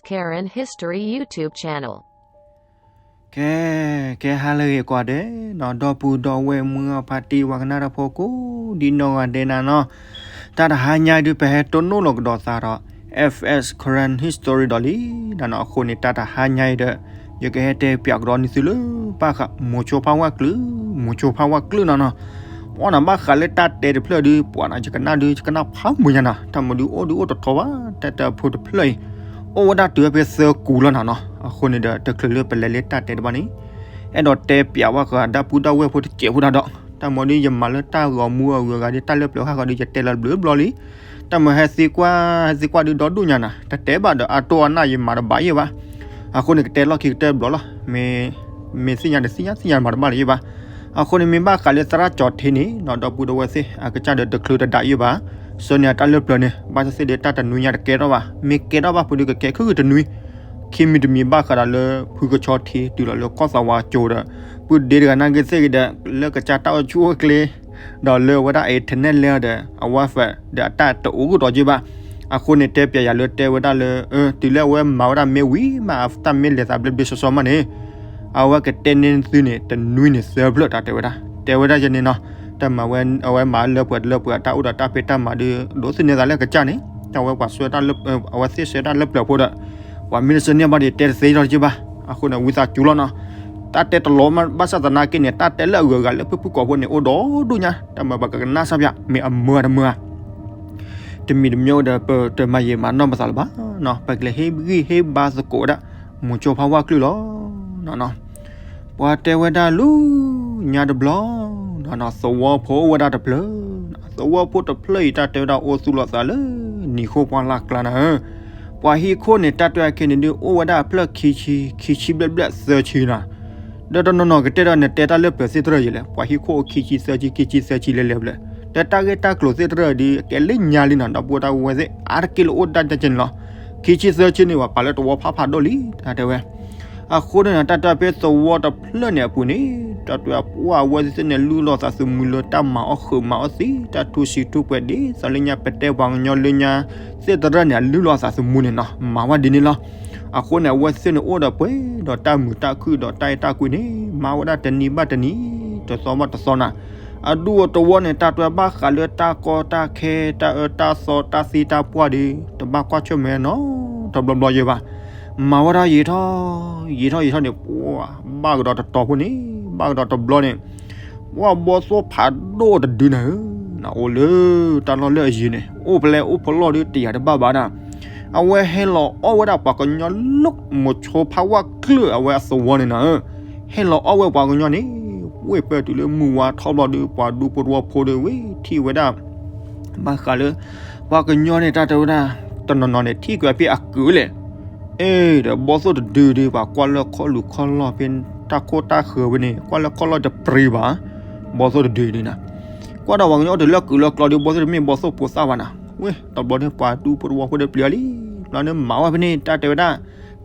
Karen History YouTube channel. ကဲ, ကဲဟါလၢအဂ့ၤကိးဂၤဒဲးနီၤ, ဒီပုၢ်ဒီဝဲၢ်မုၢ်ဂၢ်ဖါတံၢ်ဝၤကနၣ်တၢ်ဖိကိးဒ်နီၢ်ဂၤဒဲးနၤနီၤ, တၢ်တဟါညါအံၤဒုး ပဟဲတိၢ်နီၣ်လီၤကဒီးသးဒီး F S Karen History ဒီးလံ, နနီၤ, အဃိန့ၣ် တၢ်တဟါညါအံၤဒီး ယကဟဲတဲပၠးကဒီးန့ၢ်သုလၢ ဘၣ်ဃးမိၤဆိဖးဝၣ်ကျုး, မိၤဆိဖးဝၣ်ကျုးနနီၤ, ပှၤနီၤ ဘၣ်ဃးလၢတၢ်တဲတဖျၢၣ်ဒုး ပှၤနီၤ ယကနၣ်ဒုး ယကနၣ်ဖးမုာ်ညါနီၤ, တၢ်မၤဒုးအိၣ်ဒုးအိၣ်တထီဘၣ်, တၢ်တဲဖိတဖျၢၣ်အံၤ အိၣ်ဝဲဒၣ်တုၤဝဲဖဲသၢကူးလီၤနနီၤ, အဃိန့ၣ်ဒီး တချုးလၢပလဲၤလၢတၢ်တဲတဘၣ်န့ၣ် အဲၣ်ဒိးတဲပၠးဝဲဃးဒီပုၢ်ဒီဝဲၢ်ဖိတစဲးဖိတၢ်ဒီး, တၢ်မၤဒုးယမၤလၢတၢ်ဂီၤမူအဂုၤအဂၤဒုး တၢ်လၢပျၢၤဃၣ်ဃီဒုး ယတဲလီၤတဘျုးဘျီလံ, တၢ်မၤဟဲသံကွၢ် ဟဲသံကွၢ်ဒုးဒီဒူၣ်ညါနၤ, တတဲဘၣ်ဒီးအတိၢ်အနၢ်ယမၤတဘၣ်ယဲၢ်ဘၣ်, အဃိန့ၣ် ကတဲလီၢ်ခံကတၢၢ်တဘျီလီၤ, မ့ၢ်သ့ၣ်ညါဒီးသ့ၣ်ညါ သ့ၣ်ညါမၤတဘၣ်လၢၤယဲၢ်ဘၣ်, အဃိန့ၣ် မ့ၢ်ဘၣ်ဃးလၢသရၣ်ကၠီၤထ့န့ၣ်နီၤ ဒီပုၢ်ဒီဝဲၢ်သ့ၣ် အကစၢ်ဒီးတချုးတဒၣ်ယဲၢ်ဘၣ်, ဆၢန့ၢ်အတၢ်လၢပျၢၤန့ၣ် ဘၣ်သ့ၣ်သ့ၣ်ဒီးတၢ်တနွံညါတကဲထီၣ်ဘၣ်, မ့ၢ်ကဲထီၣ်ဘၣ်ဖုဒုးကကဲခုၣ်ဂ့ၤတနွံ ခံမံၤတမံၤဘၣ်ဃးဒီးလၢဖုကဆီထံတုၤလီၤလၢကီၢ်သးဝးကၠိၤဒီး ပုၢ်ဒ့တဂၤနာ်က့သ့ၣ်ကဒီး လၢကစၢ်တၢ်အိၣ်ဆူၣ်အိၣ်ချ့ ဒီးလၢအဝဲဒၣ် internet လဲၣ်ဒီး အဝဲဖဲဒီးအတၢ်တအိၣ်ကဒီးက့ဘၣ်, အဃိန့ၣ် တဲပၠးယၤလၢတဲဝဲဒၣ်လၢ တုၤလၢအဝဲမၤဝဲဒၣ်မ့ၢ်ဝံၤမး တၢ်မ့ၢ်လဲၤသးဘျ့ဘျ့ဆှီဆှီမးန့ၣ် အဝဲကတဲန့ၢ်သုန့ၣ် တနွံန့ၣ်သၢဖျၢၣ် တၢ်တဲဝဲဒၣ်, တဲဝဲဒၣ်ယဲန့ၣ်နီၤ, တၢ်မၤဝဲ အဝဲမၤလၢပှဲၤတလၢပှဲၤ တၢ်အိၣ်ဒီးတၢ်ဖံးတၢ်မၤဒုး ဒိးသန့ၤသးလၢကစၢ်န့ၣ် တၢ်ဝဲပှၤဆှၢတၢ်လၢ အဝဲသ့ၣ်ဆှၢတၢ်လၢပျၢၤဖိဒီး ပှၤမ့ၢ်တဆှၢန့ၢ်ဘၣ်ဒီး တဲတသ့ထီၣ်က့ဘၣ်, အဃိန့ၣ် ဝံသးစူၤလီၤနီၤ, တၢ်တဲတလီၤဘၣ်ဆၣ်သနာ်က့န့ၣ် တၢ်တဲလၢအဂုၤအဂၤလၢဖုၣ်ဖုၣ်ကိာ်ဖိန့ၣ် အိၣ်ဒီဒူၣ်ညါ တၢ်မၤပှၤကကနၣ်စၢ်ပၠး မ့ၢ်အမုာ်တမုာ်ဧါ တမံၤတမံၤအိၣ်ဒီး ပတမၤယံာ်မၤနီၢ်ပသးလၢၤဘၣ်နီၤ, ပကလဲၤဟ့ၣ်ဂံၢ်ဟ့ၣ်ဘါသကိးဝဲဒၣ် မိၤဆိဖးဝၣ်ကျုးလီၤနီၤ. ပှၤတဲဝဲဒၣ်လၢညါတဘျီနီၤ, သဝီဖိအိၣ်ဝဲဒၣ်တဖျၢၣ်, သဝီဖိတဖျၢၣ်အံၤ တၢ်တဲဝဲဒၣ်အိၣ်သူၣ်လီၤသးလၢ နံၤဃိပှၢ်လၢ်ကျါနၤဧၢ, ပှၤဟံၣ်ခိၣ်န့ၣ် တၢ်တဲအခဲန့ၣ်ဒုး အိၣ်ဝဲဒၣ်အဖျၢၣ်ခံဆံ, ခံဆံဘျဲၣ်ဘျဲၣ်သၢဆံနီၤ ဒီးတနီၤနီၤကတဲဒီး နတဲတၢ်လၢပျၢၤသ့ၣ်တဖၣ်ယဲလဲၣ်, ပှၤဟံၣ်ခိၣ်အိၣ်ခံဆံသၢဆံ ခံဆံသၢဆံလဲၤလဲၤဘျဲၣ်, ဒီးတၢ်ဂ့ၢ်တၢ်ကျိၤသ့ၣ်တဖၣ်ဒုး အကဲလၢညါလံနီၤ, ဒီပုၢ်ဝဲၢ်သ့ၣ် အါတက့ၢ်လၢအိၣ်ဒၣ်တၢ်ကဲန့ၣ်လီၤ, ခံဆံသၢဆံန့ၣ် ပှၤပာ်လၢသဝီဖးဖးဒိၣ်လံ တၢ်တဲဝဲ. အဃိန့ၣ် တၢ်တဲဖဲသဝီတဖျၢၣ်န့ၣ်အပူၤန့ၣ် တၢ်တဲပှၤအဝဲသ့ၣ်န့ၣ် လုၢ်လီၤသးသမူလၢတၢ်မၤအီၣ်ဃုာ်မၤအီၣ်သံ တၢ်ထူဆံးထူပှဲၤဒ်သိးလၢညါ ပတဲပှၤကညီလၢညါသ့ၣ်တဖၣ်န့ၣ် အလုၢ်လီၤသးသမူန့ၣ်နီၤ မၤဝဲဒ်န့ၣ်လီၤ. အဃိန့ၣ် အဝဲသ့ၣ်န့ၣ်အိၣ်ဒီးပှဲၤဒီးတၢ်မုာ်တၢ်ခုၣ်ဒီးတၢ်အဲၣ်တၢ်ကွံန့ၣ် မၤဝဲဒၣ်တနံၤဘၣ်တနံၤ တသီဘၣ်တသီနၤ, အဒူၣ်အသဝီန့ၣ် တၢ်တဲဘၣ်ဃးလၢတၢ်ကီတၢ်ခဲ တၢ်အၢတၢ်သီ တၢ်သံတၢ်ပှၢ်ဒီး တဘၣ်ကွၢ်ဆၢၣ်မဲာ်နီတဘျီဘျီယဲၢ်ဘၣ်, မၤဝဲဒၣ်ယံာ်ထီၣ် ယံာ်ထီၣ်ယံာ်ထီၣ်န့ၣ် ပှၤဘၣ်ကဒီးတတီၤဖိန့ၣ် ဘၣ်ကဒီးတဘျီန့ၣ် ပှၤဘီၣ်သိၣ်ဖးဒိၣ်တဒုနၤဧၢ, အိၣ်လၢတၢ်လီၢ်လၢအယံၤန့ၣ် အိၣ်ဖဲလဲၣ်အိၣ်ဖဲလဲၣ်ဒီးတယာ်တဘၣ်ဘၣ်နၤ, အဝဲဟဲလီၤအီၣ်ဝဲဒၣ်ပှၤကညီလၢမိၤဆိဖးဝၣ်ကျုးအဝဲအသဝီန့ၣ်နၤဧၢ, ဟဲလီၤအီၣ်ဝဲပှၤကညီန့ၣ် ဝ့ၢ်ပၢၢ်တုၤလၢမုၢ်ဝါထီၣ်ဘျီဒီး ပှၤဒူဖိတဝီဖိဒီးဝ့ၢ်ထံၣ်ဝဲဒၣ် ဘၣ်ဃးလၢ ပှၤကညီန့ၣ် တၢ်တဲဝဲဒၣ် တနီၤနီၤန့ၣ် ထံၣ်ကွံာ်ဖဲအကုာ်လဲၣ်, အဲၣ်ဒီးဘီၣ်သိၣ်တဒုဒု ပှၤကွၢ်လၢခီၣ်လူၤခီၣ်လီၢ်ဖဲ တၢ်ခိၣ်တၢ်ဃၢၤဝဲန့ၣ် ကွၢ်လၢခီၣ်လီၢ်တပြံဘၣ်, ဘီၣ်သိၣ်တဒုဒုနၤ, ကွၢ်ဒီးပှၤကညီအိၣ်တုၤလၢကုာ်လၢကျီဒီး ဘီၣ်သိၣ်တမ့ၢ်ဘီၣ်သိၣ်ဖိသၣ်ဘၣ်နၤ, ဝ့ၢ်တဘျီန့ၣ် ပှၤဒူဖိတဝီဖိဒီးပျံၤအီၤလံ, ဘျီန့ၣ်မၤဝဲဖဲန့ၣ် တၢ်တဲဝဲဒၣ်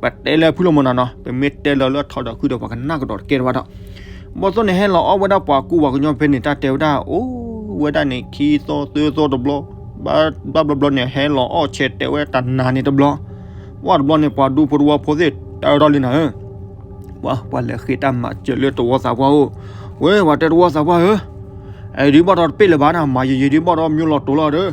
ပတဲလၢဖုၣ်လီၤမးနၤနီၤ, ပမ့ၢ်တဲလီၤလၢထီဒီးခုဒီး ပှၤကနၣ်ကဒီးတကဲတဘၣ်ဒီး ဘီၣ်သိၣ်န့ၣ် ဟဲလီၤအီၣ်ဝဲဒၣ်ပှၤကူပှၤကညီဖဲန့ၣ် တၢ်တဲဝဲဒၣ် အိၣ်ဝဲဒၣ်န့ၣ် ခံသီသၢသီတဘျီ, ဘၣ်ဘျီဘျီန့ၣ် ဟဲလီၤအီၣ်ဆဲးတဲာ်ဝဲတနၤန့ၣ်တဘျီ, ဝဲတဘျီန့ၣ် ပှၤဒူဖိတဝီဖိသ့ၣ်တၢ်အၢထီၣ်လံနၤဧၢ, ပှၤ ပှၤလဲၤဃ့တၢ်မၤစၢၤလၢတဝီသးပှၢ်အိၣ်, ဝဲ ပှၤတဲတဝီသးပှၢ်ဧၢ, အဒုးဘၣ်ဒီးတပ့ၢ်လၢၤဘၣ်နၤ, မၤယံာ်ယံာ်ဒုးဘၣ်ဒီး မၠိလီၤတိၤလီၤဒီး,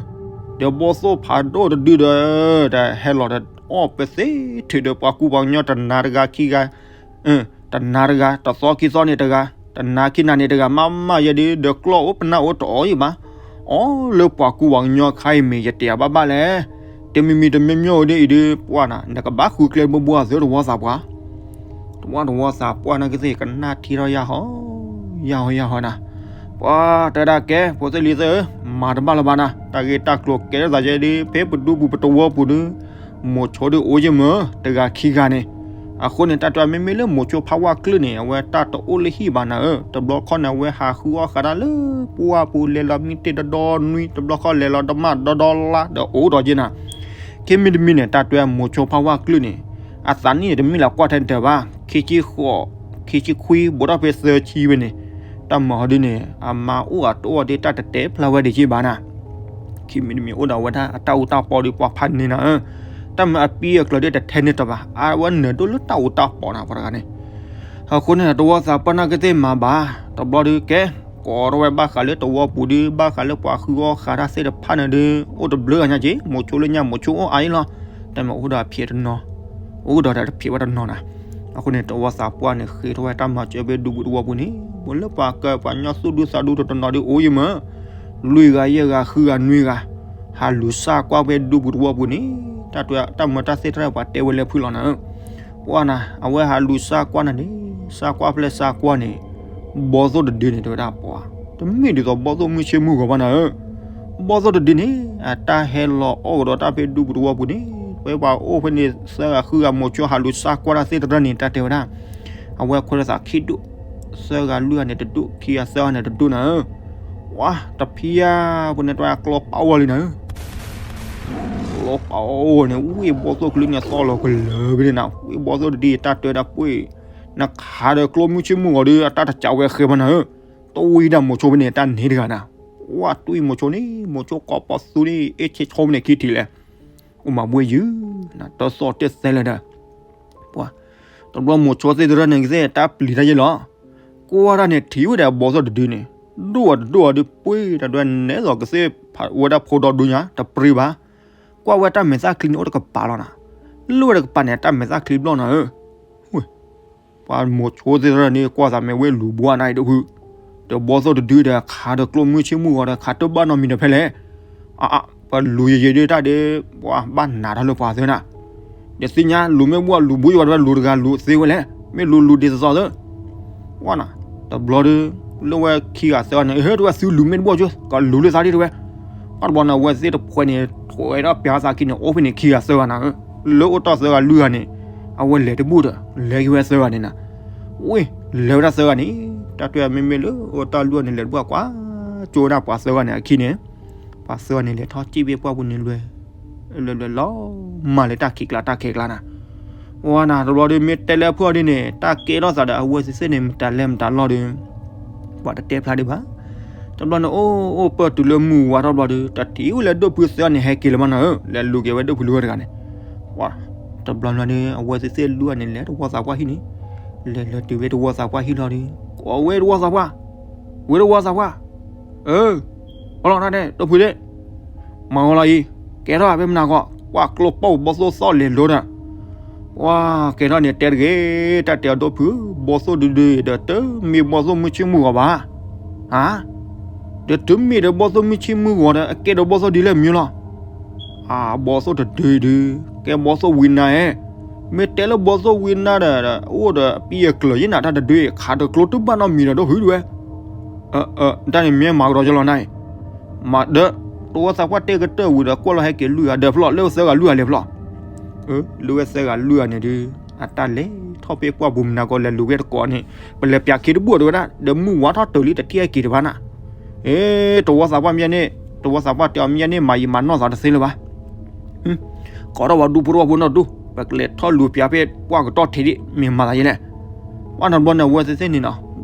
ဒီးဘီၣ်သိၣ်ဖးဒိၣ်တဒုဒီး တဟဲလီၤအီၣ်ပသ့ထုးဒီးပှၤကူပှၤကညီတနၤတဂၤခံဂၤ တနၤတဂၤ, တသီခံသီန့ၣ်တဂၤ, တနၤခံနၤန့ၣ်တဂၤ, မၤမၤယဲဒုး ဒီးကျီၢ်အိၣ်ပနၢ်အိၣ်တအီၣ်ယံၤဘၣ်, အီၣ်လၢပှၤကူပှၤကညီခါအံၤမ့ၢ်ယတဲဘၣ်ဘၣ်လဲၣ်, တမံၤမံၤတမံၤမံၤအိၣ်ဒ်အံၤဒုး ပှၢ်နၤ နကဘၣ်ဃုကျဲဘိဘိအသုတဝီသးပှၢ်, တဝီတဝီသးပှၢ်နာ်က့သ့ၣ် ကနၣ်ထံထီၣ်ယၢ်ဟီ ယၢ်ဟီယၢ်ဟီနၤ, ပှၤတဲဒၣ်ကဲ ဖိသ့ၣ်လံၤသ့ၣ်ဧၢ, မၤတဘၣ်လၢၤဘၣ်နၤ, တၢ်ဂ့ၢ်တၢ်ကျိၤကဲထီၣ်သးယဲဒုး ဖဲပဒူပူၤပတဝီပူၤဒုး မိၤဆိဒုးအိၣ်ယဲၢ်မး တဂၤခံဂၤန့ၣ်, အဃိန့ၣ် တၢ်တဲမ့မ့ၢ်လၢမိၤဆိဖးဝါကျုးန့ၣ် အဝဲတၢ်တအိၣ်လၢဟံၣ်ဘၣ်နၤဧၢ, တဘျီခီန့ၣ် အဝဲဟးဃုအီၣ်ဃာ်တၢ်လၢပှၢ်ပူၤ လဲၤလီၤမံတ့ၢ်ဒီဒီနွံ တဘျီခီလဲၤလီၤတမၣ်ဒီဒီလါဒီးအိၣ်ဒီးက့နၤ, ခံမံၤတမံၤန့ၣ် တၢ်တဲမိၤဆိဖးဝါကျုးန့ၣ် အသးနံၣ်န့ၣ် တမ့ၢ်လၢကွၢ်ထဲတၢၢ်ဘၣ်, ခံဆံဃိး, ခံဆံခွံ ဘူးထီၣ်ဖဲသၢဆံဝဲန့ၣ်, တၢ်မၤဟီဒုးန့ၣ် အမါအိၣ်အတအိၣ်ဒီးတၢ်တတဲဖျါဝဲဒၣ်က့ဘၣ်နၤ, ခံမံၤတမံၤအိၣ်ဒီးဝဲဒၣ်အတၢ်အူတၢ်ပီဒီးပှၤဖးန့ၢ်နၤဧၢ, တၢ်မၤအပံအကျၢၤဒ်တထဲန့ၣ်တဘၣ် အဝဲနၢၤဒိၣ်လၢတၢ်အူတၢ်ပီးနၤပှၤတဂၤန့ၣ်. အဃိန့ၣ် တဝီသးပှၢ်နာ်က့သ့ၣ်မၤဘၣ် တဘျီဒုးကဲ ကိးထီၣ်ဝဲဘၣ်ဃးလၢတဝီပူၤဒုး ဘၣ်ဃးလၢပှၤဃုအီၣ်ဃာ်တၢ်သ့ၣ်တဖၣ်န့ၣ်ဒုး အိၣ်တဘျုးဂၤညါက့ မိၤဆိလၢညါမိၤဆိအိၣ်အါအံၤလီၤ. တၢ်မၤအိၣ်ဒီးအဖံးတနီၤ အိၣ်ဒီးတၢ်တဖံးဝဲတနီၤနၤ. အဃိန့ၣ် တဝီသးပှၢ်န့ၣ် ဃ့ထီၣ်ဝဲတၢ်မၤစၢၤဖဲဒူပူၤတဝီပူၤန့ၣ် ပလၢပှၤကၢပှၤကညီသူၣ်ဒူသးဒူတနီၤဒုးအိၣ်ယမၢ လွံၢ်ဂၤယဲၢ်ဂၤဃုဂၤနွံဂၤ ဟးလူၤစၢ်ကွၢ်ဖဲဒူပူၤတဝီပူၤန့ၣ် တၢ်တွဲတၢ်မၤတၢ်သ့ၣ်တဖၣ်ပှၤတဲဝဲလၢဖုၣ်လီၤနၤဧၢ. ပှၢ်နၤ အဝဲဟးလူၤစၢ်ကွၢ်နၤန့ၣ် စၢ်ကွၢ်ဖျဲၣ်စၢ်ကွၢ်န့ၣ် ဘီသိၣ်တဒုန့ၣ် တဲဝဲဒၣ်ပှၤ တမ့ၢ်ဒ်သိးဘီသိၣ်မုၢ်ဆ့ၣ်မုၢ်ဂီၤဘၣ်နၤဧၢ. ဘီသိၣ်တဒုန့ၣ် အတၢ်ဟဲလီၤအီၣ်ကဒီးတၢ်ဖဲဒူပူၤတဝီပူၤန့ၣ် ဖဲပှၤအိၣ်ဖဲန့ၣ် သၢဂၤဃုဂၤမိၤဆိဟးလူၤစၢ်ကွၢ်တၢ်သ့ၣ်တဖၣ်န့ၣ် တၢ်တဲဝဲဒၣ် အဝဲခွဲးသးခံဒိၣ် သၢဂၤလွံၢ်ဂၤန့ၣ်တဒိၣ် ခံဂၤသၢဂၤန့ၣ်တဒိၣ်နၤဧၢ. ပှၤတဖံးဧါ ပှၤန့ၣ်တၢ်ကျီပာ်ဝဲလံနၤဧၢ. ကျီပာ်ဝဲန့ၣ် ဝ့ၢ်ဘီသိၣ်ကလုၢ်န့ၣ်သီၣ်လီၤကလၢာ်ဖဲန့ၣ်နၤ ဝ့ၢ်ဘီသိၣ်တဒုအတၢ်တဲဒၣ်ပှ့ၤ နခးဒီးကျိမုၢ်ဆ့ၣ်မုၢ်ဂီၤဒီး အတၢ်တကးဝဲဃဲဘၣ်နၤဧၢ. တဝံၤဒၣ်မိၤဆိဖဲန့ၣ် တၢ်န့ၣ်တဂၤနၤ ဝါတွံၢ်မိၤဆိန့ၣ် မိၤဆိကိးပီၤသူန့ၣ် အ့ၣ်ဆ့ဆိဖဲန့ၣ်ခံထံၣ်လဲၣ် အိၣ်မၤဘှ့ၣ်ယုၢ် တသီၣ်တသဲလဲၣ်ဒီး ပှၤ တဘျီမိၤဆိသ့ၣ်တဖၣ်န့ၣ်ကသ့ၣ်တၢ်ပျံၤတၢ်ယဲၢ်လီၤ. ကွၢ်တၢ်န့ၣ်ထံၣ်ဝဲဒၣ်ဘီသိၣ်တဒုန့ၣ် ဒိၣ်အတဒိၣ်အီၤဒုးပှ့ၤတၢ်ဒွဲနဲသိးကသ့ၣ်ဖးဝဲဒၣ်ဖိဒီဒူညါ တပျံၤဘၣ်. ကွၢ်ဝဲတၢ်မဲာ်သၣ်ချံန့ၣ်အိၣ်တကပၤလီၤနၤ လၢဝဲတကပၤန့ၣ် တၢ်မဲာ်သၣ်ချံဘျီၣ်နၤဧၢ. ပှၤမိၤဆိသ့ၣ်တဖၣ်န့ၣ် ကွၢ်သးမ့ၢ်ဝဲလူၤဘှါနၤအံၤဒိၣ်ဖုး, ဒီးဘီသိၣ်တဒုဒီးခးဒီးကျိမုၢ်ဆ့ၣ်မုၢ်ဂီၤဒီးခးတဘၣ်နီတမံၤဒီးဖဲလဲၣ်. အါအါ ပှၤလူၤယံာ်ယံာ်ဒုးတၢ်ဒုး ပှၤဘၣ်နးထီၣ်လၢပှၤသ့နၤ, ဒီးသ့ၣ်ညါလူၤမ့ၢ်ဘှါလူၤဘှါယံၤဝဲတဝဲလူၤတဂၤလူၤသ့ဝဲလဲၣ်, မ့ၢ်လူၤလူၤဒ်သိးသိးသ့ ဝဲနၤ, တဘျီဒုး လၢဝဲခံဂၤသၢဂၤန့ၣ် ဟဲတဝဲသုလူၤမ့ၢ်တဘၣ်ကၠိ ကလူၤလၢသးဒ်တဝဲ, ဘၣ်တဘျီန့ၣ် အဝဲသ့ၣ်တဖှဲန့ၣ် ထွဲဒီးပျးသးခံန့ၣ် အိၣ်ဖဲန့ၣ်ခံဂၤသၢဂၤနၤဧၢ, လၢအိၣ်တ့ၢ်သၢဂၤလွံၢ်ဂၤန့ၣ် အဝဲလဲၤတဘူၣ်ဒီး လဲၤက့ၤဝဲသၢဂၤန့ၣ်နၤ, ဝ့ၢ် လဲၤဝဲဒၣ်သၢဂၤန့ၣ် တၢ်တွဲမ့မ့ၢ်လၢအိၣ်တ့ၢ်လွံၢ်ဂၤန့ၣ် လဲၤတဘူၣ်ကွၢ် ကၠိဝဲဒၣ်ပှၤသၢဂၤန့ၣ်အခံန့ၣ်, ပှၤသၢဂၤန့ၣ် လဲၤထီၣ်စံၣ်ဘ့ၣ်ပှၢ်ပူၤန့ၣ်လွဲ လွဲလွဲလီၤ, မၤလၢတၢ်ခံးကျါတၢ်ခံးကျါနၤ, ဝဲနၤ တဘျီဒုးမ့ၢ်တဲလၢအဖုၣ်အီၤဒ်န့ၣ် တၢ်ကဲထီၣ်သးဒီးအဝဲသ့ၣ်သ့ၣ်န့ၣ် မတၤလဲၣ်မတၤလီၢ်ဒီး ပှၤတတဲဖျါဒံးဘၣ်. တဘျီန့ၣ် အိၣ်အိၣ်ပၢၢ်တုၤလၢမုၢ်ဝါထီၣ်တဘျီဒီး တထံၣ်ဝဲလၢဒိၣ်ဖုသၢဂၤန့ၣ် ဟဲက့ၤလၢၤမးနၤဧၢ, လဲၤလူၤက့ၤဝဲဒိၣ်ဖုလွံၢ်ဂၤတဂၤန့ၣ်, ပှၤ တဘျီန့ၣ် အဝဲသ့ၣ်သ့ၣ်လွံၢ်ဂၤန့ၣ် လဲၤတဝီသးပှၢ်ဟံၣ်န့ၣ်, လဲၤလဲၤတုၤဝဲတဝီသးပှၢ်ဟံၣ်လီၤဒီး ကိးဝဲတဝီသးပှၢ်, ဝဲတဝီသးပှၢ်, အၢ အီလီၤတၢ်ဒဲး ဒိၣ်ဖုဒဲး မၤဝဲလီၤအံၤ, ကဲထီၣ်ဖဲမနၤကီး ကွၢ်ကျိပိၢ်ဘီသိၣ်သီၣ်လဲၤလိၤဒီး, ပှၤကဲထီၣ်န့ၣ်တဲတဂ့ၤ, တၢ်တဲအီၤဒိၣ်ဖု, ဘီသိၣ်ဒုဒုဒီး တမ့ၢ်ဘီသိၣ်မုၢ်ဆ့ၣ်မုၢ်ဂီၤဘၣ်, ဧါ, ဒီးတမ့ၢ်ဒီးဘီသိၣ်မုၢ်ဆ့ၣ်မုၢ်ဂီၤဒီး အကဲဒီးဘီသိၣ်ဒ်လဲၣ်မ့ၢ်လီၤ, အဘီသိၣ်တဒုဒု, ကဲဘီသိၣ်ဝံနါဧဲ, မ့ၢ်တဲလၢဘီသိၣ်ဝံနါဒီး အိၣ်ဒီးပံအကျၢၤယဲၢ်နၤ တၢ်တဒုအံၤ ခးတကျိတဘၣ်နီတမံၤဒီးဒိၣ်ဖုဒုဝဲ တၢ်န့ၣ်မ့ၢ်မၤကဒီးကလီၤနၤအံၤ, မၤဒီး တဝီသးပှၢ်တဲကတၢၢ်ဝံၤဒီး ကွၢ်လီၤဟဲက့ၤလွံၢ်ဂၤဒီးဖျီၣ် လၢသၢဂၤလွံၢ်ဂၤလဲၤဖျီၣ်, လၢဝဲသၢဂၤလွံၢ်ဂၤန့ၣ်ဒုး အတၢ်လဲၤထီၣ်ဖဲပှၢ်ပူၤမနၤကီး လဲၤလူၤဝဲတကိးန့ၣ် ပလဲၤပျးခ့တဘူၣ်တဝဲဒၣ် ဒီးမုၢ်ဝါထီၣ်တုၤလံတထံၣ်ဟဲက့ၤတဘၣ်နၤ, အ့ တဝီသးပှၢ်မ့ၢ်န့ၣ် တဝီသးပှၢ်တဲအီၤမ့ၢ်န့ၣ် မၤယံာ်မၤနီၢ်သးတသ့လၢၤဘၣ် ကိးထီၣ်ပှၤဒူဖိတဝီဖိနီၢ်ဒူ ပကလဲၤထီၣ်လူၤပျးဖဲပှၢ်ကတီၢ်ထံးဒံး မ့ၢ်မၤသးယဲလဲၣ်, ပှၢ်နီတဘျီန့ၣ် အဝဲသ့ၣ်သ့ၣ်န့ၣ်နီၤ,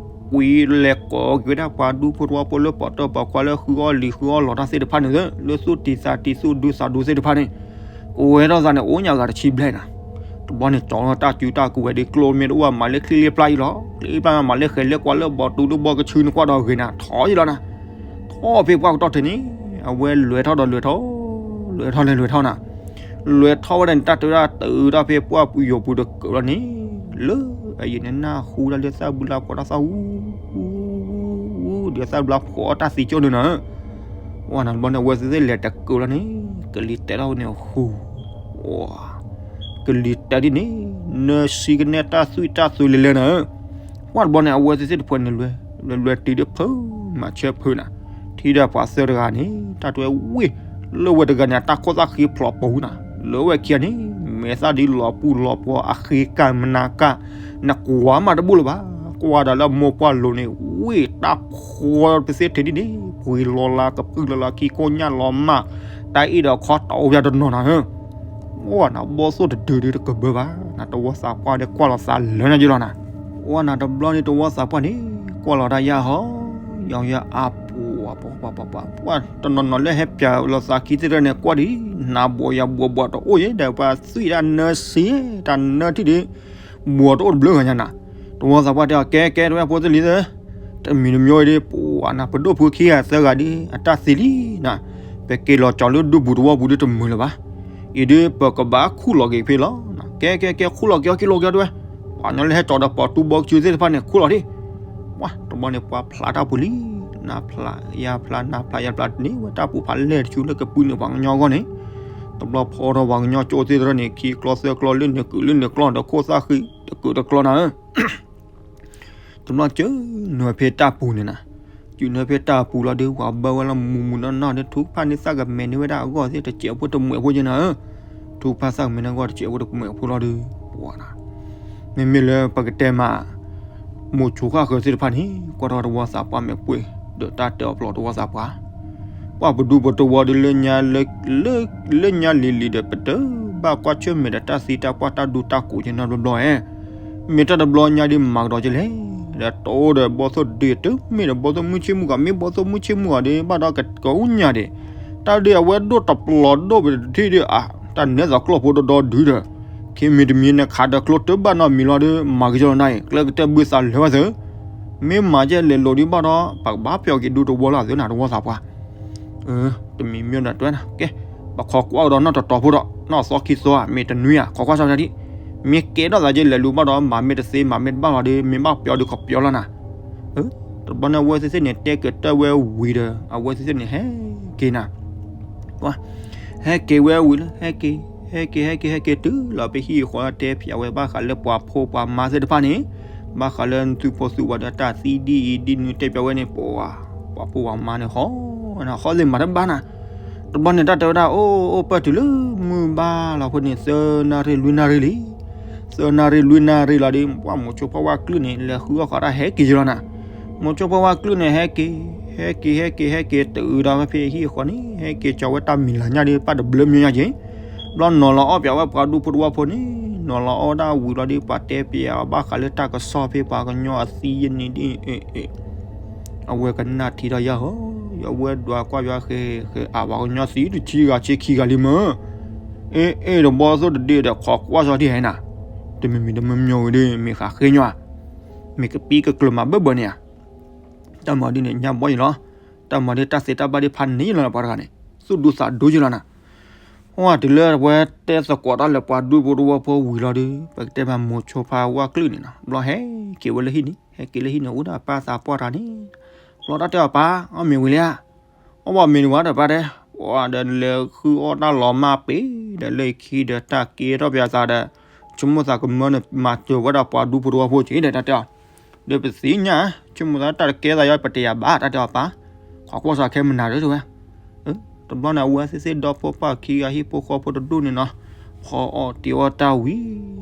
ကွံလဲၤကိးက့ၤဝဲဒၣ်ပှၤဒူဖိတဝီဖိလၢပီးတၢၢ်ပီးခွါလၢဃုအီၣ်လံၤဃုအီၣ်လီၤတၢ်သ့ၣ်တဖၣ်န့ၣ် လၢသူၣ်တံၢ်သးတံၢ်သူၣ်ဒူသးဒူသ့ၣ်တဖၣ်န့ၣ်, ကဝဲထီၣ်သးန့ၣ် အိၣ်ညါဂၤတဆံဘျဲၣ်နၤ, တဘျီန့ၣ် ကၠီလီၤတၢ်စုတၢ်ကူဝဲဒ်ကျိမ့ၢ်တအိၣ် မၤလၢချံလၢပျၢ်အံၤလီၤ, ချံပျၢ်မၤလၢဃဲၤလၢကွၢ်လၢဘီတူလၢဘီကဆူန့ၣ် ကွၢ်ဒီးဂ့ၤနၤ ထီၣ်ယံၤလီၤနၤ, ထီၣ်ဖဲပှၢ်ကတီၢ်ထံးန့ၣ် အဝဲလဲၤထီၣ်ဒီးလဲၤထီၣ်, လဲၤထီၣ်လဲၤလဲၤထီၣ်နၤ, လဲၤထီၣ်ဝဲဒၣ်န့ၣ် တၢ်တဝဲဒၣ်တုၤထီၣ်ဖဲပှၢ်ပူၤယိာ်ပူၤတကၢးလီၤန့ၣ်, လၢအယံၤန့ၣ်နၢ်ဟူတၢ်လၢသၣ်ဘျါဖှီၣ်တၢ်သၣ်ဟူ, ဒီးသၣ်ဘျါဖှီၣ်အီၣ်တၢ်သံကၠိန့ၣ်နၤ, ဝဲနၤတဘျီန့ၣ် အဝဲသ့ၣ်သ့ၣ်လဲၤတကၢးလီၤန့ၣ်, ကလံၤတဲထီၣ်ဝဲန့ၣ်ဟူ ကလံၤတဲဒ်န့ၣ်, နၢဆံကနဲတၢ်သွံၣ်တၢ်သွံၣ်လဲၤလဲၤနၤ, ဝဲတဘျီန့ၣ် အဝဲသ့ၣ်သ့ၣ်တဖှဲန့ၣ်လွဲ, လွဲလွဲတုၤဒ်ဖုး, မၤဆၢဖုးနၤ, ထံၣ်ဒီးပှၤသၢတဂၤန့ၣ် တၢ်တွဲဝ့ၢ်, လၢဝဲတဂၤန့ၣ် အတၢ်ခိၣ်သၣ်ဃံဖျိးပူၤနၤ, လၢဝဲခံဂၤန့ၣ် မဲာ်သၣ်ဒ်လီၤပူၤလီၤပှီၤ အဃ့ကၢ်မနၤကၢ်, နကွၢ်မးတဘူၣ်လၢၤဘၣ်, ကွၢ်ဒၣ်လၢမိၢ်ပှၢ်လိၤန့ၣ် ဝ့ၢ်တၢ်ဖှီပသ့ၣ်ထဲဒ်န့ၣ်, ပှ့ၤလီၤလၢကပုၢ်လီၤလၢခံကိညၣ်လီၤမး, တၢ်အ့ၣ်ဒီးခီတီအိၣ်ပျၢ်တနီၤနၤဧၢ အိၣ်နၤ ဘီသိၣ်တဒုဒုတကဘၢဘၣ်, နတဝီသးပှၢ်ဒီးကွၢ်လီၤသးလၢနၤယလီၤနၤ, အိၣ်နၤတဘျီန့ၣ် တဝီသးပှၢ်န့ၣ် ကွၢ်လီၤတၢ်ယၢ်ဟီ, ယီၤယၢ်အါပူၤ ပှၤပှၤပှၤပှၤပှၤ ပှၤတနီၤနီၤလၢဟဲပၠးလီၤသးခံသ့ၣ်တဖၣ်န့ၣ် ကွၢ်ဒ်နၤဘိးယၤဘိးဘိးတအိၣ်ယဲဒီး ပှၤသွံၣ်တၢ်နၢဆံး တၢ်နၢထံၣ်ဒီး ဘိးတအိၣ်တဘျုးဂၤညါနၤ. တဝီသးပှၢ်တဲအီၤ ကဲကဲ တဝဲဖိသ့ၣ်လံသၢ တမံၤတမံၤအံၤဒီး ပှၤနၤပဒိၣ်ဖိခံဂၤသၢဂၤဒီး အတၢ်သံလံနၤ, ပက့ၤလီၤကၠီၤလၢဒူပူၤတဝီပူၤဒီးတမုာ်လၢၤဘၣ်. အံၤဒီးပကဘၣ်ခူၣ်လီၤက့ၤဖဲလီၤ. ကဲကဲကဲ ခူၣ်လီၤက့ၤအီၤ က့ၤလီၤက့ၤအီၤတဝဲ, ပှၤညီလၢဟဲကၠီၤဒီးပှၤတူၢ်ဘီကစၢၢ်သ့ၣ်တဖၣ်န့ၣ် ခူၣ်လီၤဒၣ် ပှၤတဘျီန့ၣ် ပှၤဖျးတၢ်ပူၤလံ, နၤဖျးယၤဖျး နၤဖျးယၤဖျးန့ၣ် ဝဲတၢ်ပူၤဖးလဲၢ်တဆူလၢကပုၢ်န့ၢ်ပှၤကညီအဂီၢ်န့ၣ်, တဘျီဖီထီၣ်ပှၤကညီကၠိသ့ၣ်တဖၣ်န့ၣ် ခံကျီသၢကျီလၢန့ၣ်ကုာ်လၢန့ၣ်ကျီဒီး ခိၣ်သၣ်ဃံ တကုာ်တကျီနၤဧၢ တဘျီကၠီနုာ်ဖဲတၢ်ပူၤန့ၣ်နၤ, ကၠီနုာ်ဖဲတၢ်ပူၤလီၤဒီး ပှၤဘၢဝဲလီၤမူးမူးနီၢ်နီၢ်ဒီး ထုကဖၣ်န့ၢ်သးကမဲာ်န့ၢ်ဝဲဒၣ်အဂီၢ်သ့ၣ် တစဲးဖိတမှဲးဖိက့နၤဧၢ, ထုကဖၣ်သးကမဲာ်န့ၢ်အဂီၢ် တစဲးဖိတမှဲးဖိလီၤဒီး ပှၤနၤ မ့မ့ၢ်လၢပကတဲမး မိၤဆိခၣ်ဃၢၤသ့ၣ်တဖၣ်န့ၣ် ကွၢ်ထီၣ်တဝီသးပှၢ်မဲာ်ပှ့ၤ ဒီးတၢ်တဲအီၤပျီတဝီသးပှၢ်, ပှၤပဒူပတဝီဒီး လၢညါလံၤလံၤဒီး ပတဘၣ်ကွၢ်ဆၢၣ်မဲာ်ဒီးတၢ်သံတၢ်ပှၢ်တၢ်ဒူတၢ်ကိးက့နီတဘျီဘျီဧါ, မ့ၢ်တၢ်တဘျီညါဒီးမၤကဒီးက့လဲၣ်, ဒီးတိဒီးဘီၣ်သိၣ်ဒ့တမ့ၢ်ဒီးဘီၣ်သိၣ်မုၢ်ဆ့ၣ်မုၢ်ဂီၤ မ့ၢ်ဘီၣ်သိၣ်မုၢ်ဆ့ၣ်မုၢ်ဂီၤဒီး ဘၣ်ဒီးကအူညါဒံး, တၢ်ဒ်အဝဲဒိၣ်တပျီၤဒိၣ်ပတထံၣ်ဒီး အါ တၢ်နဲသိးကျီၢ်ဖိဒီဒီဒုဒီး ခံမံၤတမံၤန့ၣ် ခးဒီးကျိတဘၣ်နီတမံၤလီၤဒီး မၤက့ၤကလီနၤအံၤ ကျဲကတၢၢ်ဘုသးလၢဝဲသၢ, မ့ၢ်မၤက့ၤလဲၤလိာ်ဒံးဘၣ်ဒီး ပကဘၣ်ပျီက့ၤဒူတဝီလၢအသၢနၤ တဝီသးပှၢ် တမံၤမ့ၢ်ဒီးတွဲနၤ ကဲ, ပခိးကွၢ်ကဒီးနီၢ်တတီၤဖိဒီး နီၢ်သီခံသီဧါ မ့ၢ်တနွံဧါ ခိးကွၢ်ဆီတဒံး, မ့ၢ်ကဲထီၣ်သးက့လဲၤလိာ်ဘၣ်ဒီး မၤမ့ၢ်တသ့ မၤမ့ၢ်တဘၣ်လီၤဒီး မ့ၢ်ဘၣ်ပျီဒီးကပျီလီၤနၤ, တဘျီန့ၣ် အဝဲသ့ၣ်သ့ၣ်န့ၣ် တဲကတၢၢ်ဝဲဝံၤဒီး အဝဲသ့ၣ်သ့ၣ်န့ၣ် ဟဲက့ၤနၤ ဟဲက့ၤဝဲဝံၤလၢ ဟဲက့ၤ ဟဲက့ၤ ဟဲက့ၤ ဟဲက့ၤတုၤလီၤဖဲဟံၣ်ဃီ တဲဖျါဝဲဘၣ်ဃးလၢပှၤဖိပှၤမါသ့ၣ်တဖၣ်န့ၣ်, ဘၣ်ဃးလၢသုးဖိသုးဝါဒီးတၢ်သံဒ်အံၤဒ်နုၤတဲဖျါဝဲန့ၣ် ပှၤ ပှၤဖိပှၤမါန့ၣ် ဟီ ဟီသ့ၣ်မၤတဘၣ်နၤ, တဘျီန့ၣ် တၢ်တဲဝဲဒၣ် အိၣ်အိၣ်ပၢၢ်တုၤလၢမုၢ်ဘၣ်လီၤဖိန့ၣ် သၢနၣ်ရံၣ်လွံၢ်နၣ်ရံၣ်လံ သၢနၣ်ရံၣ်လွံၢ်နၣ်ရံၣ်လီၤဒီး ပှၤမိၤဆိဖီဝါကလုၢ်န့ၣ် လဲၤဃုအီၣ်ဃီတၢ်ဟဲက့ၤယလီၤနၤ, မိၤဆိဖီဝါကလုၢ်န့ၣ် ဟဲက့ၤ ဟဲက့ၤ ဟဲက့ၤ ဟဲက့ၤ တုၤဒီးဖဲဟံၣ်ဃီန့ၣ် ဟဲက့ၤကၠီဝဲတၢ်မံၤလၤညါဒီး ပၢ်တဘျၢမၠိညါက့ၤ, ဘျီနီၤလီၤအီၣ်ပၠးဝဲပှၤဒူဖိတဝီဖိန့ၣ် နီၤလီၤအီၣ်ဝဲဒၣ်ဝံၤလီၤဒီး ပှၤတဲပၠးအီၤဘၣ်ဃးလၢတၢ်ကစီၣ်ဖဲပှၤကညီအသံယန့ၣ်ဒ် အဝဲကနၣ်ထံထီၣ်ယၤဟီ, ယဝဲဒွးကွၢ်ယွၤဃဲၤဃဲၤအါ ပှၤကညီသံတဆံဂၤဆံခံဂၤလံမၢ, အ့ အ့ တဘီသိၣ်တဒ့ဒီး ခိးကွၢ်ဆီဒံးဟဲနၤ, တမံၤမံၤတမံၤမံၤဝံၤဒီး မ့ၢ်ဃးဃ့ညီဧါ, မ့ၢ်ကပံကကျၢၤမးဘၢဘၢန့ၣ်ဧါ, တၢ်မၤဒ်န့ၣ် ညါဘီယလီၤ, တၢ်မၤဒ်တၢ်သ့တၢ်ဘၣ်ဒ်ဖးန့ၢ်ယလီၤ ပှၤတဂၤန့ၣ် သူၣ်ဒူသးဒူယလီၤနၤ အီၤတုၤလၢအဝဲတဲသကိးတၢ်လၢပှၤဒူဖိတဝီဖိဝံၤလီၤဒီး ပကတဲမးမိၤဆိဖါဝါကလုၢ်န့ၣ်နီၤ ဘျီဟဲက့ၤဝဲလၢဟံၣ်န့ၣ် ဟဲက့ၤလၢဟံၣ်န့ၣ် အိၣ်ဒီးအပၢ်သးပှၢ်တဂၤန့ၣ်, ဘျီတၢ်တဲအီၤပၢ် အီၣ်မ့ၤဝံၤလံဧါ, အီၣ်ဘၣ်မ့ၤန့ၣ်ဝဲဒီးပၢ်တဲ, ပှၤဒီးလဲၤဃုအီၣ်တၢ်လီၤမၢ်ပ့ၤဒီးလၢခံဒီးတၢ်ကဲထီၣ်ပၠးသးဒီး ဆိကမိၣ်သးကမၢန့ၣ် မၤစၢၤဝဲဒၣ်ပှၤဒူဖိတဝီဖိက့ၤဒီးတၢ်တဲအီၤ ဒီးပသ့ၣ်ညါ ဆိကမိၣ်သးတၢ်တကဲသးယီၤပတယၤဘၣ် တၢ်တဲအီၤပၢ်, ခိးကွၢ်စးခဲမနၤဒီးတဲဝဲ, တဘျီန့ၣ် အဝဲသ့ၣ်သ့ၣ်ဒီဖိပၢ်ခံဂၤဟံၣ်ဖိဃီဖိတဒူၣ်န့ၣ်နီၤ, ဖီအီၣ်တ့ၤအီၣ်တၢ်ဝံ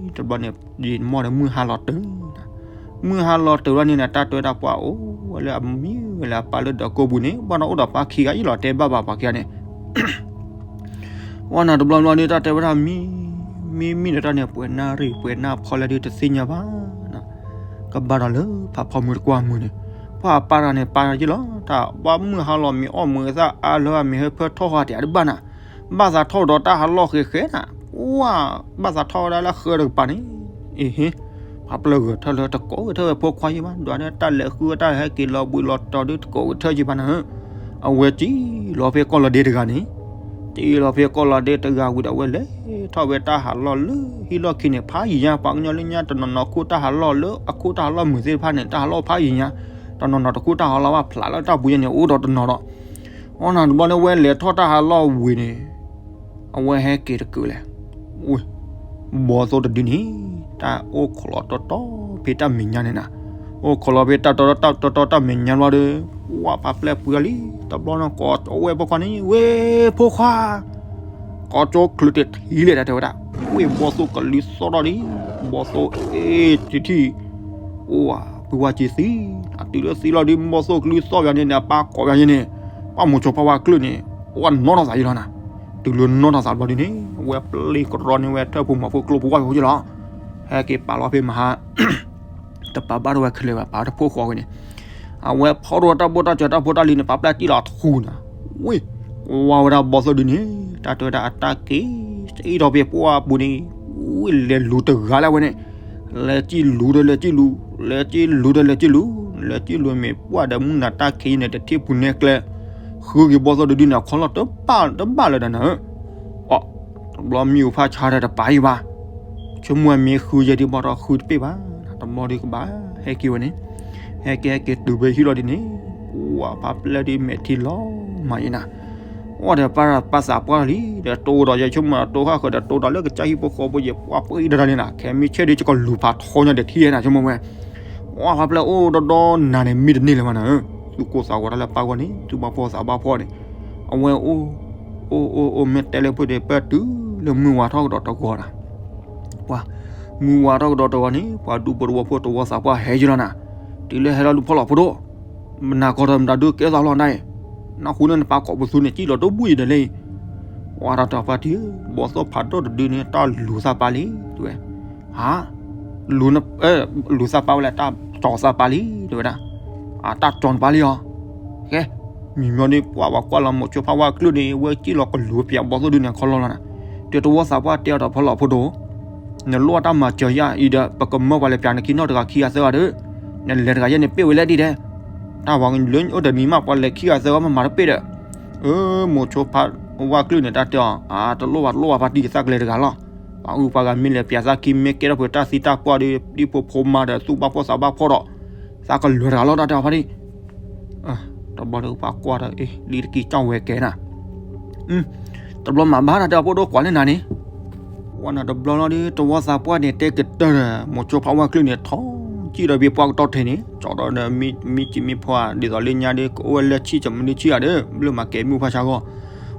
ၤ, တဘျီန့ၣ် ယမီၢ်ဒီးမုၢ်ဟါလီၤတၢၤ, မုၢ်ဟါလီၤတၢၤလီၤန့ၣ် တၢ်တဲဝဲဒၣ်ပှၤအိၣ်ဝဲလၢအမံဝဲလၢအပၢ်လၢဒီးကိးပူၤန့ၣ် ဘၣ်ဒီးအိၣ်ဒီးပၢ်ခံဂၤအံၤလီၤ တဲဘၣ်ဘၣ်ပှၤခံဂၤန့ၣ် ဝဲနၤတဘျီဘျီဒီး တၢ်တဲဝဲဒၣ်မံ, မံမံဒီးတၢ်န့ၣ် ပှဲၤနၣ်ရံၣ် ပှဲၤနၣ်ဖီလဲၣ်ဒီး တသ့ၣ်ညါဘၣ်. ကဘၣ်ဒီးလၢဖးဖီမုၢ်တကွၢ်မုၢ်န့ၣ်, ပှၤအပၢ်တဂၤန့ၣ် ပၢ်တဂၤယ့ၣ်လီၤ, တၢ်ဘၣ်မုၢ်ဟါလီၤမ့ၢ်အီၣ်မ့ၤသၣ်အါလၢအမ့ၢ်ဟဲဖၢထီၣ်ဃီတ့ၢ်အတဘၣ်နၤ, ဘၣ်သးထီၣ်ဒီးတၢ်ဟးလီၢ်ဃဲၤဃဲၤနၤ, ဝဲ, ဘၣ်သးထီၣ်ဝဲဒၣ်လၢဃၢတကပၤန့ၣ်, အ့ဟ့, ပှၤပျၢၢ်ဂဲၤထၢၣ်လၢတကိးဂဲၤထၢၣ်ဝဲဖိခွါယ့ၣ်ဘၣ်, ဒွးဒီးတၢ်လဲၤဃုတၢ်ဟဲက့ၤလီၤဘှံးလီၤတီၤဒီးတကိးဂဲၤထၢၣ်ယ့ၣ်ဘၣ်နၤ အဝဲစံၣ်လီၤဖဲကီၢ်လီၤဒ့တဂၤန့ၣ်, စံၣ်လီၤဖဲကီၢ်လီၤဒ့တဂၤဝံၤဒီး အဝဲလဲၤထီၣ်ဝဲတၢ်ဟးလီၢ်လၢဟံၣ်လီၢ်ခံန့ၣ် ဖးယံၤညါ ပှၤကညီလၢညါတနီၤနီၤခူၣ်တၢ်ဟးလီၢ်လၢအခူၣ်တၢ်ဟးလီၢ်မုာ်သ့ၣ်တဖၣ်န့ၣ် တၢ်ဟးလီၢ်ဖးယံၤညါ, တနီၤနီၤတခူၣ်တၢ်ဟးလီၢ်ဘၣ်ဖျးလၢတၢ်ပူၤယဲန့ၣ် အိၣ်ဒီးတနီၤဒီး အီနၤတဘျီန့ၣ် ဝဲလဲၤထီၣ်တၢ်ဟးလီၢ်ဝံၤန့ၣ်, အဝဲဟဲက့ၤတကုာ်လဲၣ်, ဝ့ၢ်, ဘီသိၣ်တဒုန့ၣ်, တၢ်အိၣ်ခိးလီၤတီတီဖဲတၢ်မဲာ်ညါန့ၣ်နၤ, အိၣ်ခိးလီၤဖဲတၢ်တီတီတီတီတၢ်မဲာ်ညါလီၤဒီး, ဝဲပာ်ပျဲၢ်ပှဲၤလံ, တဘျီန့ၣ် ကိးဝဲဖိခွါန့ၣ်, ဝ့ၢ်ဖိခွါ ကိးကၠိချုးတထံၣ်လဲၣ်တၢ်တဲဝဲဒၣ်, ဝ့ၢ်ဘီသိၣ်ကလံၤသီၣ်ထီၣ်လံ, ဘီသိၣ်အ့ၣ်တထံၣ်, အိၣ်ဝဲပုၢ်ဝဲၢ်က့ၤသံ, အတုၤလၢသံလီၤဒီး ဘီသိၣ်ကလံၤသီၣ်ယၤန့ၣ်န့ၣ် အပၢ်ကိးယၤန့ၣ်န့ၣ်, ပှၤမိၤဆိဖါဝါကလုၢ်န့ၣ်, အိၣ်ဝဲနီၢ်ထီၣ်သးယံၤလီၤနၤ, တုၤလၢနီၢ်ထီၣ်သးဘျီဒ်န့ၣ်, ဝဲပျံၤကရီန့ၢ်ဝဲထၢၣ်ဖိမၤဖိကျိဖိဝါဖိယံၤလီၤ, ဟဲက့ၤပာ်လီၤဖဲမဟါ တပာ်ဘၣ်ထီၣ်ဝဲခဲလၢာ်ဘၣ် ပာ်တဖိဃီဝဲန့ၣ်, အဝဲဖီၣ်ထီၣ်တၢ်ဘိၣ်တၢ်စၢၤတၢ်ဖိတၢ်လံၤန့ၣ် ပာ်ဖျါတံၢ်လီၤထူၣ်နၤ, ဝ့ၢ်, ကွၢ်ဝဲဒၣ်ဘီၣ်သိၣ်ဒုန့ၣ် တၢ်တဲဝဲဒၣ်အတၢ်က့ၤ စံၣ်ထီၣ်ဖဲပှၢ်ပူၤန့ၣ်, ဝ့ၢ် လဲၤလူၤတဂၤလၢအဝဲန့ၣ်, လဲၤစံၣ်လူၤဒီးလဲၤစံၣ်လူၤ, လဲၤစံၣ်လူၤဒီးလဲၤစံၣ်လူၤ, လဲၤစံၣ်လူၤမ့ၢ်ပှၢ်ဒီးမုၢ်နၤတၢ်ခံးန့ၣ် တထံၣ်ပူၤနဲကျဲ, ဃုက့ၤဘီၣ်သိၣ်ဒုဒုန့ၣ် အခီၣ်လီၢ်တဘၣ်တဘၣ်လၢၤဒီးနၤဧၢ, အီ, တဘျီမံၤအိၣ်ဖးဆါဒီးတပာ်အံၤဘၣ်, ဆိကမိၣ်မ့ၢ်ဃုယဲဒ်ဘၣ်ဒီးဃုတပ့ၢ်ဘၣ်, တဘျီဒုကဘၣ်, ဟဲက့ၤဝဲန့ၣ်, ဟဲက့ၤဟဲက့ၤတုၤဖဲဟံၣ်လီၤဒ်န့ၣ်, ပှၢ်ဖးပျဲၢ်ဒ်မဲာ်ထံလီၤမးယဲနၤ, အီဒီးပၢ်ပၢ်သးပှၢ်လီၤလံ ဒီးတိၢ်ဒီးယဲဆိကမိၣ်ဒီးတိၢ်ဃၣ်ဃၢၤဒီးတိၢ်ဒီးလၢကစၢ်ဟံၣ်ဖိဃီဖိယဲ ပှၢ်ပှဲၤအံၤတတၢ်လံနၤ ခဲမ့ၢ်ဆဲးဒ်ကကလူၤဖးထီညါဒီးထံၣ်ယဲနၤဆိကမိၣ်ဝဲ, ပှၢ်ဖးပျဲၢ်အိၣ်ဒီဒီနၤန့ၣ် မံတန့ၢ်လၢၤမးနၤဧၢ, သူၣ်ကိၢ်သးဂီၤတၢ်လၢပၢ်ဂီၢ်န့ၣ် သူၣ်ဘၣ်ဖှီၣ်သးဘၣ်ဖှီၣ်န့ၣ်, အဝဲအိၣ်, အိၣ်အိၣ်အိၣ်မ့ၢ်တဲလၢဖိဒံးပၢၢ်တုၤလၢမုၢ်ဝါထီၣ်ကဒီးတဂီၤနၤ ပှၤ, မုၢ်ဝါထီၣ်ကဒီးတဂီၤန့ၣ် ပှၤဒူဖိတဝီဖိတဝီသးပှၢ်ဟဲယလီၤနၤ, တုၤလၢဟဲလီၤလူၤဖီၣ်လီၤဖိဒိၣ်, မနၤကီၢ်ဒီးမတၤဒုကဲသးလီၤနၤအံၤ, နၢ်ဟူန့ၣ်နပာ်ကိးပသူန့ၣ် စံၣ်လီၤတဘူၣ်အံၤဒီးလၢအံၤ, ဝါထီၣ်တၢ်ဖါတံၢ်, ဘီၣ်သိၣ်ဖးဒိၣ်တဒုန့ၣ် တၢ်လူၤသးပာ်လံ, တဲဝဲ, ဟါ, လူၤ, လူၤသးပာ်ဝဲလဲၣ် တၢ်ကၠီၤသးပာ်လံ, တဲဝဲဒၣ်, အတၢ်ကၠီၤနပာ်လံအီၤ, ကဲ, မံၤမီၤဒ်ပှၢ်ပှၤကွၢ်လီၤမိၤဆိဖးဝါကျုၢ်န့ၣ် ဝဲစံၣ်လီၤကလူၤပၠးဘီၣ်သိၣ်ဒုန့ၣ်ခီလီၤလီၤနၤ, တုၤတဝီသးပှၢ်တဲအီၤဒီးဖီလီၤဖိဒိၣ်, နလိၣ်တၢ်မၤစၢၤယၤအံၤဒီး ပကမၢပှၤလဲၤပၠးနခံနီၢ်တဂၤခံဂၤသၢဂၤဒီး, နလဲၤတဂၤယဲန့ၣ်ပ့ၢ်ဝဲလဲၣ်ဒ်ဒဲး, တၢ်ဝၤလၢအိၣ်တနံၤမး ပှၤလဲၤခံဂၤသၢဂၤမးမၤတပ့ၢ်ဒီး, အၢ မိၤဆိဖးဝါကျုၢ်န့ၣ် တၢ်တဲအီၤ, အတလိၣ်ဘၣ်တလိၣ်ဘၣ် ပှၤတံၢ်ယသးကလဲၤတဂၤလီၤ, ပှၤအုၣ်ပှၤဂၤမ့ၢ်လဲၤပၠးသးခံမ့ၢ်ကဲထီၣ်ပှၤတၢ်သံတၢ်ပှၢ်ဒီး ဒ်ဖိဖိမါဒီးသူၣ်ဘၣ်ဖှီၣ်သးဘၣ်ဖှီၣ်ဒီး, သးကလဲၤတဂၤလီၤ တၢ်တဲအီၤဖါတံၢ် တဘျီဒီးပှၤကွၢ်ဒီး အ့ လံတကံၢ်ကၠီၣ်ဝဲကဲနၤ, တဘျီမၤဘၣ်နၤတဲအီၤဖိဒိၣ်ကွၢ်လၢနၤန့ၣ်, ဝဲနၤတဘျီလီၤဒီး တဝီသးပှၢ်န့ၣ် တဲကတၢၢ်ဒီး မိၤဆိဖးဝါကျုၢ်န့ၣ် ထီၣ်စံၣ်ဒီးဘ့ၣ်ပှၢ်ကတီၢ်ထဲန့ၣ် ကၠီဒီး မံစံးမံဖီဧါ ဒ်သိးလၢညါဒီး ကအိၣ်ဝဲလၢဆံၣ်ကမုၢ်နံၣ်ဆံၣ်ဧါဒီး ဘျၢမၤကဲမုၢ်ဖးဆါဂီၢ်,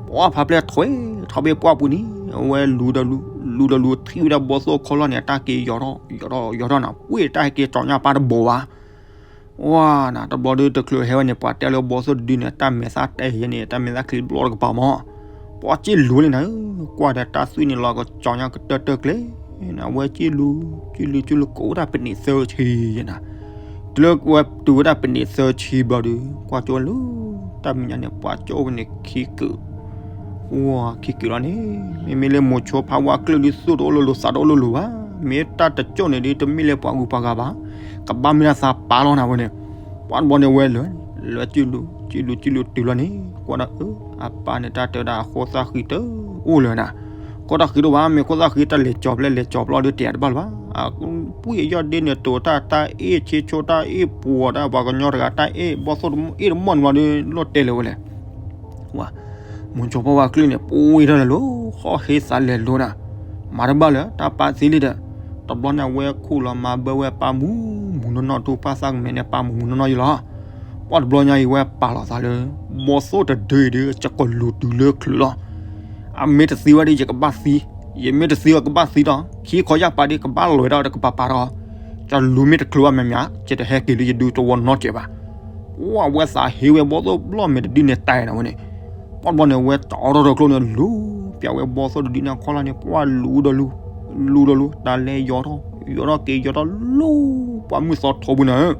ပှၢ်ဖးပျဲၢ်ထွဲထီၣ်ဘ့ၣ်ပှၢ်ပူၤန့ၣ် အဝဲလူၤဒီးလူၤ, လူၤဒီးလူၤထံၣ်ဝဲဒၣ်ဘီၣ်သိၣ်ခီလီၢ်န့ၣ် အတၢ်က့ၤယီၤထီၣ်, ယီၤထီၣ်, ယီၤထီၣ်နၤ ပှ့ၢ်တၢ်ဟဲက့ၤကၠီညါပၢ်တဘီဘၣ် ဝါနၤ တဘျီဒီးတချုးဟဲဝဲန့ၣ် ပှၤတဲလၢဘီၣ်သိၣ်တဒုန့ၣ် တၢ်မဲာ်သၣ်တဲယဲန့ၣ် တၢ်မဲာ်သၣ်ချံဘျီတကပၤမး, ပှၤစံၣ်လူၤန့ၣ်နၤ, ကွၢ်ဒီးတၢ်သွံၣ်န့ၣ်လီၤကကၠီညါကတၢၢ်တၢၢ်ကျဲ, နဝဲစံၣ်လူၤ, စံၣ်လူၤ, စံၣ်လူၤ ကအိၣ်တၢ်ပနံးသၢဆံယဲနၤ, တုၤလၢဝဲတုၤဝဲဒၣ်ပနံးသၢဆံဘျီဒီး ကွၢ်ကၠိလၢ တၢ်မဲာ်ညါန့ၣ် ပှၤကၠိဝဲန့ၣ်ခံကုာ် ဝါ ခံကုာ်လီၤန့ၣ်, မ့မ့ၢ်လၢမိၤဆိဖးဝါကျုၢ်ဒုး သူၣ်တအိၣ်လၢလိၤ သးတအိၣ်လၢလိၤဘၣ်, မ့ၢ်တၢ်တကၠိၣ်န့ၣ်ဒုး တမ့ၢ်လၢပှၤဂုၤပှၤဂၤဘၣ်, ကဘၣ်မ့ၢ်ဒၣ်သးပၢ်လီၤနၤဝဲန့ၣ်, ပှၢ်တဘျီန့ၣ်ဝဲလၢာ်, လၢာ်စံၣ်လူၤ, စံၣ်လူၤ စံၣ်လူၤတုၤလီၤန့ၣ် ကွၢ်ဒီးအၢ အပၢ်န့ၣ်တၢ်တဲဝဲဒၣ်အခိၣ်သၣ်ဃံတအိၣ်လၢၤနၤ, ခိၣ်သၣ်ဃံတအိၣ်ဘၣ် မ့ၢ်ခိၣ်သၣ်ဃံတၢ်လဲၤကၠီၤဖျဲၣ်လဲၤကၠီၤဖျီဒီးတဲတဘၣ်လၢၤဘၣ်, အပှံၢ်အယီၢ်ဒ့န့ၣ် တိၤတၢ်တၢ်အ့ၣ် ဆ့ဆိတၢ်အ့ၣ် ပှၤကညီတဂၤတၢ်အ့ၣ် ဘီၣ်သိၣ်အ့ၣ်တမီၢ်န့ၣ်ဘျီဒီး လိၣ်တဲလၢၤဝဲလဲၣ် ဝါ, မိၤဆိဖးဝါကျုၢ်န့ၣ် ပှ့ၤထီၣ်လဲၤလိၤ ဃီၣ်ဟ့သးလဲၤလိၤနၤ, မၤတဘၣ်လၢၤ တၢ်ပာ်သံလံဒီး, တဘျီန့ၣ်အဝဲခူၣ်လီၤမၤဘၢဝဲပၢ်မူးမူးနီၢ်နီၢ် တူၢ်ပၢ်သၣ်ကမဲာ်န့ၣ် ပၢ်မူးမူးနီၢ်နီၢ်ယလီၤ, ပှၢ်တဘျီညါအံၤဝဲပာ်လီၤသးလၢ ဘီၣ်သိၣ်တဒုအံၤဒီး ယကလူၤတုၤလၢချုးလီၤ အမ့ၢ်တသံဝဲဒီး ယကဘၣ်သံ, ယမ့ၢ်တသံဝဲကဘၣ်သံဒီး ခံခီယၢ်ပာ်ဒီး ကဘၣ်လီၤဝဲဒၣ်ဒီးကပၤပာ်ဒီး, ယလူၤမ့ၢ်တချုးဘၣ်မ့ၢ်မ့ၢ် ယတဟဲက့ၤလၢယဒုးတဝီနီတစဲးဘၣ်. ပှၢ်ဝဲသးဟ့ဝဲဘီၣ်သိၣ်ဘျီၣ်မဲာ်တဒုန့ၣ်တၢ်နၤဝဲန့ၣ်, ပှၢ်တဘျီန့ၣ် ဝဲတၢ်အိးထီၣ်တကျိန့ၣ် လူၤပၠးဝဲဘီၣ်သိၣ်တဒုန့ၣ်ခီလီၤန့ၣ် ပှၢ်လူၤဒီးလူၤ, လူၤဒီးလူၤ တၢ်လဲၤယီၤထီၣ်, ယီၤထီၣ်က့ၤယီၤထီၣ်လူၤ ပှၢ်မုၢ်သီထိပူၤန့ၣ်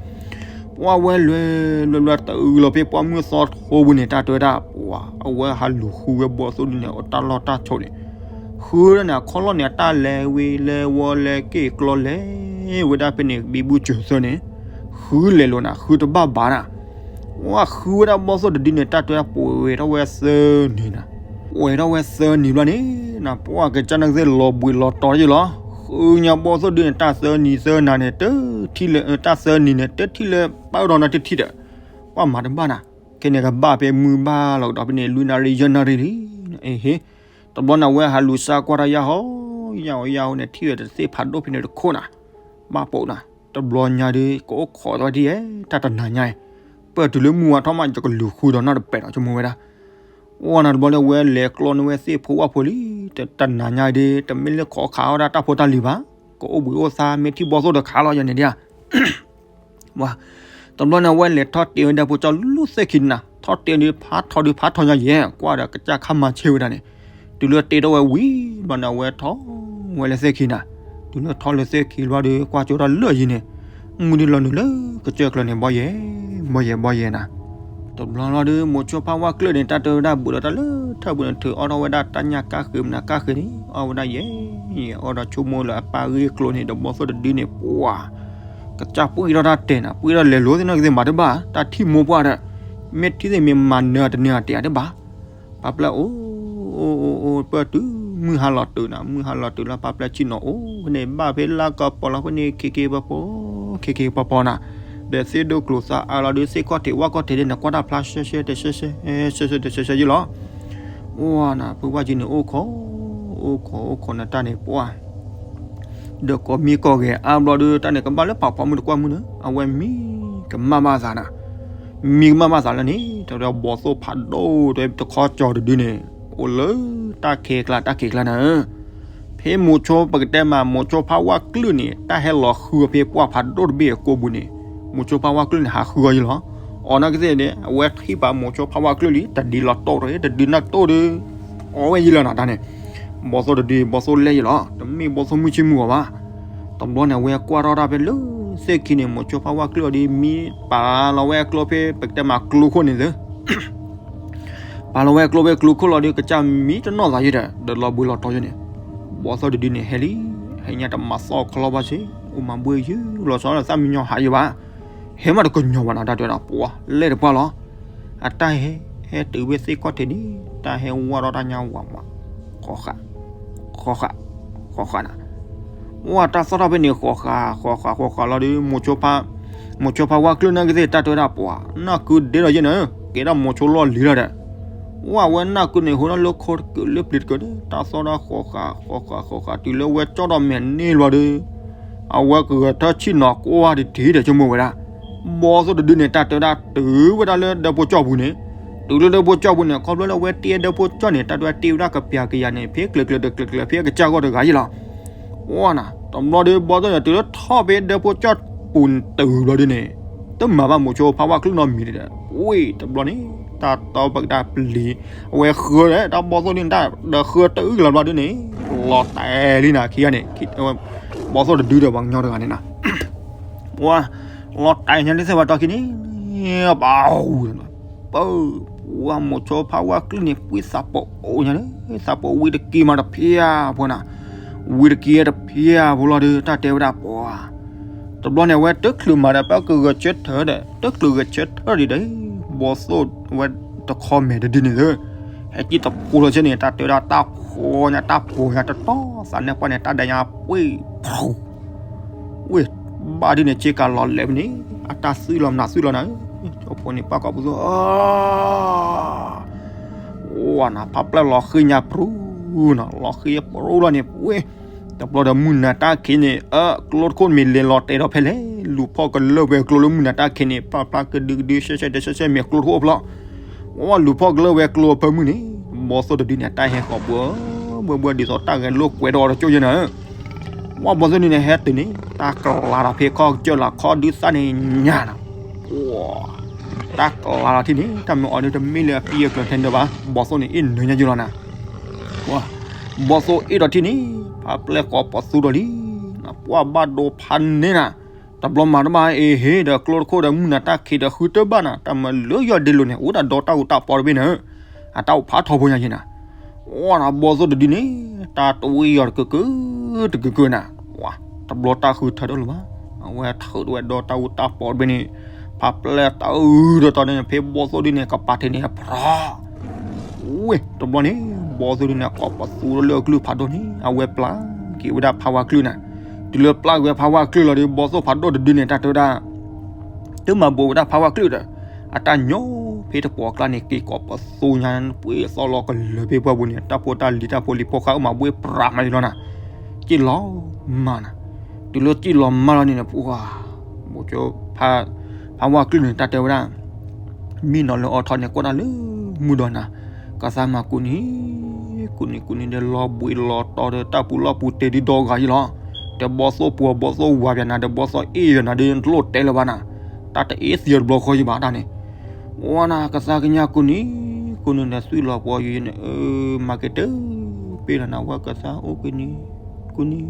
ပှၢ်ဝဲလဲၤလဲၤလဲၤတအုးလီၤဖဲပှၢ်မုၢ်သီထိပူၤန့ၣ် တၢ်တဲဝဲဒၣ် ပှၢ် အဝဲဟးလူၤဃုဝဲဘီၣ်သိၣ်ဒုန့ၣ် အတၢ်လီၢ်တၢ်ဆိးန့ၣ်, ဃုဒၣ်န့ၣ် အခီလီၢ်န့ၣ် အတၢ်လဲၤဝံၤလဲၤဝီၤလဲၤက့ၤကျီလဲၤဝဲဒၣ်ဖဲန့ၣ် ဘံဘူစၢၤသၢန့ၣ်, ဃုလဲၤလိာ်နၤ ဃုတဘၣ်ဘၣ်နၤ, ပှၢ်ဃုဝဲဒၣ်ဘီၣ်သိၣ်တဒုန့ၣ် တၢ်တဲဝဲဒၣ်ပှဲၤထီၣ်ဝဲသၢနံၤနၤ, ပှဲၤထီၣ်ဝဲသၢနံၤဘျီန့ၣ်နၤ ပှၢ်ကစၢ်နကသ့ၣ်လီၤဘှံးလီၤတီၤယလီၤ, ဃုညါဘီၣ်သိၣ်ဒုန့ၣ် တၢ်သၢနံၤသၢနၤန့ၣ် တထံၣ်လၢ တၢ်သၢနံၤန့ၣ် တထံၣ်လၢပၢ်ဒီးနၤတထံၣ်ဒီး, ပှၢ်မၤတဘၣ်နၤ, ခဲန့ၣ်ကဘၣ်ဖဲမုၢ်ဘၣ်လီၤကဒီးဖဲန့ၣ် လွံၢ်နၣ်ရံၣ်ယဲၢ်နၣ်ရံၣ်လံ, အဟ့ တဘျီန့ၣ် အဝဲဟးလူၤစါကွၢ်တၢ်ယၢ်ဟီ, ယၢ်ဟီယၢ်ဟီန့ၣ် ထံၣ်ဝဲတသ့ၣ်ဖးဒိၣ်ဖဲန့ၣ်တခိၣ်နၤ, ဘၣ်ပိာ်နၤ, တဘျီညါဒီး ကအိၣ်ခိးသီဒ်ယဲ တၢ်တနၤညါအံၤ, ပၢၢ်တုၤလၢမုၢ်ဝါထီၣ်မး ယကလူၤဃုဒီးနီၢ်တပဲာ်ဒီး ဆိကမိၣ်ဝဲဒၣ် အိၣ်နၤတဘျီလၢအဝဲလဲၤကျီန့ၢ်ဝဲသ့ၣ်ဖိဝၣ်ဖိလံ, တနၤညါအံၤဒီး တမ့ၢ်လၢခိးခးဝဲဒၣ်တၢ်ဖိတၢ်လံၤဘၣ်, ကအိၣ်ဘှံးအိၣ်သါမ့ၢ်ထံၣ်ဘီၣ်သိၣ်ဒီးခးလီၤယၤန့ၣ်ဒ်ဧါ ဝါ, တဘျီန့ၣ် အဝဲလဲၤထီၣ်တဲဝဲဒၣ်ဖိကၠီလူၢ်သ့ၣ်ခံနၤ, ထီၣ်တဲဒုးဖးထီဒုးဖးထီညါယဲ, ကွၢ်ဒီးကစၢ်ခါမၤဆ့ၣ်ဝဲဒၣ်န့ၣ်, တုၤလၢတဲထီၣ်ဝဲဝံၤဘျီန့ၣ် အဝဲထီၣ်ဝဲလၢသ့ၣ်ခံနၤ, တုၤလၢထီၣ်လၢသ့ၣ်ခံဘျီဒီး ကွၢ်ကၠိတၢ်လၢာ်ယံၤန့ၣ်, မုၢ်ဒုလီၤနုာ်လၢကစၢၢ်ကျၢၤန့ၣ် ဘီယဲၢ် ဘီယဲၢ် ဘီယဲၢ်နၤ. တဘျီလီၤဒီး မိၤဆိဖါဝါကျၢၢ်န့ၣ် တၢ်တဲဝဲဒၣ်ဘူးဒီးတၢ်လၢထၢၣ်ပူၤန့ၣ် ထုးအီၣ်ထီၣ်ဝဲဒၣ်တၢ်ညၣ်ကါဃ့မနၤကါဃ့န့ၣ် အီၣ်ဝဲဒၣ်ယဲၢ်ယဲၢ် အီၣ်ဒီးဆိကမိၣ်လၢအပၢ်ဂ့ၢ်ကျိၤန့ၣ် ဒီးဘီသိၣ်တဒုန့ၣ် ပှၤ ကစၢ်ပှံၢ်ထီၣ်တၢ်တဲာ်နၤ ပှံၢ်ထီၣ်လဲၤလိၤသ့ၣ်နီၣ်ကသ့ၣ်မၤတဘၣ် တၢ်ထံၣ်မိၢ်ပှၢ်ဒီး မ့ၢ်ထံၣ်သ့ၣ်မ့ၢ်မၤနၢၤတနၢၤအတဲာ်အတဘၣ် ပၢ်ပျဲၢ်အိၣ် အိၣ် အိၣ် အိၣ် ပၢၢ်တုၤ မုၢ်ဟါလီၤတုၤနၤ မုၢ်ဟါလီၤတုၤလၢပၢ်ပျဲၢ်ဆ့ၣ်နီၤအိၣ်ဖဲန့ၣ် ဘၣ်ဖဲလါကပီၤလီၤဖဲန့ၣ် ခ့ခ့ပီပီ ခ့ခ့ပီပီနၤ, ဒီးသ့ၣ်ဒိၣ်ကျိၤသးအါလီၤဒုး သ့ၣ်ခီၣ်ထံးဝၣ်ခီၣ်ထံးဒ်န့ၣ် ကွၢ်တၢ်ဖျါရှဲရှဲတရှဲရှဲ ရှဲရှဲတရှဲရှဲယ့ၣ်လီၤ. အိၣ်နၤ ဖုဝၣ်ကံန့ၣ် အိၣ်ခိး အိၣ်ခိး အိၣ်ခိးနတၢ်န့ၣ်ပှၢ် ဒီးကိးမံၤကိးဂၤအါဘျီဒုး တၢ်န့ၣ်ကဘၣ်လၢဖးဖီမုၢ်တကွၢ်မုၢ်န့ၣ် အဝဲမံကမၣ်ဘၣ်သးနၤ, မံကမၣ်ဘၣ်သးလၢန့ၣ် တၢ်ဒီးဘီသိၣ်ဖးဒိၣ်တခီကၠီၤတဒုန့ၣ် အိၣ်လၢတၢ်ခံးကျါ တၢ်ခံးကျါနၤဧၢ, ဖဲမိၤဆိပကတဲမး မိၤဆိဖးဝါကျၢၢ်န့ၣ် တၢ်ဟဲလီၤဃုအီၤဖဲပှၢ်ဖးဒိၣ်တဘ့ၣ်အကိာ်ပူၤန့ၣ် မိၤဆိဖးဝါကျၢၢ်န့ၣ် ဟးဃုအီၤယ့ၣ်လီၤ. အီၤနာ်က့သ့ၣ်န့ၣ် အဝဲထံၣ်ဘၣ်မိၤဆိဖးဝါကျၢၢ်လံ တဒုလီၤတိၢ်တဂ့ၤ တဒုနၢ်တိၢ်ဒီး အီၣ်ဝဲယ့ၣ်လီၤနၤတၢ်န့ၣ်, ဘီသိၣ်တဒု ဘီသိၣ်လဲၢ်ယ့ၣ်လီၤ တမ့ၢ်ဘီသိၣ်မုၢ်ဆ့ၣ်မုၢ်ဂီၤဘၣ်. တဘျီန့ၣ် အဝဲကွၢ်ထီၣ်တၢ်ဖဲလၢသ့ၣ်ခံန့ၣ် မိၤဆိဖးဝါကျၢၢ်အီၤဒ်မံပာ်လီၤဝဲအကျိဖဲ ပကတဲမးကျိခိၣ်န့ၣ်သ့ ပာ်လီၤဝဲအကျိဖဲကျိခိၣ်လီၤဒီး ကစၢ်မံတနီၣ်သးယ့ၣ်ဒီး ဒီးလီၤဘှံးလီၤတီၤယ့ၣ်န့ၣ်, ဘီသိၣ်တဒုန့ၣ် ဟဲလံ, ဟဲညါတမၤသီၣ်ခီလီၤဘၣ်စ့ၢ်, အိၣ်မၤဘှံးယုၢ်လီၤဆီလၢသၣ်မံညီဟးယ့ၣ်ဘၣ်, ဟဲမးတကညီၤဘၣ်နၤ တၢ်တဲဝဲဒၣ် ပှၤလဲၣ်တပှၢ်လီၤ. အတၢ်ဟဲ ဟဲတုၤဖဲသ့ၣ်ခီၣ်ထံးန့ၣ် တၢ်ဟဲဝၢ်ထီၣ်တၢ်ညါဝးမး, ဃီဃာ်, ဃီဃာ်, ဃီဃာ်နၤ ဝဲတၢ်သီၣ်ထီၣ်ဖဲန့ၣ် ဃီဃာ် ဃီဃာ် ဃီဃာ်လီၤဒီး မိၤဆိဖးဝါကျၢၢ်နာ်က့သ့ၣ် တၢ်တဲဝဲဒၣ် ပှၤ နၢ်ကုဒ့ဒီးယ့ၣ်နၤ, ကဲဒၣ်မိၤဆိလီၢ်လံၤလီၤဒီး, ဝဲအဝဲနၢ်ကုန့ၣ် ဟိထီၣ်လၢခိတကုာ်လၢပျံၤတကုာ်ဒီး တၢ်သီၣ်ထီၣ်ဃီဃာ် ဃီဃာ် ဃီဃာ် တုၤလၢဝဲကၠီၣ်ဒီးမဲာ်န့ၢ်လီၤဒီး အဝဲကဂဲၤထၢၣ်ဆ့ၣ်နီၤကွၢ်တထံၣ်ဒီး ဆိကမိၣ်ဝဲဒၣ်, ဘီသိၣ်တဒုန့ၣ် တၢ်တဲဝဲဒၣ်တုၤဝဲဒၣ်လၢဒၢးဖိကၠီၣ်ပူၤန့ၣ်, တုၤလၢဒၢးဖိကၠီၣ်ပူၤန့ၣ် ခီဖျိလၢအဝဲတ့ဒၢးဖိကၠီၣ်န့ၣ် တၢ်တဲဝဲဒၣ်တ့ဝဲဒၣ်ကပျၢ်ကယၤန့ၣ် ဖဲကျၢၤကျၢၤတကျၢၤကျၢၤ ဖဲအကစၢ်ဂီၢ်တဂၤယ့ၣ်လီၤ. ဝဲနၤ တဘျီဒီး ဘီသိၣ်န့ၣ် တုၤလၢထီၣ်ဖဲဒၢးဖိကၠီၣ်ပူၤတုၤဘျီဒုန့ၣ် တမၤဘၣ်မိၤဆိဖးဝါကျၢၢ်နီတမံၤဒီး ဝ့ၢ်တဘျီန့ၣ် တၢ်တီပကတၢ်ပျံၤ အဝဲဃၢဒီး တၢ်ဘီသိၣ်န့ၣ် တၢ်ဒီးဃၢတအုၣ်ကလၤဘျီဒုန့ၣ် လီၤတဲာ်လံနၤ ခံဂၤန့ၣ် ဘီသိၣ်တဒုဒီးပှၤကညီတဂၤန့ၣ်နၤ ဝဲ လီၤတဲာ်ညါလၢသ့ၣ်ဝဲတီခံန့ၣ် ဘၣ် ပၢ် ဝဲမိၤဆိဖးဝါကျၢၢ်န့ၣ် ပှ့ၤသးပအိၣ်ညါလၢ သးပဝံတက့ၤမးတဖျါဖိနၤ, ဝံတက့ၤတဖျါဖိလီၤဒီး တၢ်တဲဝဲဒၣ်ပှၤ တဘျီန့ၣ် အဝဲတချုးမၤဒီး ပကဂဲၤဆၢထၢၣ်ဒီး တချုးဂဲၤဆၢထၢၣ်ဒံးဒီး ဘီသိၣ်ဝဲတခီမဲာ်တဒုန့ၣ်လၢ ဟဲကံၣ်တဖိလီၤဆဲန့ၣ် တၢ်တဲဝဲဒၣ်တၢ်ဖှီညါ တၢ်ဖှီညါတတီၤသးနဲၣ်ပှၢ်န့ၣ် တၢ်ဒဲညါပှ့ၤ ဖူ ဝ့ၢ် ဘၣ်ဒ်န့ၣ် ဆ့ကၤလီၤလဲၤဖဲန့ၣ် အတၢ်သွံၣ်လီၤမနုၤသွံၣ်လီၤနၤဧၢ, ကၠီဖိန့ၣ် ပၢ်ကီၢ်ပူၤသိ ဝဲနၤ ဖးပျဲၢ်လီၤဃံၤညါပြူၤနၤ လီၤဃံၤပြူၤလီၤန့ၣ် ဝ့ၢ် တဘျီဒီးမုၢ်နၤတၢ်ခံးန့ၣ် အၢ ကျိတခိၣ်မ့ၢ်လဲၤလီၤတဲာ်ဒီးဖဲလဲၣ် လူၤဖီၣ်ကလၢာ်ဝဲကျိလၢမုၢ်နၤတၢ်ခံးန့ၣ် ပာ်ဖျါကဒုကဒု ရှဲရှဲတရှဲရှဲ မ့ၢ်ကျိတခိၣ်ဖျီ ဝဲလူၤဖီၣ်ကလၢာ်ဝဲကျိအဖၢမုၢ်န့ၣ် ဘီသိၣ်တဒုန့ၣ် တၢ်ဟဲဃီၤဘှဲဘှဲဘှဲ ဒ်သိးတၢ်ဂဲၤလိာ်ကွဲဒီးအီၤတကၠိၢ်ယဲနၤဧၢ, ဝဲဘီသိၣ်တဒုန့ၣ် ဟဲတုၤန့ၣ် တၢ်ကလၤဒီးဖဲခီကစၢၢ်လီၤ ခီဒုးသၣ်န့ၣ်ညါနၤ, တၢ်ကလၤဒီးထံၣ်န့ၣ် တၢ်မ့ၢ်အီၤဒုးတမ့ၢ်လၢအပံအကျၢၤထဲန့ၣ်ဘၣ် ဘီသိၣ်န့ၣ် အ့ၣ်နုာ်ညါယိလီၤနၤ ဘီသိၣ်အ့ၣ်ဒီးထံၣ်န့ၣ် ဖးပျဲၢ်ကိးပသူဒီးလံ, ပှၢ်ဘၣ်ဒိဖးန့ၢ်နၤ, တဘျီမၤတဘၣ်အ့ၣ်ဟ့ၣ်ဒီးကျိတခိၣ်ဒီးမုၢ်နၤတၢ်ခံးဒီးဃုတၢ်ဘၣ်နၤ တၢ်မၤလၢယီၤဒ့လိာ်န့ၣ် အိၣ်ဒၣ်ဒီတၢ်အူတၢ်ပီတဘ့ၣ်န့ၣ်, အတၢ်အိၣ်ဖးထီဖိညါယဲနၤ, ဝဲနၤဘီသိၣ်တဒုန့ၣ် တၢ်တဝံယီၤတကၢၢ်ကၢၢ်တကၢၢ်ကၢၢ်နၤ, တဘျီတၢ်ဃုထၢတအိၣ်လၢၤဘၣ်, အဝဲထုးထီၣ်ဝဲဒီတၢ်အူတၢ်ပီတဘ့ၣ်န့ၣ်, ဖးပျဲၢ်တၢ်အုၣ်ဒီးတီၤန့ၣ် ဖဲဘီသိၣ်ဒုန့ၣ် ကပၤထံးန့ၣ် ဖြး ဝ့ၢ် တဘျီန့ၣ် ဘီသိၣ်ဒုန့ၣ် ကိးပသူလၢအကလုၢ်ဖးဒိၣ်န့ၣ် အဝဲပျၢ်က့ၤဝဲဒၣ်ဖးဝါကျၢၢ်နၤ, တုၤလၢပျၢ်က့ၤဝဲဖးဝါကျၢၢ်လီၤဒီး ဘီသိၣ်ဖးဒိၣ်တဒုန့ၣ် တၢ်တဲဝဲဒၣ် တမၤဘူးဝဲဒၣ်ဖးဝါကျၢၢ်ဒီး အတၢ်ညီဖဲတပှီၤကျါန့ၣ် က့ၤကိးပသူညါ ပှ့ၤသီလီၤကလၢၤဖဲပှၢ်ပူၤန့ၣ် တၢ်ဖိတၢ်လံၤတၢ်ဖိလံၤဖိဃါအုၣ်မးဘှ့ၣ်ပြးမးလီၤနၤ, က့ၣ်လီၤမၢ်နၤ, တုၤလၢက့ၣ်လီၤမၢ်လီၤန့ၣ် ပှၤ ဘိကၠိ ဖးဝါကျၢၢ်န့ၣ် တၢ်တဲဝဲဒၣ် မံနီၤလၢအီထီန့ၣ် ကွၢ်တၢ်လၢမုၢ်ဒီးနၤ, ကသါမၤကူနံၤ ကူနံၤကူနံၤဒီး လီၤဘှံးလီၤတီၤဒီး တၢ်ပူၤလီၢ်ပူၤတဲာ်ဒုဒီဂၤယဲလီၤ, ဒီးဘီသိၣ်ပှၤဘီသိၣ်ဝၤပျးနၤ ဒီးဘီသိၣ်အ့ၣ်ယဲနၤဒီး တလိၣ်တဲလၢၤဘၣ်နၤ, တၢ်တအ့ၣ်သံအီၤတဘျီဃီယဲဘၣ်တၢ်န့ၣ်, ဝဲနၤ ကသါကညါကူနံၤ ကူနံၤဒီး သွံၣ်လီၤပှီၤယဲန့ၣ် အၢ မၤက့ၤတပ့ၢ်လီၤနၤ ဝဲကသါအိၣ်ကနံၤ ကူနံၤ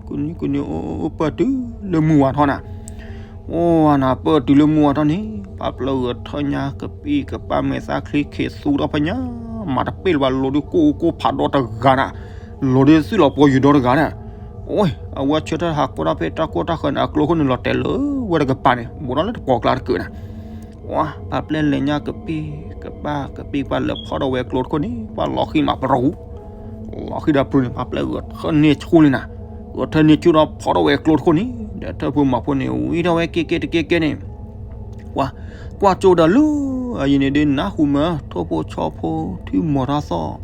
ကူနံၤကူနံၤ အိၣ်အိၣ်ပၢၢ်တုၤလၢမုၢ်ဝါထီၣ်နၤ, အိၣ်နၤ ပၢၢ်တုၤလၢမုၢ်ဝါထီၣ်န့ၣ် ပၢ်ပျဲၢ်ဂဲၤထၢၣ်ညါကပံၢ်ကပၢ် မဲာ်သၣ်ချံခ့သူထီၣ်ဖဲညါ မၤတပ့ၢ်လၢၤဘၣ် လီၤဒုးကိၢ်ကိၢ်ဖးဒီတဂၤနၤ, လီၤဒုးသုးလီၤပှီၤယုာ်ဒီတဂၤဒီး, အိၣ် အဝဲဆၢထၢၣ်ဟးကွၢ်ထီၣ်ဖဲတၢ်ကိၢ်တၢ်ဃၢၤန့ၣ် အကျိခိၣ်န့ၣ်လီၤတဲာ်လၢဝဲတကပၤန့ၣ် ဘူးထီၣ်လၢတပီၤကျါတကုာ်နၤ, ဝါ ပၢ်ပျဲၢ်လဲၤညါကပံၢ်ကပၢ် ကပံၢ်ကပၢ်လၢဖီၣ်ဒီးဝဲကျိတခိၣ်န့ၣ် ပၢ်လီၤဃံၤမးပရူၤ လီၤဃံၤဒီးပရူၤန့ၣ် ပၢ်ပျဲၢ်ဂဲၤထၢၣ်န့ၢ်ဆူၣ်လံနၤ, ဂဲၤထၢၣ်န့ၢ်ဆူၣ်ဒီးဖီၣ်ဒီးဝဲကျိတခိၣ်န့ၣ် ဒီးထၢၣ်ဖိမၤဖိန့ၣ် ဝံထီၣ်ဝဲကဲကဲတကဲကဲန့ၣ်, ကွၢ် ကွၢ်ကၠိဒီးလၢ အယံၤန့ၣ်ဒုး နၢ်ဟူမၢ ထိၣ်ဖိဆီဖိ ထံၣ်မီၤထီၣ်သီၣ်,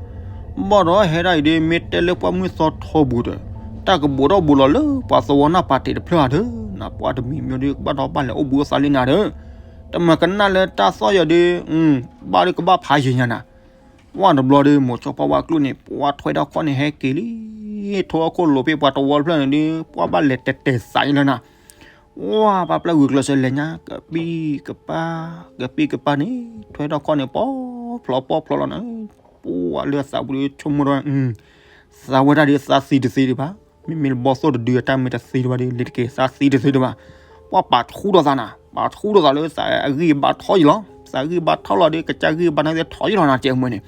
ဘၣ်ဒီးဟဲဒၣ်အံၤဒုး မ့ၢ်တဲလၢပှၢ်မုၢ်သီထီဘူးဒီး တၢ်ကဘူးထီၣ်ဘူးလီၤလၢပှၤသဝီနၢ်ပၤတ့ၢ်တဖျၢၣ်ဧါဒီး နပှၢ်တမံၤမံၤဒုး ကဘၣ်ဒီးဘၣ်လဲၤအိၣ်ဘူးအိၣ်သးလံနၤဒီး, တမၤကနၣ်လၢတၢ်သီၣ်ယီၤဒုး, ဘၣ်ဒုးကဘၣ်ဖးယံၤညါနၤ, ဝါတဘျီဒီး မိၤဆိဖီဝါကျိန့ၣ် ပှၢ်ထွဲထီၣ်ခီၣ်န့ၣ်ဟဲက့ၤလံ, ထိၣ်ဟီၣ်ခိၣ်လိၤဖဲပှၤသဝီတဖျၢၣ်န့ၣ်ဒုး ပှၢ်ဘၣ်လဲၤတဲာ်တဲာ်သးအံၤလၢနၤ, ဝါ ပၢ်ပျဲၢ်ဂုာ်ကျဲးစၢးလဲၤညါ ကပံၢ်ကပၢ် ကပံၢ်ကပၢ်န့ၣ် ထွဲထီၣ်ခီၣ်န့ၣ် ပီၣ်ဖျီပီၣ်ဖျီလီၤနၤ, ပှၢ်လၢသးပူၤဒုးဆိကမိၣ်ဒီး, သးဝဲဒၣ်ဒုးသးသံတသ့ဒံးဘၣ်, မ့မ့ၢ်လၢဘီၣ်သိၣ်တဒုအတၢ်မ့ၢ်တသ့ဒံးဘၣ်ဒီး လံတက့ၤသးသံတသ့ဒံးဘၣ်, ပှၢ်ပာ်ထူဒီးသးနၤ, ပာ်ထူဒီးသးလၢသးအဂံၢ်ဘါထီၣ်ယံၤလီၤ, သးဂံၢ်ဘါထီၣ်လီၤဒီး ကစၢ်ဂံၢ်ဘါန့ၣ်သ့ၣ်ထီၣ်ယံၤလီၤနၤ ကဲမ့ၢ်န့ၣ်,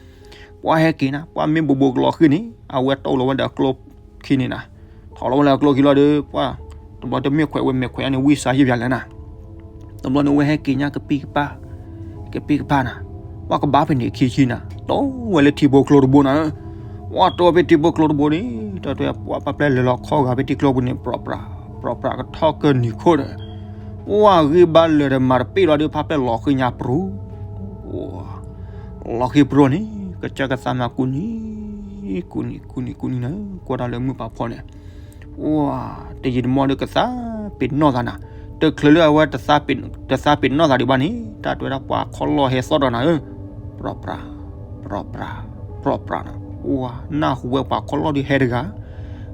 ပှၢ်ဟဲက့ၤနၤ ပှၢ်မ့ၢ်ဘူးဘူးကလီၤဃံၤန့ၣ် အဝဲတီၢ်လီၤဝဲဒီးအကျိခံန့ၣ်နၤ, ထီၣ်လီၤဝဲလၢအကျိခံလီၤဒီး ပှၢ် တဘျီတမ့ၢ်ခွဲးဝဲမဲာ်ခွဲးအန့ၣ် ဝံၣ်စါယံၣ်ပၠးလဲၣ်နၤ, တဘျီန့ၣ်ဝဲဟဲက့ၤညါကပံၢ်ကပၢ်, ကပံၢ်ကပၢ်နၤ, ပှၢ်ကဘၣ်ဖဲန့ၣ်ခံဆံနၤ, တီၢ်ဝဲလၢထံဖိကျိတဘိနၤ, ပှၢ်တီၢ်ဖဲထံဖိကျိတဘိန့ၣ် တၢ်တဲပှၢ်ပၢ်ပျဲၢ်လဲၤလီၤခီဂာ်ဖဲထံကျိပူၤန့ၣ် ပြီၣ်ပြး ပြီၣ်ပြးကထီၣ်ကၢၢ်နံၤခိၣ်ဒီး, ပှၢ်ဂံၢ်ဘါလၢာ်ဒီးမၤတပ့ၢ်လီၤဒီး ပၢ်ပျဲၢ်လီၤဃံၤညါပရူၤ လီၤဃံၤပရူၤန့ၣ် ကစၢ်ကသးမၤကူနံၤ, ကူနံၤ ကူနံၤ ကူနံၤနၤ, ကွၢ်တၢ်လၢမုၢ်ပာ်ဖီန့ၣ်, တယံာ်တမီၢ်ဒီးကသးပ့ၤနီၣ်သးနၤ, တချုးလၢအဝဲ တသးပ့ၤနီၣ်သးဒံးဘၣ်န့ၣ် တၢ်တဲဝဲဒၣ်ပှၤခီၣ်လီၢ်ဟဲသီၣ်ဒီးနၤဧၢ, ပြီၣ်ပြး ပြီၣ်ပြး ပြီၣ်ပြးနၤ, နၢ်ဟူဝဲပှၤခီၣ်လီၢ်ဒုးဟဲတဂၤ,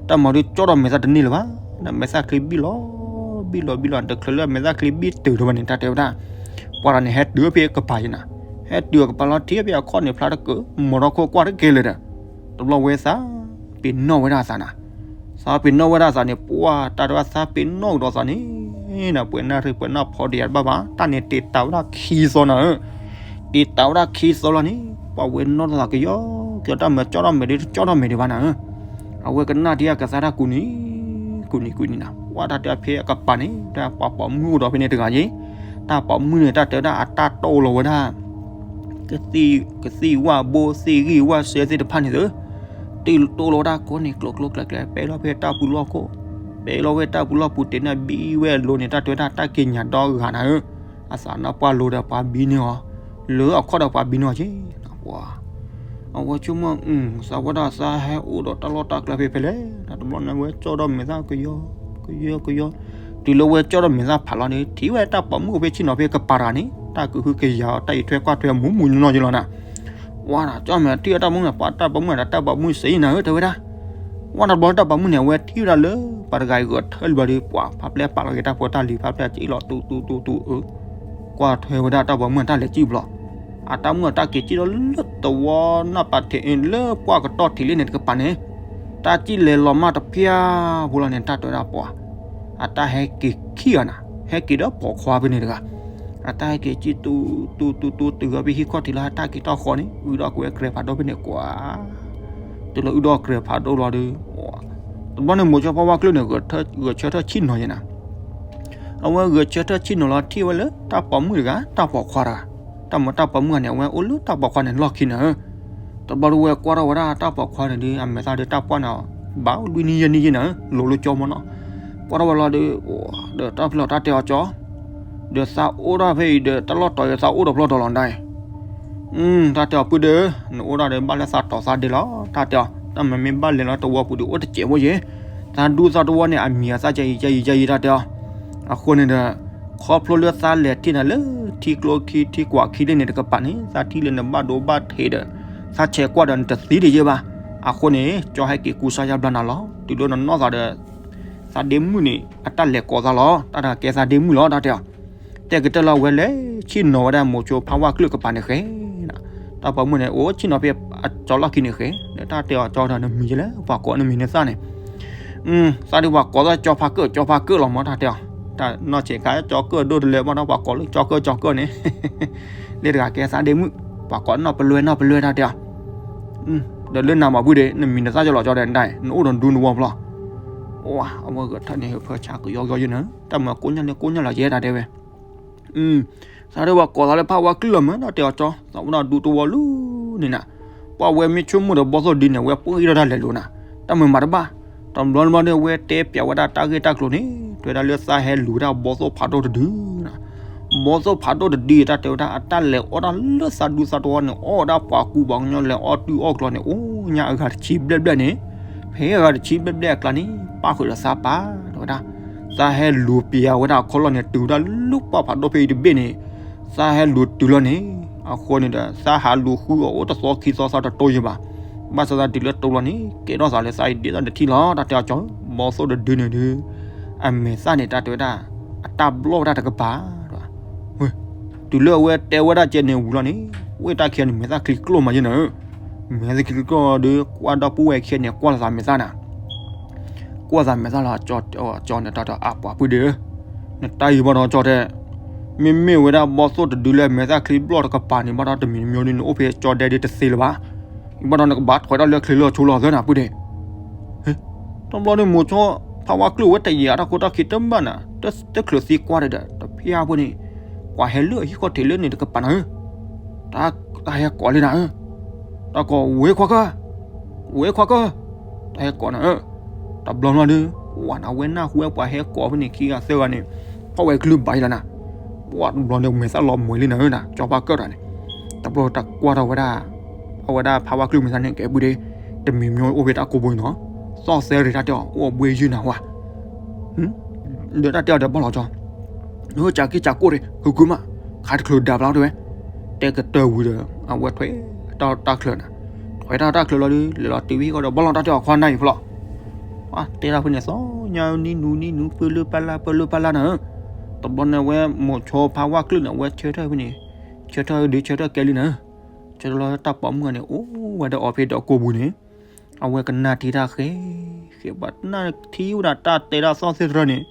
တၢ်မၤဒုးကၠီထီၣ်မဲာ်သၣ်တန့ၢ်လၢၤဘၣ်, ဒီးမဲာ်သၣ်ချံဘံၣ်လီၤ ဘံၣ်လီၤ ဘံၣ်လီၤ, တချုးလၢအမဲာ်သၣ်ချံဘံၣ်တုၤထီၣ်ဘၣ်န့ၣ် တၢ်တဲဝဲဒၣ်, ပှၤတဂၤန့ၣ် ဟဲတုၤဖဲကပၤယံၤနၤ, ဟဲတုၤအကပၤလီၤ ထံၣ်ဖဲအခီၣ်န့ၣ်ဖျါတကၢၢ် မီၤထီၣ်ခိၣ်ကွၢ်တကဲလၢၤဒီး, တဘျီဝဲသးပ့ၤနီၣ်ဝဲဒၣ်သးနၤ, သးပ့ၤနီၣ်ဝဲဒၣ်သးန့ၣ် ပှၢ်တၢ်တဲဝဲသးပ့ၤနီၣ်ကဒီးသးန့ၣ်, ပှဲၤနၢ်ရံၣ်ပှဲၤနၢ်ဖီဒံးယၤတဘၣ်ဘၣ်, တၢ်န့ၣ်တ့ၢ်တၢ်ဝဲဒၣ်ခံသီနၤဧၢ, တ့ၢ်တၢ်ဝဲဒၣ်ခံသီလီၤန့ၣ် ပှၢ်ဝဲနီၣ်ထီၣ်သးကယီကယီ, တၢ်မၤကၠီထီၣ်မဲာ်ဒုးတကၠီထီၣ်မဲာ်ဒံးဘၣ်နၤဧၢ, အဝဲကနၣ်ထံၣ်အကသါတၢ်ကူနံၤ ကူနံၤ ကူနံၤနၤ, ပှၢ်တၢ်တဲဖဲအကပၤန့ၣ် တၢ်ပှၤပိာ်မုၣ်အိၣ်ဒီးဖဲန့ၣ်တဂၤယ့ၣ်, တၢ်ပိာ်မုၣ်န့ၣ် တၢ်တဲဝဲဒၣ်အတၢ်တိၢ်လီၤဝဲဒၣ် ကသံၣ်ဝၣ်ဘိ သ့ၣ်ဂံၢ်ဝၣ်စဲသ့ၣ်တဖၣ်န့ၣ်သု, တ့ၢ်တိၢ်လီၤဝဲဒၣ်ကိးန့ၣ် ကျိၤကျိၤကျဲကျဲ ပဲလီၤဖဲတၢ်ပူၤလီၢ်ခိၣ်, ပဲလီၤဝဲတၢ်ပူၤလီၢ်ပူၤ တ့ၢ်န့ၢ်ဘံဝဲအလိၤန့ၣ် တၢ်တဲဝဲဒၣ်တၢ်က့ၤညါဒီဂၤနၤဧၢ, အသးနၢ်ပှၢ်လိၤဒီးပှၤဘံန့ၢ်အီၤ, လၢအခီၣ်ဒီးပှၤဘံန့ၢ်အီၤက့ၤ, ပှၤ အဝဲဆိကမိၣ် သးဝဲဒၣ်သးဟဲအိၣ်ဒီးတၢ်လီၢ်တၢ်ကျဲဖဲဖဲလဲၣ်, တဘျီန့ၣ်ဝဲကၠီထီၣ်မဲာ်သၣ်ကယီ ကယီကယီ, တုၤလၢဝဲကၠီထီၣ်မဲာ်သၣ်ဖးလီၤန့ၣ် ထံၣ်ဝဲတၢ်ပိာ်မုၣ်အိၣ်ဖဲဆ့ၣ်နီၤဖဲကပၤတဂၤန့ၣ် တၢ်ကဟုကယာ်အီၤတၢ်အံးထွဲကွၢ်ထွဲမူးမူးညီညီယလီၤနၤ, ပှၤဒီးကၠီမဲာ်ထံၣ်ဝဲတၢ်ပိာ်မုၣ်န့ၣ် ပှၤတၢ်ပိာ်မုၣ်ဒီးတၢ်ပိာ်မုၣ်စ့ၢ်နၤဧၢ တဲဝဲဒၣ်, ပှၤတဘျီတၢ်ပိာ်မုၣ်န့ၣ် အဝဲထံၣ်ဝဲဒၣ်လၢ ပှၤတဂၤအံၤဂဲၤထၢၣ်လံဘျီဒီး ပှၤဖးပျဲၢ်ပာ်လီၤက့ၤတၢ်ဖိတၢ်လံၤ ဖးပျဲၢ်စံၣ်လီၤတူတူတူတူအၢ ကွၢ်ထွဲဝဲဒၣ်တၢ်ပိာ်မုၣ်အတၢ်လဲၤစံၣ်ဘျီ, အတၢ်မုၣ်အတၢ်က့ၤစံၣ်ဒီးလၢသဝီနၢ်ပၤထံးလၢပှၢ်ကတီၢ်ထံးလ့န့ၣ်တကပၤန့ၣ်, တၢ်စံၣ်လဲၤလီၤမၢ်တဖၠၣ်ဖိလီၤန့ၣ် တၢ်တဲဝဲဒၣ်ပှၤ, အတၢ်ဟဲက့ၤခံဂၤနၤ, ဟဲက့ၤဒီးပိာ်ခွါဖဲန့ၣ်တဂၤ, အတၢ်ဟဲက့ၤစံၣ်တူတူတူတူတုၤဝဲဖဲဟံၣ်ခီၣ်ထံးလၢ အတၢ်က့ၤထီၣ်ဃီန့ၣ် အုၣ်ဒီးကွဲးကြဲးဖးဒိၣ်ဖဲန့ၣ်ကွၢ် တုၤလၢအုၣ်ဒီးကြဲးဖးဒိၣ်လီၤဒီး, တဘျီန့ၣ်မိၤဆိဖီဝါကျၢၢ်န့ၣ် ဂဲၤဆၢထၢၣ်ဆ့ၣ်နီၤယဲနၤ, အဝဲဂဲၤဆၢထၢၣ်ဆ့ၣ်နီၤလီၤထံၣ်ဝဲလၢတၢ်ပိာ်မုၣ်တဂၤ တၢ်ပိာ်ခွါတဂၤ, တၢ်မၤတၢ်ပိာ်မုၣ်ဂၤန့ၣ် အဝဲအိၣ်လၢတၢ်ပိာ်ခွါန့ၣ်လီၢ်ခံနၤဧၢ, တဘျီဒီးဝဲကွၢ်ထီၣ်ဝဲဒၣ်တၢ်ပိာ်ခွါန့ၣ်ဒီး အမဲာ်သၣ်ဒီးတၢ်ပှၢ်န့ၣ် ဘၣ်လွံၢ်နံၣ်ယဲၢ်နံၣ်ယဲနၤဧၢ လိၤလၢကၠီမနီၤ, ကွၢ်ထီၣ်ဝဲလီၤဒီး, ဒီးတၢ်ဖျီၣ်တၢ်တဲအီၤကၠီ ဒီးသးအိၣ်ဒၣ်ဖဲအံၤဒီးတၢ်လီၢ်တီၤအံၤသးအိၣ်ဒီးဖျီၣ်တီၤလီၤဒၣ်အံၤ, တၢ်တဲအီၤပုၢ်ဒီး, နအိၣ်ဒၣ်ဒီးဘၣ်လၢသးတီၤသးဒဲးလီၤ တၢ်တဲအီၤ, တၢ်မၤမ့ၢ်ဘၣ်လဲၤလီၤတဝီပူၤဒီးအိၣ်တစဲးဖိယဲ, သးဒူသးတဝီန့ၣ် အမံၤအသၣ်ကယံာ်ကယံာ်ကယံာ်တၢ်တဲအီၤ, အဃိန့ၣ်ဒီး, ခီဖျိလၢသးလဲၤထံၣ်နၤလၢထံကျိခံထံကွၢ်ခံလ့န့ၣ်တကပၤန့ၣ် သးထံၣ်လၢနဘၣ်ဒိဘၣ်ထံးဒီး, သးဆဲးကွၢ်ဒီးနတသံဒံးယဲဘၣ်, အဃိန့ၣ် ကၠီဟဲက့ၤကူစါယါဘျါနၤလီၤ တုၤလၢနနီၢ်သးဒီး သးဒ့မုၣ်န့ၣ် အတၢ်လဲၤကိးသးလီၤ တၢ်တကဲသးဒ့မုၣ်လီၤ တၢ်တဲအီၤ, တဲကတၢၢ်လၢအဝဲလဲၤဆ့ၣ်နီၤဝဲဒၣ်မိၤဆိဖါဝါကျၢၢ်ကပၤန့ၣ်ဃဲ, တၢ်ပိာ်မုၣ်န့ၣ် အိၣ်ဆ့ၣ်နီၤဖဲအကၠီလီၢ်ခံန့ၣ်ဃဲ, ဒီးတၢ်တဲအီၤကၠီဒီးနမံၤယဲလဲၣ် ပှၤကိးနမံၤန့ၣ်သၣ်န့ၣ်, သးဒုးပှၤကိးသးကၠီဖါကၢၣ် ကၠီဖါကၢၣ်လီၤမၢ် တၢ်တဲအီၤ, တၢ်နီၢ်ဆဲးခါကၠီကၢၢ်ဒိၣ်တလဲၣ် ဘၣ်ဒီးပှၤကိးလၢကၠီကၢၢ်ကၠီကၢၢ်န့ၣ်, လၢတဂၤကဲသးဒ့မုၣ်, ပှၤကိးနီၢ်ပလွဲနီၢ်ပလွဲတၢ်တဲအီၤ, ဒီးလၢနၤမၤပုၢ်ဒီး နမံၤနသၣ်ကလီၤကၠီဒီးနဒၣ်, နအိၣ်ဒီးဒူနဝီဖျီ, ဝါ အဝဲဂဲၤထၢၣ်န့ၣ် ဟၢဖၢဆါကယီကယီယဲၢ်နၤ, တၢ်မၤကိးညါလၢကိးညါလီၤယဲတၢ်တဲဝဲ သးဒ်ပှၤကိးသးလၢဖးဝါကလုၢ်လီၤမး တၢ်တဲအီၤကၠီ, သးဝဲဒၣ်ဒူတဝီလူၤန့ၣ်နၤ, ပှၤဝဲမ့ၢ်ဆိကမိၣ်ဒီးဘီသိၣ်ဒုန့ၣ် ဝဲပှ့ၤထီၣ်တၢ်လဲၤလိၤနၤ, တၢ်မၤမၤတဘၣ်, တဘျီတဘျီန့ၣ် ဝဲတဲပျးဝဲဒၣ်တၢ်ဂ့ၢ်တၢ်ကျိၤန့ၣ် တဲဝဲဒၣ်လၢသးဟဲလူၤဝဲဒၣ်ဘီသိၣ်ဖးဒိၣ်တဒုနၤ, ဘီသိၣ်ဖးဒိၣ်တဒုအံၤ တၢ်တဲဝဲဒၣ်အတၢ်လဲၤအီၣ်တၢ်လၢသးဒူသးတဝီန့ၣ် အီၣ်ဝဲဒၣ်ပှၤကူပှၤကညီလဲၤအီၣ်တုၤအီၣ်ကျီန့ၣ် အိၣ်ညါအဂၤတဆံဘျဲၣ်ဘျဲၣ်န့ၣ်, ဖဲအဂၤတဆံဘျဲၣ်ဘျဲၣ်အကျါန့ၣ် ပၣ်ဃုာ်ဒီးသးပာ် တဲဝဲဒၣ်, သးဟဲလူၤပျးဝဲဒၣ်အခီၣ်လီၢ်န့ၣ် တုၤဝဲဒၣ်လၢပှၢ်ဖးဒိၣ်ဖဲအံၤတဘ့ၣ်န့ၣ်, သးဟဲလူၤတုၤလီၤန့ၣ်, အဃိန့ၣ်ဒီး သးဟးလူၤဃုအီၤအိၣ်တသီခံသီသးတတိယဘၣ်, ဘၣ်ဆၣ်သးတုၤလၢတိလီၤန့ၣ် ကဲထီၣ်သးလၢသးအံၤဒ်သိးနထံၣ်လီၤ တၢ်တဲအီၤကၠီ, ဘီသိၣ်တဒုန့ၣ်ဒုး အမဲာ်သၣ်န့ၣ် တၢ်တဲဝဲဒၣ် အတၢ်ဘျီၣ်ဝဲဒၣ်တကပၤ, တုၤလၢအဝဲတဲဝဲဒၣ်ကဲန့ၣ်ဝံၤလီၤန့ၣ်, ဝဲတၢ်ခံဂၤန့ၣ် မဲာ်သၣ်ချံကျိၣ်မးယဲၢ်နၤဧၢ, မဲာ်သၣ်ချံကျိၣ်ဒီး ကွၢ်ဒီပုၢ်ဝဲၢ်ခံဂၤန့ၣ် ကွၢ်သးမဲာ်သၣ်နၤ ကွၢ်သးမဲာ်သၣ်လီၤ, ကၠီန့ၣ် တၢ်တဲအပှၤပုၢ်ဒီး, နတၢ်အံၤဘၣ်ဒီးကၠီတဲ, မ့မ့ၢ်ဝဲဒၣ်ဘီသိၣ်တဒုလၢမဲာ်သၣ်ချံဘျီၣ်တကပၤန့ၣ် ဘၣ်ဒီးတမံၤတမံၤဒုး နအိၣ်ဖဲကၠီဒဲဒုးတသ့လၢၤဘၣ်, အံၤဘၣ်ဒီးနကဘၣ်ထွဲထီၣ်လၢချံလၢဆိလီၤသၢနၤပုၢ်ဒီး, တဘျီန့ၣ်မိၤဆိဖးဝါကလုၢ်ဝဲတယာ်တၢ်ခိတၢ်ခံတဘၣ်နၤ, တချုးသံကွၢ်ဒီး တဖၣ်ဖိန့ၣ်, ပှၤဟဲလၢအဟံၣ်ဃီထံးလၢန့ၣ်တကပၤနၤဧၢ, တၢ်ဟဲကိးလံနၤဧၢ, တၢ်ကိးဝဲခွါကၢၢ်, ဝဲခွါကၢၢ်, တၢ်ဟဲကိးနၤဧၢ, တဘျီဘျီဒီး, ဝဲနၤဝဲနၢ်ဟူဝဲပှၤဟဲကိးဖဲန့ၣ်ခံဂၤသၢဂၤန့ၣ်, ဖီၣ်ဝဲကလုၢ်ဘၣ်အံၤလီၤနၤ, ပှၤတဘျီန့ၣ်မဲာ်သၣ်လီၤမှဲၤလံနၤဧၢနၤ ကၠီဖးကၢၢ်တဂၤန့ၣ်, တဘျီတၢ်ကွၢ်ထီၣ်ဝဲဒၣ်, အဝဲဒၣ်ဖးဝါကလုၢ်မဲာ်သၣ်န့ၣ်ကဲပုၢ်ဒီး, တမံၤမံၤအိၣ်ဖဲတၢ်ကိးပူၤန့ၣ်နီၤ, သီၣ်သဲရ့ၤတၢ်တဲအီၤ အိၣ်အဘှ့ယုၢ်နၤဝဲ ဒီးတၢ်တဲအီၤဒီးဘၣ်လီၤကၠီ, နဟိကးက့ၢ်ကးကိၢ်ဒံး ဟုကုမး, ခးတချုးဒၣ်ဘျီတဲဝဲ, တဲကတၢၢ်ဝံၤဒီး အဝဲထွဲတၢ်တၢ်ချၢနၤ, ထွဲတၢ်တၢ်ချၢလီၤဒီး လဲၤလီၤတုၤဝဲဟံၣ်ဃီဒီး ဘၣ်လီၤတၢ်တဲအီၤခွါနၢ်အံၤဖျီၣ်, တဲတၢ်ဖဲန့ၣ် သီညါနံနူနံနူ ပၢလၢပၢလၢပၢလၢပၢလၢနၤဧၢ, တဘျီန့ၣ်ဝဲမိၤဆိဖးဝါကလုၢ်န့ၣ် အဝဲဆၢထၢၣ်ဖဲန့ၣ်, ဆၢထၢၣ်ဒုးဆၢထၢၣ်ကဲလံနၤဧၢ, ဆၢထၢၣ်လီၤတၢ်ပိာ်မုၣ်န့ၣ် အိၣ်ဝဲဒီးအီၤဖဲဒီးကိးပူၤန့ၣ် အဝဲကနၣ်ထံတၢ်ဃဲ, ဃဲဘၣ်နၢ်ထံဝဲဒၣ်တၢ်တဲဒၣ်သီၣ်သဲတရၢန့ၣ်,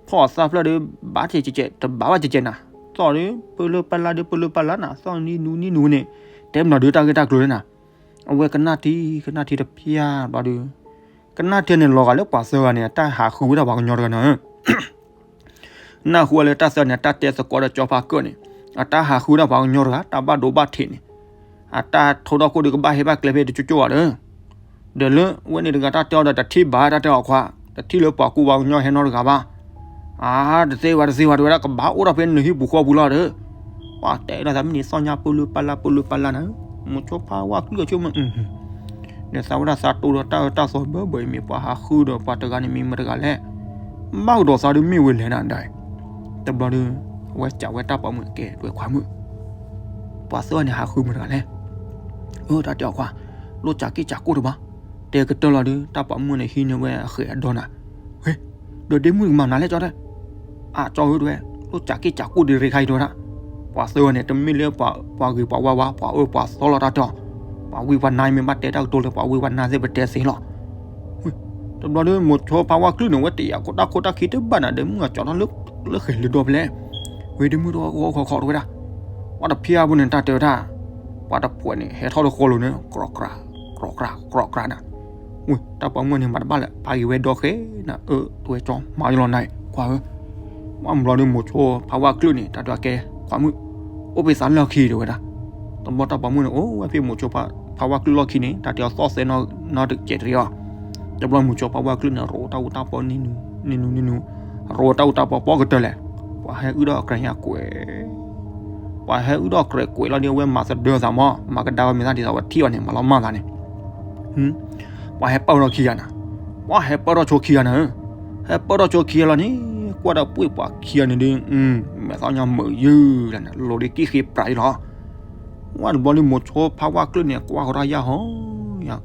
ဖီၣ်အသၣ်ဖျၢၣ်ဒီး ဘၣ်ကဲကဲ တဘၣ်ဘၣ်ကဲကဲနၤ, သီၣ်ဒီး ပၢလၢပၢလၢဒီး ပၢလၢပၢလၢနၤ, သီၣ်နံနူနံနူန့ၣ်, တဲမနုၤဒုးတၢ်ဂ့ၢ်တၢ်ကျိၤလၢနၤ, အဝဲကနၣ်ထံ ကနၣ်ထံတဖျၢၣ်ဘျီဒီး, ကနၣ်ထံန့ၣ်လီၤဂာ်လၢပှၤသၢဂၤန့ၣ် အတၢ်ဟးဃုဝဲဒၣ်ပှၤကညီတဂၤနၤဧၢ နၢ်ဟူဝဲလၢတၢ်သၢဂၤန့ၣ် အတၢ်တဲသကိးဒီးကၠီဖးကၢၢ်န့ၣ်, အတၢ်ဟးဃုဝဲဒၣ်ပှၤကညီတဂၤ တၢ်ဘၣ်ဒိဘၣ်ထံးန့ၣ်, အတၢ်ထိထီၣ်ခိၣ်ဒီးကဘၣ်ဟ့ၣ်ဘၣ်ကျဲဖဲတကၠိကၠိဘၣ်ဒီး, ဒီးလၢဝဲန့ၣ်တဂၤတၢ်တဲအီၤဒီးတထံၣ်ဘၣ်တၢ်တဲအီၤခွါ, တထံၣ်လၢပှၤကူပှၤကညီဟဲနီတဂၤဘၣ်, အါ တသ့ဘၣ်တသ့ဘၣ် တဲဝဲဒၣ်ကဘၣ်အိၣ်ဒီးဖဲနဟံၣ်ပူၤဃီပူၤလီၤဒီး, ပှၤတဲဒၣ်သးမ့ၢ်န့ၣ်သီၣ်ညါပၢလၢပၢလၢပၢလၢပၢလၢနၤ, မိၤဆိဖးဝါကလုၢ်အဆိကမိၣ် ဒီးသးဝဲဒၣ်သးတိၢ်ဒီးတၢ်အၢတၢ်သီဘၢဘၢအံၤမ့ၢ်ပှၤဟးဃုဒီးပှၤတဂၤန့ၣ်မ့ၢ်မတၤတဂၤလဲၣ်, ဘၣ်ကဒီးသးဒုးမ့ၢ်ဝဲလဲၣ်နၤဒၣ်, တဘျီဒီး, အဝဲစံးဝဲတၢ်ပိာ်မုၣ်ကဲ ဒွဲၣ်ခွါမုၣ်, ပှၤသၢဂၤန့ၣ်ဟးဃုမတၤတဂၤလဲၣ်, အၢ တၢ်တဲအီၤခွါ, လိၣ်စးက့ၢ်စးကိၢ်တဘၣ်, တဲကတၢၢ်လီၤဒီး တၢ်ပိာ်မုၣ်န့ၣ်ဟံးန့ၢ်ဝဲအဃဲးအဒီနၤ, ဝဲ, ဒီးဒ့မုၣ်ကမၤနၤလဲၣ်ကၠီတဲ အကၠီဧၢတဲဝဲ, လိၣ်စးက့ၢ်စးကိၢ်ဒံးရ့ခါအံၤတဲဝဲဒၣ်, ပှၤသၢဂၤန့ၣ် တမ့ၢ်လၢပှၤဂ့ၤပှၤဝါဝါ ပှၤအၢပှၤသီလီၤတၢ်တဲအီၤ, ပှၤဝံပှၤနါအံၤမ့ၢ်ဘၣ်တဲတၢ်ကတိၤလၢ ပှၤဝံပှၤနါသ့ၣ်ပတဲသ့လီၤ. တဘျီဒီးမိၤဆိဖးဝါကလုၢ်န့ၣ် အဝဲတယာ်ခိၣ်တၢ်ခိၣ်တၢ်ခံတဘၣ်နၤ ဒီးမုၢ်အကၠီထီၣ်လၢဃဲၤလၢဒီဖဲလဲၣ်, ဝဲဒ့မုၣ်တဂီၢ်ခိၣ်ခိၣ်တဲဝဲဒၣ်, ပှၤတဖၣ်အပူၤန့ၣ်တၢ်တဲဝဲဒၣ်, ပှၤတဖှဲးန့ၣ် ဟဲထီၣ်လၢဃီလိၤန့ၣ် ကြီကြး, ကြီကြး, ကြီကြးနၤ ဝံၤ တၢ်ပိာ်မုၣ်န့ၣ် မၤတဘၣ်လၢၤ ပာ်က့ၤဝဲဒီဃဲနၤ အၢ တဝဲကၠီ မၤယလီၤနၤ ခွါဧၢ, မ့ၢ်ဘျီဒီးမိၤဆိဖးဝါကလုၢ်န့ၣ် တၢ်တဲအီၤကဲ ခွါမုၣ်, အိၣ်ဖဲသးလီၢ်ခံတဲဝဲဒၣ်, တဘျီတၢ်ပိာ်မုၣ်န့ၣ် အိၣ်ဝဲဖဲမိၤဆိဖးဝါကလုၢ်လီၢ်ခံန့ၣ် တၢ်တဲအီၤသီၣ်သဲနီတစဲးတရံးအီၤ, တဘျီမိၤဆိဖးဝါကလုၢ်န့ၣ် ရိးတၢ်အူတၢ်ပီနံၤနူနံၤ, ရိးတၢ်အူတၢ်ပီပီကတၢၢ်လဲၣ်, ပှၤဟဲအုၣ်ဒီးအကြဲးညါကွဲး ပှၤဟဲအုၣ်ဒီးအကြဲးကွဲးလီၤဒီး အဝဲမၤသဒၢသးမး မၤကဒါဝဲမဲာ်သၣ်ဒ်သိးဝဲထံၣ်အီၤန့ၣ် မၤလီၤမၢ်သးန့ၣ်, ပှၤဟဲပၢၢ်ထီၣ်ခံဂၤနၤ, ပှၤဟဲပၢၢ်ထီၣ်ဆိခံဂၤနၤဧၢ, ဟဲပၢၢ်ထီၣ်ဆိခံဂၤလီၤန့ၣ်, ကွၢ်ဒီးပှ့ၤပှၤခံဂၤန့ၣ်ဒီး, မဲာ်သၣ်ညါမုာ်ယုၢ်လၢန့ၣ် လိၤဒ်ကံၣ်ဃ့ပြးအံၤလီၤ. ဝဲတဘျီဒီးမိၤဆိဖးဝါကလုၢ်န့ၣ် ကွၢ်ဃီၤတၢ်ယၢ်ဟီယၢ်,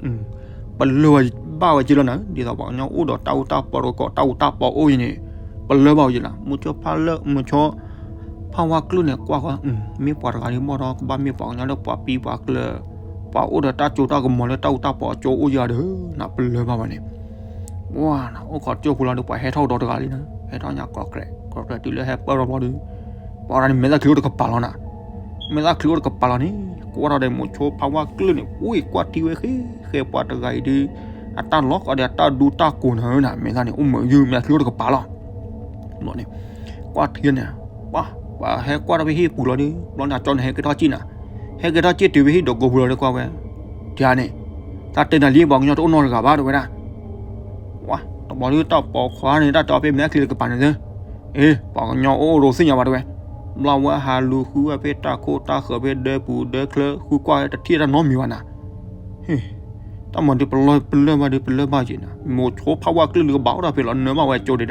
ပလၢၢ်ဘၣ်ဝဲက့လီၤနၤ, ဒ်သိးပှၤကညီအိၣ်ဒီးတၢ်အူတၢ်ပီတကီး တၢ်အူတၢ်ပီအိၣ်အံၤန့ၣ်, ပလၢၢ်ဘၣ်ဝဲက့လီၤ. မိၤဆိဖးလၢ မိၤဆိဖးဝါကလုၢ်န့ၣ် ကွၢ်ဃီၤ, မ့ၢ်ပှၤတဂၤဒ်ဘၣ်ဒီး ကဘၣ်မ့ၢ်ပှၤကညီလၢပှၤပံပှၤကျၢၤ, ပှၤအိၣ်ဒီးတၢ်စိတၢ်ကမီၤလၢတၢ်အူတၢ်ပီအစိအိၣ်ယၤဒီး နပလၢၢ်ဘၣ်ဝဲန့ၣ် ဝဲနၤ အိၣ်ခိးကၠိပူၤလီၤဒီး ပှၤဟဲထီၣ်ဒီတဂၤလံနၤ, ဟဲထီၣ်ညါကြီကြး ခီဖျိတုၤလၢဟဲပၢၢ်ထီၣ်ဘျီဒီး ပှၤတဂၤန့ၣ် မဲာ်သၣ်ချံအိၣ်တကပၤလီၤနၤ. မဲာ်သၣ်ချံအိၣ်တကပၤလီၤန့ၣ် ကွၢ်ထီၣ်ဒီးမိၤဆိဖးဝါကလုၢ်န့ၣ် ဝံၤကွၢ်ထံဝဲဃဲဃဲ ပှၤတဂၤအံၤဒုး အတၢ်လီၤကီဒီးအတၢ်ဒူတၢ်ကိးနၤဧၢနၤ မဲာ်သၣ်န့ၣ် အိၣ်မုာ်ယုၢ် မဲာ်သၣ်ချံအိၣ်တကပၤလီၤ. ဘျီန့ၣ် ကွၢ်ထံန့ၣ် ပှၤ ပှၤဟဲကွၢ်ထီၣ်ဖဲဟံၣ်ပူၤလီၤဒီး ဘျီန့ၣ် အကၠီန့ၣ် ဟဲက့ၤထီၣ်စံၣ်နၤ, ဟဲက့ၤထီၣ်စံၣ်တုၤဖဲဟံၣ်ဒီးကိးပူၤလီၤဒီးကွၢ်ဝဲ တၢ်န့ၣ် တၢ်တဲနၤလံ ပှၤကညီတအိၣ်နီတဂၤဘၣ် တဲဝဲဒၣ်. ဝါ တဘျီဒုးတၢ်ပိာ်ခွါန့ၣ် တၢ်တဲအီၤဖဲမဲာ်သၣ်ချံတကပၤန့ၣ်သၢ, အ့ ပှၤကညီအိၣ်ရိသ့ၣ်ညါဘၣ်တဲဝဲ. ဘျီဝဲဟးလူၤဃုဝဲဖဲတၢ်ခိၣ်တၢ်ဃၢၤဖဲဒၢပူၤဒၢချၢ ဃုကွၢ်ဝဲတထံၣ်တၢ်နီတမံၤဘၣ်နၤ. ဟ့ တၢ်မၤဒုးပလၢၢ်ပလၢၢ်ဘၣ်ဒုးပလၢၢ်ဘၣ်က့ၤနၤ, မိၤဆိဖးဝါကလုၢ်ဒုးကဘၣ်အိၣ်ဒီးဖဲလီၤ နၢၤဘၣ်ဝဲကၠိဒံးဒီး.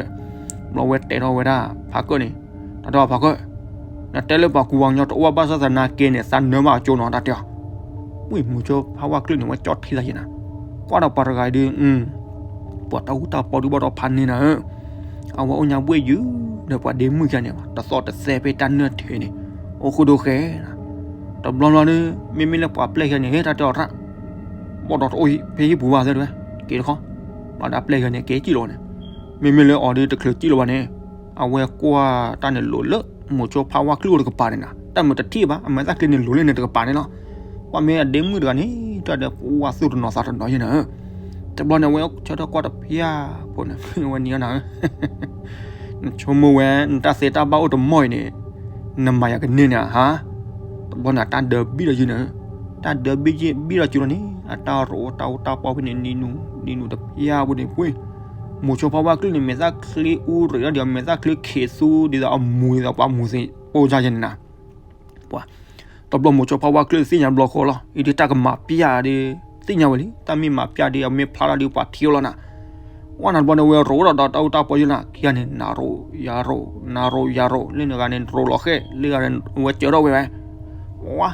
ဘျီဝဲတဲထီၣ်ဝဲဒၣ်ဖးကၢၣ်န့ၣ်, တၢ်တဲအီၤဖးကၢၣ်, နတဲလၢပှၤကူပှၤကညီတအိၣ်ဘၣ်ဘၣ်ဆၣ်သနာ်က့န့ၣ် သးနၢၤဘၣ်အကၠိနီၤ တၢ်တဲအီၤ. ဝံၤမိၤဆိဖးဝါကလုၢ်န့ၣ် ဝဲကၠီထံသးယဲနၤ, ကွၢ်ဒီးပှၤတဂၤအံၤဒုး ပှၤတၢ်အူတၢ်ပီဒုးဘၣ်ဒီးဖးန့ၢ်နၤဧၢ, အဝဲအိၣ်ညါဘှ့ၣ်ယုာ်ဒီးပှၤဒ့မုၣ်ယါန့ၣ် တသီၣ်တသဲဖဲတၢ်နၢၣ်ထံးန့ၣ်, အိၣ်ဃုာ်ဒိၣ်ဃဲ. တဘျီဘျီဒုး မ့မ့ၢ်လၢပှၤပျဲၢ်ယါန့ၣ် ဟဲတၢ်တဲအီၤတၢ် ဘီၣ်ဒီးတအိၣ်ဖဲဟံၣ်ပူၤဘၣ်သၢတဲဝဲ, က့ၤတခီ, ဘျီဒီးပျဲၢ်ယါန့ၣ် က့ၤစံၣ်လီၤန့ၣ်, မ့မ့ၢ်လၢအီၤဒုးတချုးစံၣ်လီၤဘၣ်န့ၣ်, အဝဲကွၢ်တၢ်န့ၣ်လိၤလၢ မိၤဆိဖးဝါကလုၢ်အိၣ်တကပၤန့ၣ်နၤ, တၢ်မုာ်တထံၣ်ဘၣ် အမဲာ်သၣ်ချံန့ၣ်လိၤလၢန့ၣ်တကပၤန့ၣ်လီၤ. ကွၢ်မ့ၢ်အဒ့မုၣ်တဂၤန့ၣ် တၢ်ဒီးပှၤသူၣ်တနီၤသးတနီၤယဲနၤဧၢ. တဘျီန့ၣ် အဝဲဆၢထၢၣ်ကွၢ်တဖၠၣ်ဖိန့ၣ် ဝဲနံၤအီနၤဧၢ နဆိကမိၣ်ဝဲ နတၢ်သ့တၢ်ဘၣ်အိၣ်တမီၢ်အံၤန့ၣ် နမၤယၤကန့ၢ်န့ၣ်ဧါ. တဘျီန့ၣ် အတၢ်ဒၢဘံၣ်ဒီးယုာ်န့ၣ်, တၢ်ဒၢဘံၣ်ယုာ်ဘံၣ်ဒီးယုာ်လီၤန့ၣ် အတၢ်ရိးတၢ်အူတၢ်ပီဖဲန့ၣ် နံၤနူၤနံၤနူၤတဖၠၣ်ဖိန့ၣ်ပှ့ၤ, မိၤဆိဖးဝါကလုၢ်န့ၣ် မဲာ်သၣ်ချံအူရ့းဒီး မဲာ်သၣ်ချံခံးသူဒ်သိးအမူၤဒ်သိးပှၤမူၤသ့ၣ်ပိၢ်ယါယဲန့ၣ်နၤ. ပှၤ တဘျီမိၤဆိဖးဝါကလုၢ်သ့ၣ်ညါဘျီဃီလီၤ, အံၤဒုးတၢ်ကမၤပျၢ်ဒုး သ့ၣ်ညါဝဲလံ, တၢ်မ့ၢ်မၤပျၢ်ဒုး အမ့ၢ်ဖျါထီၣ်ဒုးပှၤထံၣ်လီၤနၤ. ဝဲနၤတဘျီန့ၣ် ဝဲရိးဒီးတၢ်အူတၢ်ပီယုာ်နၤ, ခံဂၤန့ၣ် နၤရိးယၤရိး နၤရိးယၤရိး လၢနဂၤန့ၣ်ရိးလီၤဃဲၣ် လၢဂၤန့ၣ်ဝဲစၢၤထီၣ်ဝဲဝဲ ဝဲ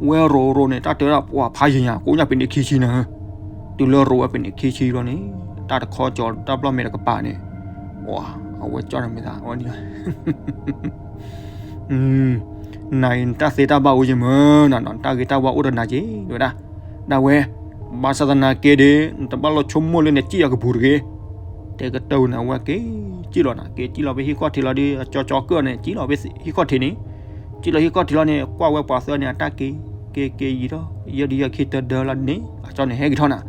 ဝဲရိးရိးန့ၣ် တၢ်တဲဝဲဒၣ်ပှၤဖးယံၤညါ ကိးညါပ့ၤန့ၣ်ခံဆံနၤ, တုၤလၢရိးဝဲပ့ၤန့ၣ်ခံဆံဘျီန့ၣ် တၢ်တခီကၠီတၢ်ဘျီၣ်မဲာ်တကပၤန့ၣ်, ဝဲ အဝဲကၠီန့ၣ်မ့ၢ်သး အဝဲန့ၣ် နၤအံၤနတၢ်သ့တၢ်ဘၣ်အိၣ်ယဲမ့ၢ်နၤနီၤ, နတၢ်ဂ့ၤတၢ်ဝါအိၣ်တနၤက့ၤ တဲဝဲဒၣ်, ဒၣ်ဝဲ, ဘၣ်ဆၣ်သနာ်က့ဒီး နတဘၣ်လိၣ်ဆိကမိၣ်လၢနစံၣ်ယၤကပူၤတဂ့ၤ, တဲကတၢၢ်နၤဝဲက့ၤစံၣ်လီၤနၤ, က့ၤစံၣ်လီၤဖဲဟံၣ်ခီၣ်ထံးလီၤဒီး အကၠီကၠီကၢၣ်န့ၣ် စံၣ်လီၤဖဲဟံၣ်ခီၣ်ထံးန့ၣ်, စံၣ်လီၤဟံၣ်ခီၣ်ထံးလီၤန့ၣ် ကွၢ်ဝဲပှၤသၢန့ၣ် အတၢ်က့ၤ က့ၤက့ၤယံာ်ထီၣ် ယဲဒုးယဲခံတဒၢလီၤန့ၣ် အကၠီန့ၣ်ဟဲက့ၤထီၣ်နၤ,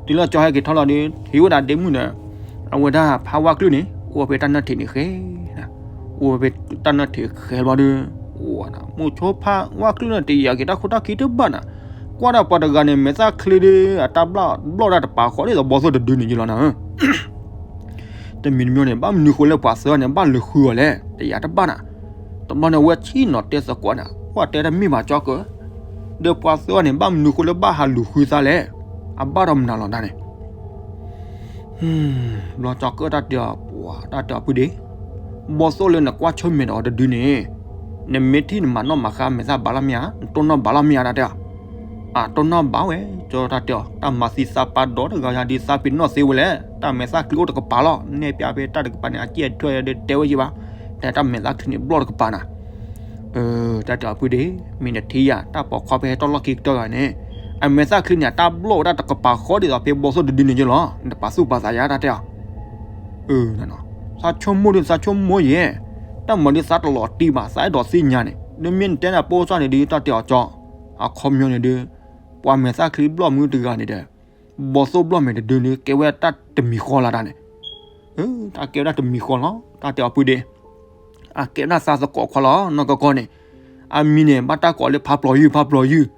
တုၤလၢအကၠီဟဲက့ၤထီၣ်လီၤဒီး ထံၣ်ဝဲဒၣ်ဒ့မုၣ်ဒီး အဝဲဒၣ်ဖးဝါကလုၢ်န့ၣ် အိၣ်ဝဲဖဲတၢ်နၢၣ်ထံးန့ၣ်ဃဲ, အိၣ်ဝဲဖဲတၢ်နၢၣ်ထံးဃဲဘျီဒီး ဝဲ မိၤဆိဖးဝါကလုၢ်န့ၣ် တယာ်က့ၤတၢ်ခိၣ်တၢ်ခံတဘၣ်နၤ, ကွၢ်ဒၣ်ပှၤတဂၤန့ၣ် မဲာ်သၣ်ချံဒီး အတၢ်ဘျီၣ်ဘျီၣ်ဒၣ်တပၤဃီဒ်သိးဘီသိၣ်တဒုန့ၣ်ယလီၤနၤဧၢ တမံၤတမံၤန့ၣ် ဘၣ်မနုၤဃိလၢပှၤသၢဂၤန့ၣ် ဘၣ်လူၤဃုအီၤလဲၣ် တယာ်တဘၣ်နၤ, တဘျီန့ၣ် အဝဲဆ့ၣ်နီၤတဲသကိးနၤ ကွၢ်တဲတၢ်မ့ၢ်ဘၣ်ကၠီကၢၣ်, ဒီးပှၤသၢဂၤန့ၣ် ဘၣ်မနုၤဃိလၢဘၣ်ဟးလူၤဃုသးလဲၣ်, အဘၣ်ဒီးမနုၤလီၤတၢ်န့ၣ် ဘျီကၠီကၢၣ်တၢ်တဲအီၤ ပှၤတၢ်တဲအီၤဖုဒ့, ဘီသိၣ်လၢနကွၢ်ဆၢၣ်မဲာ်ဒီးအီၤတဒုန့ၣ်, နမ့ၢ်ထံၣ်နမၤနီၣ်မၤဃါမဲာ်သၣ်ဘၣ်လီၤမ့ၢ်ဧါ, နတိၢ်နီၣ်ဘၣ်လီၤမ့ၢ်ဧါ တၢ်တဲအီၤ, အတိၢ်နီၣ်ဘၣ်ဝဲ ကၠီတၢ်တဲအီၤ, တၢ်မၤသံသးပာ်ဒီးတဂၤယၤဒုးသးပ့ၤနီၣ်သ့ဝဲလဲၣ်, တၢ်မဲာ်သၣ်ချံအိၣ်တကပၤလီၤ, နဲၣ်ပျးဖဲတၢ်တကပၤန့ၣ် အစံၣ်အထွဲဒီးတဲဝဲယံၤဘၣ်, တဲတၢ်မဲာ်သၣ်ချံန့ၣ်ဘျီၣ်တကပၤနၤ တၢ်တဲအီၤဖုဒ့, မ့ၢ်နထံၣ်ယၤ တၢ်ပိာ်ခွါဖဲဟဲထီၣ်လီၢ်ခံကတၢၢ်ဂၤန့ၣ်, အမဲာ်သၣ်ချံန့ၣ် အတၢ်ဘျီၣ်ဝဲဒၣ်တကပၤဃီဒ်သိးဖဲဘီသိၣ်တဒုန့ၣ်ယလီၤ, နတပာ်သူၣ်ပာ်သးယၤ တၢ်တဲအီၤ, သးဆိကမိၣ်ဒုးသးဆိကမိၣ်ယဲ, တၢ်မၤဒုးသးတလီၤတံၢ်ဘၣ် သးအဲၣ်ဒိးသ့ၣ်ညါန့ၣ် ဒ်မ့ၢ်နတဲနၤပိၢ်စၢ်န့ၣ်ဒုး တၢ်တဲအီၤကၠီ, အခီပညီန့ၣ်ဒုး, ပှၤမဲာ်သၣ်ချံဘျီၣ်မုၢ်တဂၤန့ၣ်ဒီး, ဘီသိၣ်ဘျီၣ်မဲာ်တဒုန့ၣ် ကဲဝဲတၢ်တမံၤဃီလၢတၢ်န့ၣ် တၢ်ကဲဝဲဒၣ်တမံၤဃီလီၤ, တၢ်တဲအီၤဖုဒ့, အကဲဝဲဒၣ်သးသကိးခွါလီၤ နီၢ်ကီၢ်ကီၢ်န့ၣ်, အမံၤန့ၣ် ဘၣ်တၢ်ကိးလၢဖးပျီၤယုၢ် ဖးပျီၤယုၢ်,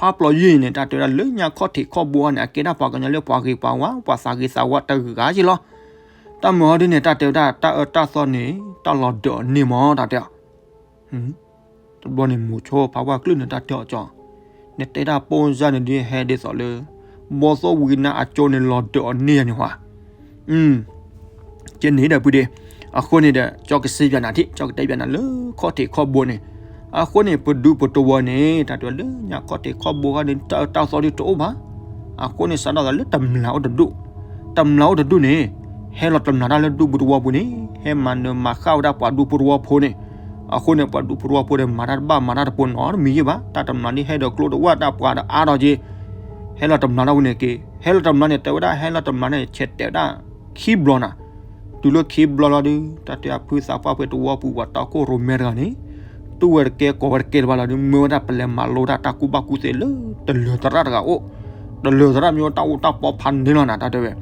ဖးပျီၤယုၢ်အံၤန့ၣ် တၢ်တဲဝဲဒၣ်လၢညါခီၣ်ထံးခီၣ်ဘိန့ၣ် အကဲဒၣ်ပှၤကညီလၢပှၤဂ့ၤပှၤဝါ ပှၤသးဂ့ၤသးဝါတဂၤက့လီၤ, တၢ်မၤဟီဒ်န့ၣ် တၢ်တဲဝဲဒၣ်တၢ်အၢတၢ်သီန့ၣ် တၢ်လီၤဒၢးအီၤန့ၢ်မး တၢ်တဲအီၤ တဘျီန့ၣ် မိၤဆိဖးဝါကလုၢ်န့ၣ် တၢ်တဲအီၤကၠီ, နတဲဒၣ်ပိၢ်စၢ်န့ၣ်ဒ်ဟဲဒ်သိးလၢ ဘီသိၣ်ဝံၤနၤအကၠိန့ၣ်လီၤဒၢးအီၤန့ၢ်ယၤန့ၣ်ဟါ, ကဲန့ၣ်ဒီးဖုဒ့, အဃိန့ၣ်ဒီး ကၠီကစံးဘၣ်နၤထံၣ် ကၠီကတဲဘၣ်နၤလၢခီၣ်ထံးခီၣ်ဘိန့ၣ်, အဃိန့ၣ် ပဒူပတဝီၤန့ၣ် တၢ်တဲဝဲလၢညါခီၣ်ထံးခီၣ်ဘိခါန့ၣ် တၢ်အၢတၢ်သီဒ်တအိၣ်ဘၣ်, အဃိန့ၣ် စးထီၣ်သးလၢတမျာ်အိၣ်တဒူၣ်, တမျာ်အိၣ်တဒူၣ်န့ၣ် ဟဲလီၤတမျာ်တၢ်လၢဒူပတဝီၤပူၤန့ၣ် ဟဲမၤနၢၤမၤဃၣ်ဝဲဒၣ်ပှၤဒူပတဝီၤဖိန့ၣ်, အဃိန့ၣ် ပှၤဒူပတဝီၤဖိန့ၣ် မၤတၢ်တဘၣ်မၤတၢ်တပိၤနီတမံၤယံၤဘၣ်, တၢ်တမျာ်န့ၣ်ဟဲဒီးကျိတဝၢ်တၢ်ပှၤဒီးအါထီၣ်က့ၤ, ဟဲလီၤတမျာ်တၢ်ဝဲန့ၣ်က့ၤ ဟဲလီၤတမျာ်န့ၣ် တဲဝဲဒၣ်ဟဲလီၤတမျာ်န့ၣ် ဆဲးတဲာ်ဝဲဒၣ်ခံဘျီနၤ, တုၤလၢခံဘျီလီၤဒုး တၢ်တဲအဖုသးပှၢ်ဖဲတဝီပူၤ ပှၤတီခိၣ်ရိၣ်မဲတဂၤန့ၣ် တူၢ်ဝဲတကဲကိးဝဲတကဲလၢၤဘၣ်လီၤဒုး မၢဝဲဒၣ်ပလဲၤမၤလိတၢ်တၢ်ကူၣ်ဘၣ်ကူၣ်သ့လၢတလၢၤသရၣ်တဂၤအိၣ်, တလၢၤသရၣ်မ့ၢ်အိၣ်တၢ်အူတၢ်ပီဖးန့ၢ်လီၤနၤ တၢ်တဲဝဲ.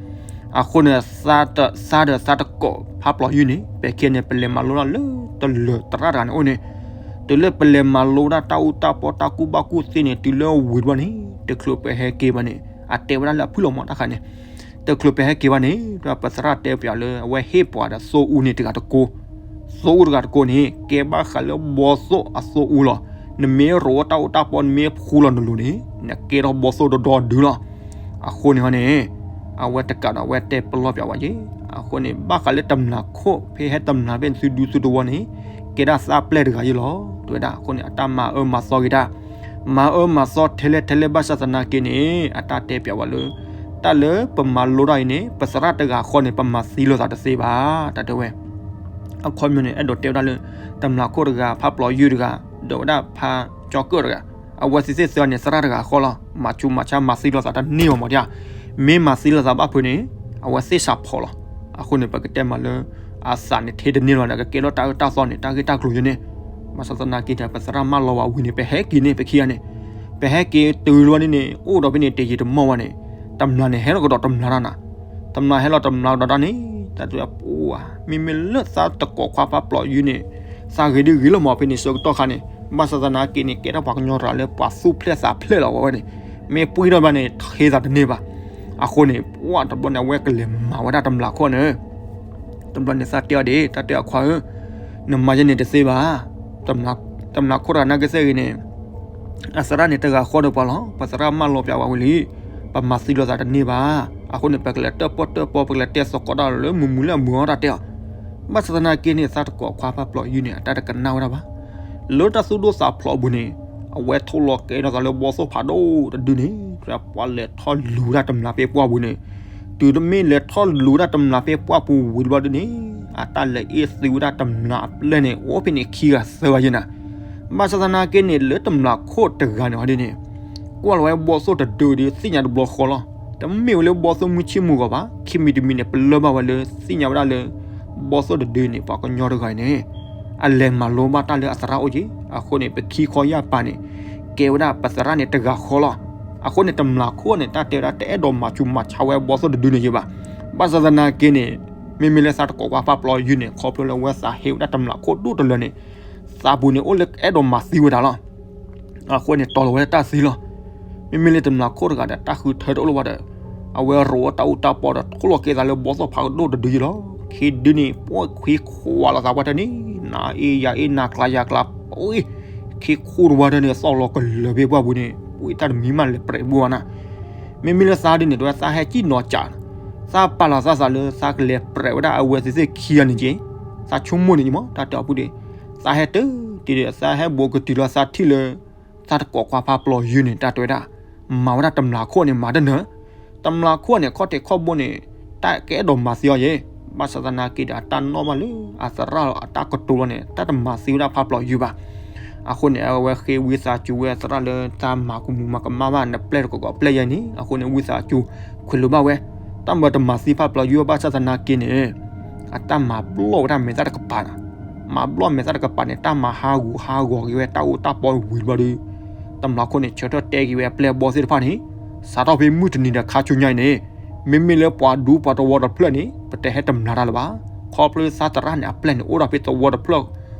အဃိန့ၣ် သးဒီးသးတကိးဖးပျီၤယုၢ်န့ၣ် ပဲာ်ခံန့ၣ် ပလဲၤမၤလိတၢ်လၢတလၢၤသရၣ်တဂၤန့ၣ်အိၣ်န့ၣ်, တုၤလၢပလဲၤမၤလိတၢ်တၢ်အူတၢ်ပီတၢ်ကူၣ်ဘၣ်ကူၣ်သ့န့ၣ် တုၤလၢဝံၤတဘျီန့ၣ် တချုးပဟဲက့ၤဘၣ်န့ၣ် အတဲဝဲဒၣ်လၢအဖုၣ်လီၤမးတၢ်ခါန့ၣ် တချုးပဟဲက့ၤဘၣ်န့ၣ် ပသရၣ်တဲပၠးလၢအဝဲဟ့ၣ်ပှၤဒီးသိအူန့ၣ်တဂၤတကိး, သိအူတဂၤတကိးန့ၣ် ကဲဘၣ်ဃးလၢဘီသိၣ်အသိအူလီၤ. နမ့ၢ်ရိးတၢ်အူတၢ်ပီ နမ့ၢ်ဖှူလီၤနလိၤန့ၣ် နကဲထီၣ်ဘီသိၣ်ဒီဒီဒုလီၤ. အဃိန့ၣ်ဟီန့ၣ် အဝဲတကးဒီးအဝဲတဲပလီၢ်ပၠးဝဲယဲ, အဃိန့ၣ် ဘၣ်ဃးလၢတမျးခိၣ် ဖဲဟဲတမျးဖဲန့ၣ် သုဒူသုတဝီန့ၣ် ကဲဒၣ်သးပျဲၢ်တဂၤယဲလီၤ တဲဝဲဒၣ်. အဃိန့ၣ် အတၢ်မၤအၢမၤသီက့ၤတၢ် မၤအၢမၤသီထဲလဲၣ်ထဲလဲၣ်ဘၣ်ဆၣ်သနာ်က့န့ၣ် အတၢ်တဲပၠးဝဲလၢ တၢ်လၢပမၤလိတၢ်အံၤန့ၣ် ပသရၣ်တဂၤဃီန့ၣ် ပမၤသံလိာ်သးတသ့ဘၣ် တၢ်တဲဝဲ. အခီပညီန့ၣ် အဲၣ်ဒိးတဲဝဲဒၣ်လၢ တမျးခိၣ်တဂၤ ဖးပျီၤယုၢ်တဂၤ ဒီးဝဲဒၣ်ဖးကၠီကၢၣ်တဂၤ အဝဲသ့ၣ်သ့ၣ်သၢန့ၣ် သရၣ်တဂၤဃီလီၤ. မၤဆူးမၤဆါမၤသံလိာ်သးတန့ၢ်ဘၣ်မးဒ်ဧါ. မ့ၢ်မၤသံလိာ်သးဘၣ်ဖုးန့ၣ် အဝဲသ့ၣ်စးဖီၣ်လီၤ. အဃိန့ၣ် ပကတဲမးလၢ အသးန့ၣ်ထဲတန့ၢ်လီၤန့ၣ် ကကဲထီၣ်တၢ်အၢတၢ်သီန့ၣ် တၢ်ဂ့ၢ်တၢ်ကျိၤယဲန့ၣ် ဘၣ်ဆၣ်သနာ်က့ဒီး ပသရၣ်မၢလီၤဝဲဝံၤန့ၣ် ပဟဲက့ၤန့ၣ် ပခံဂၤန့ၣ် ပဟဲက့ၤတုၤလီၤန့ၣ်န့ၣ် အိၣ်ဒီးဖဲန့ၣ် တယံာ်တမီၢ်ဝဲန့ၣ် တမျးန့ၣ် ဟဲလီၤကဒီးတမျးတၢ်နၤ တမျးဟဲလီၤတမျးကဒီးတၢ်န့ၣ် တၢ်တဲပှၤ မ့မ့ၢ်လၢသးတကိးခွါဖးပျီၤယုၢ်န့ၣ် သးဂ့ၤဒုဂ့ၤလီၤမးဖဲန့ၣ် ဆၢကတီၢ်ခါန့ၣ် ဘၣ်ဆၣ်သနာ်က့န့ၣ် ကဲထီၣ်ပှၤကညီတဂၤလၢပှၤသူၣ်ဖျဲၣ်သးဖျဲၣ်လီၤဝဲန့ၣ် မ့ၢ်ပှံၢ်ထီၣ်ဘၣ်န့ၣ် ထံၣ်သးတန့ၢ်ဘၣ်. အဃိန့ၣ် ပှၤတဘျီန့ၣ် အဝဲကလဲၤမၤဝဲဒၣ်တမျးခိၣ်န့ၣ် တဘျီန့ၣ် သးတဲအီၤဒၣ် တၢ်တဲအခွါဧၢ, နမၤယဲန့ၣ်တသ့ဘၣ်. တမျးခိၣ်တဂၤနာ်က့သ့ၣ်ဂ့ၤန့ၣ် အသရၣ်န့ၣ်တဂၤဃီဒီးပှၤလီၤ. ပသရၣ်မၢလီၤပၠးဝဲဝံၤလံ ပမၤသံလိာ်သးတန့ၢ်ဘၣ်. အဃိန့ၣ် ပကလဲၤတၢၣ်ပီၣ်တၢၣ်ပီ ပကလဲၤတဲသကိးတၢ်လၢမုာ်မုာ်လၢအမုာ်အီၤတၢ်တဲအီၤ. ဘၣ်ဆၣ်သနာ်က့န့ၣ် သးတကိးခွါဖးပျီၤယုၢ်န့ၣ် အတၢ်တကနၣ်ဝဲဒၣ်ဘၣ်. လၢတၢ်သူၣ်ဒိၣ်သးဖျိးအပူၤန့ၣ် အဝဲထိၣ်လီၤကဲထီၣ်သးလၢဘီသိၣ်ဖးဒိၣ်တဒုန့ၣ် ပှၤလဲၤထီၣ်လူၤဝဲဒၣ်တမျးဖဲပှၢ်ပူၤန့ၣ် တုၤတမ့ၢ်လဲၤထီၣ်လူၤဝဲဒၣ်တမျးဖဲပှၢ်ပူၤဝံၤတဘျီဒုန့ၣ် အတၢ်လဲၤအ့ၣ်သုးဝဲဒၣ်တမျးအပျဲၢ်န့ၣ် အိၣ်ဖဲန့ၣ်ခံဂၤသၢဂၤယဲနၤ. ဘၣ်ဆၣ်သနာ်က့န့ၣ် လၢတမျးခိၣ်တဂၤန့ၣ်ဟီဒ်န့ၣ် ကွၢ်လီၤဝဲဘီသိၣ်တဒုဒုးသ့ၣ်ညါတဘျီဃီလီၤ. တမ့ၢ်ဝဲလၢဘီသိၣ်မုၢ်ဆ့ၣ်မုၢ်ဂီၤဘၣ် ခံမံၤတမံၤန့ၣ် ပလၢၢ်ဘၣ်ဝဲလၢသ့ၣ်ညါဝဲဒၣ်လၢ ဘီသိၣ်တဒုန့ၣ် ပှၤကညီတဂၤအံၤန့ၣ် အလဲၤမၤလိဘၣ်တၢ်လၢအသရၣ်အိၣ်က့ၤ. အဃိန့ၣ် ပခံခီယၢ်ပၤန့ၣ် ကဲဝဲဒၣ်ပသရၣ်န့ၣ်တဂၤဃီလီၤ. အဃိန့ၣ် တမျးခိၣ်န့ၣ် တၢ်တဲဝဲဒၣ်တအဲၣ်ဒိးမၤဆူးမၤဆါဝဲဘီသိၣ်တဒုန့ၣ်ယဲဘၣ်. ဘၣ်ဆၣ်သနာ်က့န့ၣ် မ့မ့ၢ်လၢသးတကိးခွါဖးပျီၤယုၢ်န့ၣ် ခီဖျိလၢအဝဲသးဟ့ဝဲဒၣ်တမျးခိၣ်ဒိၣ်တလၢာ်န့ၣ် သးပူၤန့ၣ်အိၣ်လၢအအဲၣ်ဒိးမၤသံဝဲဒၣ်လီၤ. အဃိန့ၣ် တီၤလီၤဝဲတၢ်သံလီၤ. မ့မ့ၢ်လၢတမျးခိၣ်တဂၤဒီး တၢ်ဃုထၢတအိၣ်လၢၤဘၣ်ဒီး အဝဲရိးဝဲတၢ်အူတၢ်ပီဒီး ထိၣ်လီၤကဲသးလၢဘီသိၣ်ဖးကဒိၣ်တဒုယဲလီၤ. ခံဒုန့ၣ် ပှၤခံခွးလီၤသးပှၢ်တၢၢ်န့ၣ် နၤအ့ၣ်ယၤအ့ၣ် နၤကျါယၤကျါ အိၣ် ခံခူၣ်တဝီတၢၢ်န့ၣ် သီၣ်လီၤကလၢၤဖဲပှၢ်ပူၤန့ၣ် ပှၤတၢ်တမံၤမးလဲၤပြဲးဘိဘၣ်နၤ. မ့မ့ၢ်လၢသးဒ်န့ၣ် တဝဲသးဟဲစံၣ်နီၤကး သးပာ်လီၤသးသးလၢသးကလဲၤပြဲးဝဲဒၣ်အဝဲသ့ၣ်ခံဂၤန့ၣ်က့ၤ သးဆိကမိၣ်န့ၣ်က့ၤမး တၢ်တဲအီၤဖုၣ်ဒ့ၣ် သးဟဲတၢ်တ့ၢ်ဒီး သးဟဲဘူးကတုၤလီၤသးထံၣ်လၢ သးတကိးခွါဖးပျီၤယုၢ်န့ၣ် တၢ်တဲဝဲဒၣ် မၤဝဲဒၣ်တမျးခိၣ်န့ၣ် မၤတနၢၤ တမျးခိၣ်န့ၣ် ခီၣ်ထံးခီၣ်ဘိန့ၣ် တၢ်ကအဲၣ်ဒိးမၤသံအီၤယဲ ဘၣ်ဆၣ်သနာ်က့ဒီး အတၢ်နီၣ်ဘၣ်လၢအသရၣ်အတၢ်ကတိၤလီၤန့ၣ် တၢ်တမၤသံဝဲဒၣ်ဖးပျီၤယုၢ်ဘၣ်. အဃိန့ၣ် အဝဲဃ့ဝံသးစူၤဝဲအသရၣ်လၢ တၢ်မၤကမူၤမၤကမၣ်ဘၣ် နပျဲၢ်တကိးကိးပျဲၢ်ယဲန့ၣ် အဃိန့ၣ် ဝံသးစူၤ ခွဲးလိာ်ဘၣ်ဝဲ တၢ်မၤတမၤသံဖးပျီၤယုၢ်ဘၣ်ဆၣ်သနာ်က့န့ၣ် အတၢ်မၤဘျီၣ်ဝဲဒၣ်မဲာ်သၣ်တကပၤန့ၣ် မၤဘျီၣ်မဲာ်သၣ်တကပၤန့ၣ် တၢ်မၤဟးဂူာ်ဟးဂီၤက့ၤဝဲတၢ်အူတၢ်ပီဝံၤတဘျီဒီး တမျးခိၣ်န့ၣ် ဆၢထၢၣ်တဲက့ၤဝဲအပျဲၢ်အဘီသ့ၣ်တဖၣ်န့ၣ် စးထီၣ်ဖဲမုၢ်တနံၤဒီးခါဆူညါအံၤန့ၣ် မ့မ့ၢ်လၢပှၤဒူပှၤတဝီတဖျၢၣ်န့ၣ် ပတဟဲတမျးတၢ်လၢၤဘၣ်. ခီဖျိသးသရၣ်န့ၣ် အပျဲၢ်န့ၣ် အိၣ်ဒီးဖဲတဝီတဖျၢၣ်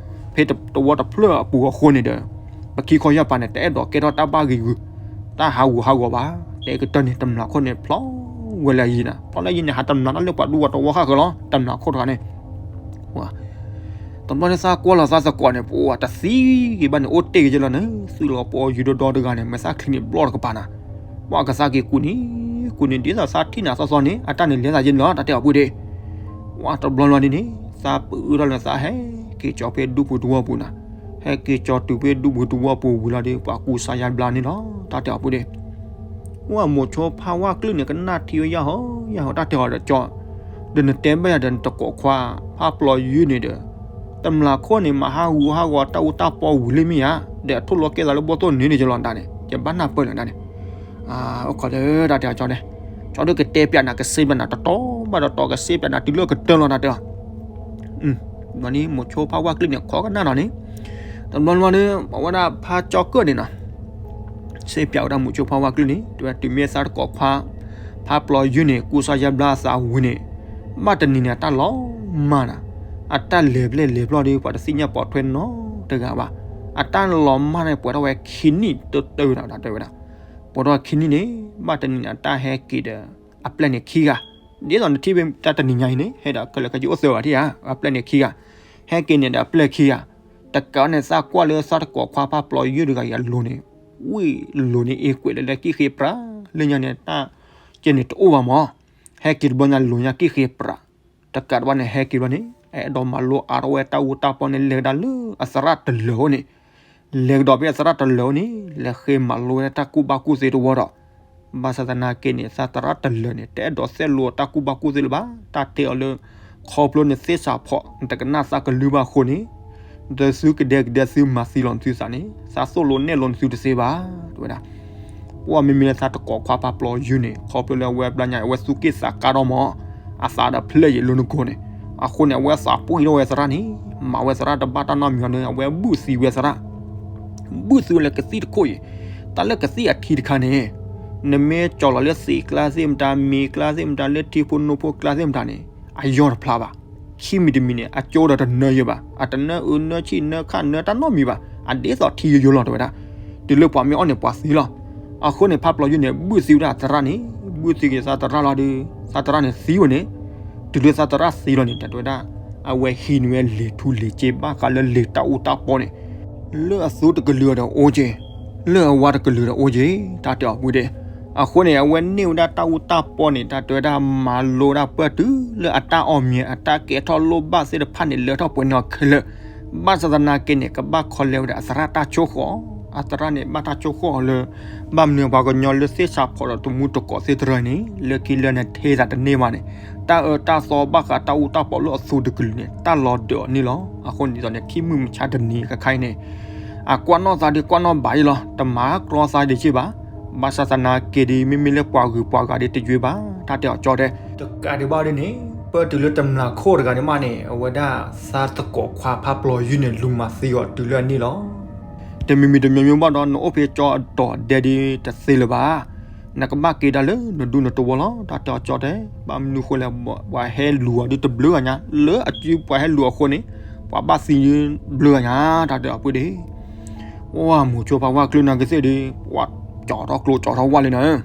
ဖဲတဝီတဖျၢၣ်အပူၤအဃိန့ၣ်ဒီး ပခံခီယၢ်ပၤန့ၣ် တအဲၣ်ဒိးကဲထီၣ်တၢ်ဘၣ်ဂံာ်ဂူာ် တၢ်ဟးဂူာ်ဟးဂီၤဘၣ်. တဲကတၢၢ်န့ၣ် တမျးခိၣ်န့ၣ် ဖျီဝဲလၢအယံၤနၤ ဖျီလၢအယံၤန့ၣ် ဟးတမျးတၢ်လၢပှၤဒူပှၤတဝီဃၣ်ဃၢၤလီၤ တမျးခိၣ်တဂၤန့ၣ် တဘျီန့ၣ်သးကွၢ်လီၤသးသကိးန့ၣ် ပှၤတသံဂ့ၤဘၣ်န့ၣ် အိၣ်တ့ၢ်က့ၤယဲလီၤန့ၣ် သုးလီၤပီယုၢ်ဒီဒီတဂၤန့ၣ် မဲာ်သၣ်ချံန့ၣ်ဘျီၣ်တကပၤနၤ ပှၤကသးက့ၤကူးန့ၣ် ကူးန့ၣ်ဒ်သိးသးထံၣ်နၤသီသီန့ၣ် အတၢ်န့ၣ်လဲၤသးယဲန့ၣ်လီၤ တၢ်တဲအီၤဖုၣ်ဒ့ၣ် ပှၤတဘျီလီၤဒ်န့ၣ် သးပအုၣ်ထီၣ်လၢသးဟဲက့ၤကၠီၤဖဲဒူပူၤတဝီပူၤနၤ ဟဲက့ၤကၠီၤတုၤဖဲဒူပူၤတဝီပူၤဝံၤလီၤဒီး ပှၤကူးစါယါဘျါန့ၣ်လီၤ တၢ်တဲအီၤဖုၣ်ဒ့ၣ် ဝဲမိၤဆိဖးဝါကလုၢ်န့ၣ် ကနၣ်ထံဝဲယၢ်ဟီယၢ်ဟီ တၢ်တဲအီၤဒီးကၠီ ဒီးနတဲဘၣ်ယၤဒီးနတကိးခွါ ဖးပျီၤယုၢ်န့ၣ်ဒီး တမျးခိၣ်န့ၣ် မၤဟးဂူာ်ဟးဂီၤတၢ်အူတၢ်ပီဝံၤလံမ့ၢ်ဧါ, ဒီးအထိၣ်လီၤကဲသးလၢဘီၣ်သိၣ်န့ၣ်န့ၣ်ယလီၤဒၣ်န့ၣ် ယဘၣ်နၢ်ပၢၢ်လၢဒၣ်န့ၣ်, အိၣ်ခိးဒီးတၢ်တဲအီၤကၠီန့ၣ်, ကၠီဒုးကတဲပၠးနၤ ကစ့ပၠးနၤ တတီဘၣ်တတီ ကစ့ပၠးနၤတုၤလၢကတၢၢ်လီၤ တၢ်တဲအီၤ, ဘျီန့ၣ် မိၤဆိဖးဝၣ်ကျၢၢ်န့ၣ် ခိးကနၣ်ဒီးန့ၣ်, တဘျီဘျီဒီး ပဝဲဒၣ်ဖးကၠီကၢၢ်န့ၣ်နီၤ စ့ပၠးဝဲဒၣ်မိၤဆိဖးဝၣ်ကျၢၢ်န့ၣ် တဲဝဲဒၣ်တုၤမ့ၢ်သးတကိးခွါ ဖးပျီယုၢ်န့ၣ် ကူစါယါဘျါအသးဝံၤန့ၣ်, ဘၣ်တနံၤန့ၣ် အတၢ်လီၤမၢ်နၤ, အတၢ်လဲၤဘျဲၣ်လဲၤဘျီဒီး ပှၤတသ့ၣ်ညါပိာ်ထွဲနီတဂၤဘၣ်. အတၢ်လီၤမၢ်န့ၣ် ပှဲၤထီၣ်ဝဲခံနံၣ်တတၢၢ်နၤ တဲဝဲဒၣ်, ပှဲၤထီၣ်ခံနံၣ်န့ၣ် ဘၣ်တနံၤန့ၣ် အတၢ်ဟဲက့ၤဒီး အပျဲၢ်န့ၣ်ခံဂၤ, ဒ်သိးနထံၣ်ဖဲတၢ်တနံၤညါအံၤန့ၣ် ဟဲဒီးခဲလၢာ်ခဲဆ့အိၣ်သၢဂၤထံၣ်ဧါ, အပျဲၢ်န့ၣ်ခံဂၤ, ဟဲက့ၤန့ၣ်ဒီးအပျဲၢ်ခံဂၤ, တကးန့ၣ် သးကွၢ်လၢသးတကိးခွါဖးပျီယုၢ်တဂၤအံၤအလိၤန့ၣ်, ဝံၣ်လိၤန့ၣ်အ့ၣ်ကွဲးလၢလၢကံၣ်ဃ့ပြး, လၢညါန့ၣ် တၢ်ကဲန့ၣ်တအိၣ်ဘၣ်မး, ဟဲက့ၤတဘျီညါလိၤညါကံၣ်ဃ့ပြး, တကးတဘၣ်န့ၣ် ဟဲက့ၤဘျီန့ၣ် အဲၣ်ဒိးမၤလိအါထီၣ်ဝဲတၢ်အူတၢ်ပီန့ၣ် လဲၤကဒါလၢအသရၣ်တလၢာ်အအိၣ်န့ၣ်, လဲၤကဒီးဖဲအသရၣ်တလၢာ်အအိၣ်န့ၣ် လဲၤဃ့မၤလိဝဲတၢ်ကူၣ်ဘၣ်ကူၣ်သ့တဝီဒီး, ဘၣ်ဆၣ်သနာ်က့န့ၣ် သရၣ်တလၢာ်န့ၣ် တအဲၣ်ဒိးသိၣ်လိတၢ်ကူၣ်ဘၣ်ကူၣ်သ့လၢၤဘၣ်, တၢ်တဲအီၤလၢ ခီဖျိနသ့ၣ်စးဖီၣ် နတကနၣ်သးကလုၢ်ဘၣ်အဃိန့ၣ်, ဒီးသုကဒဲကဒဲသုမၤသံလီၤနသုသးန့ၣ် သးသိၣ်လိနဲၣ်လိၤနသုတသ့ဘၣ်, တဲဝဲဒၣ်. ပှၤမ့မ့ၢ်လၢသးတကိးခွါဖးပျီယုၢ်န့ၣ် ခီဖျိလၢအဝဲဘျါညါ အဝဲသူၣ်က့ၣ်သးကါထီၣ်မး, အသးဒီးဖျဲၣ်ယံာ်လၢနကိာ်န့ၣ်, အဃိန့ၣ် အဝဲသးပှံၢ်ထီၣ်ဝဲသရၣ်န့ၣ်, မၤဝဲသရၣ်တဘၣ်တၢ်နီတမံၤန့ၣ် အဝဲဘုၣ်သံဝဲသရၣ် ဘုၣ်သံဝဲလၢကသံၣ်တခိၣ်အံၤ, တၢ်လၢကသံၣ်အထံတခါန့ၣ်, နမ့ၢ်ကၠီၤလီၤလၢသံးကျါသ့ၣ်မတၤ မ့ၤကျါသ့ၣ်မတၤ လၢထံဖိနိဖိကျါသ့ၣ်မတၤန့ၣ် အယီၢ်တဖျါဘၣ်. ခံမံၤတမံၤန့ၣ် အကၠိဒီးတနၢယဲဘၣ်, အတနၢအုးနၢဆံၣ်နၢခၣ်နၢတၢ်နီတမံၤဘၣ်, အဒ်သိးထံယိယိလီၤ တဲဝဲဒၣ်. တုၤလၢပှၤမ့ၢ်အီၣ်န့ၣ်ပှၤသံလီၤ. အဃိန့ၣ် ဖးပျီယုၢ်န့ၣ် ဘုၣ်သံဝဲဒၣ်သရၣ်န့ၣ်, ဘုၣ်သံက့ၤသးသရၣ်လီၤဒီး သးသရၣ်န့ၣ်သံဝဲန့ၣ်, တုၤလၢသးသရၣ်သံလီၤန့ၣ် တၢ်တဲဝဲဒၣ်, အဝဲဟံးန့ၢ်ဝဲလံာ်ထူလံာ်စ့ဘၣ်ဃးလၢလံာ်တၢ်အူတၢ်ပီန့ၣ်, လၢအသိတကလုာ်ဒီးအိၣ်က့ၤ, လၢအဝါတကလုာ်ဒီးအိၣ်က့ၤ, တၢ်တဲအီၤဝံၤဒီး, အဃိန့ၣ် အဝဲန့ၢ်ဝဲဒၣ်တၢ်အူတၢ်ပီန့ၣ် တၢ်တဲဝဲဒၣ်မၤလိဒၣ်ပှၢ်တုၤလၢအတၢ်အီၣ်မံၤ အတၢ်ကဲထီၣ်လိၣ်ဘၣ်သ့ၣ်တဖၣ်န့ၣ် လၢထီၣ်ပှဲၤန့ၢ်အီၤခဲလၢာ်, ဘၣ်ဆၣ်သနာ်က့န့ၣ် ကဘၣ်ခီလဲဝဲဒၣ်အသရၣ်တၢ်ဆိၣ်ဃီ, အသရၣ်န့ၣ် ဘၣ်တၢ်ဆိၣ်ဃီအီၤလၢ ဘၣ်မနုၤပှၤကညီလၢသ့ၣ်စးဖီၣ်ဒီးတမူတကိးသ့ၣ်တဖၣ်န့ၣ် လၢခံလၢနထဲသးတန့ၢ်ဘၣ်န့ၣ်, တၢ်အၢတၢ်သီဘၣ်ဃးတၢ်အူတၢ်ပီလၢအသိတကလုာ်န့ၣ် တၢ်လီၤဒၢးအီၤန့ၣ်လီၤ. အဃိန့ၣ်ဒီးန့ၣ် ခံမုၢ်မဆါတနံၤခါခါအံၤန့ၣ် အကွၢ်နီၣ်သးဒီးကွၢ်နီၣ်ဘၣ်အံၤလီၤ, တမၤကြီသးဒံးက့ဘၣ်. ဘၣ်ဆၣ်သနာ်က့ဒီး မ့မ့ၢ်လၢပှၤဂုၤပှၤဂၤဒီးတယွ့ဘၣ်, တၢ်တဲအီၤကၠီတဲ, တကးဒံးဘၣ်ဒီးန့ၣ် ပၢတုၤလၢတမျးခိၣ်တဂၤန့ၣ်မးန့ၣ် အဝဲဒၣ်သးသကိးခွါဖးပျီယုၢ်န့ၣ် လူၤမၤသံအီၤတုၤလၢအန့ၣ်လီၤ. တမံၤမံၤတမံၤမံၤဘၣ်ဒီး နအိၣ်ဖဲကၠီအတီၤဒဲဒ်တသ့လၢၤဘၣ်. နကဘၣ်က့ၤဒၣ်လၢနဒူနတဝီလီၤ, တၢ်တဲအီၤကၠီတဲ. ဘၣ်မနုၤဃိလဲၣ်, ပှၤဟဲလူၤအီၤဒ်တဘျုးဂၤညါ, လၢအစုပှၤဟဲလူၤအဃိန့ၣ် ပှၤဘၣ်သံဒ်ဘျုးဂၤညါ, တၢ်တဲအီၤပှ့ၤဒ့ၣ်. ပှၤမိၤဆိဖးဝၣ်ကျၢၢ်နာ်က့သ့ၣ်ဒီး ပှၤကၠီထီၣ်ကျိကၠီထီၣ်ဝၣ်လံနၤ,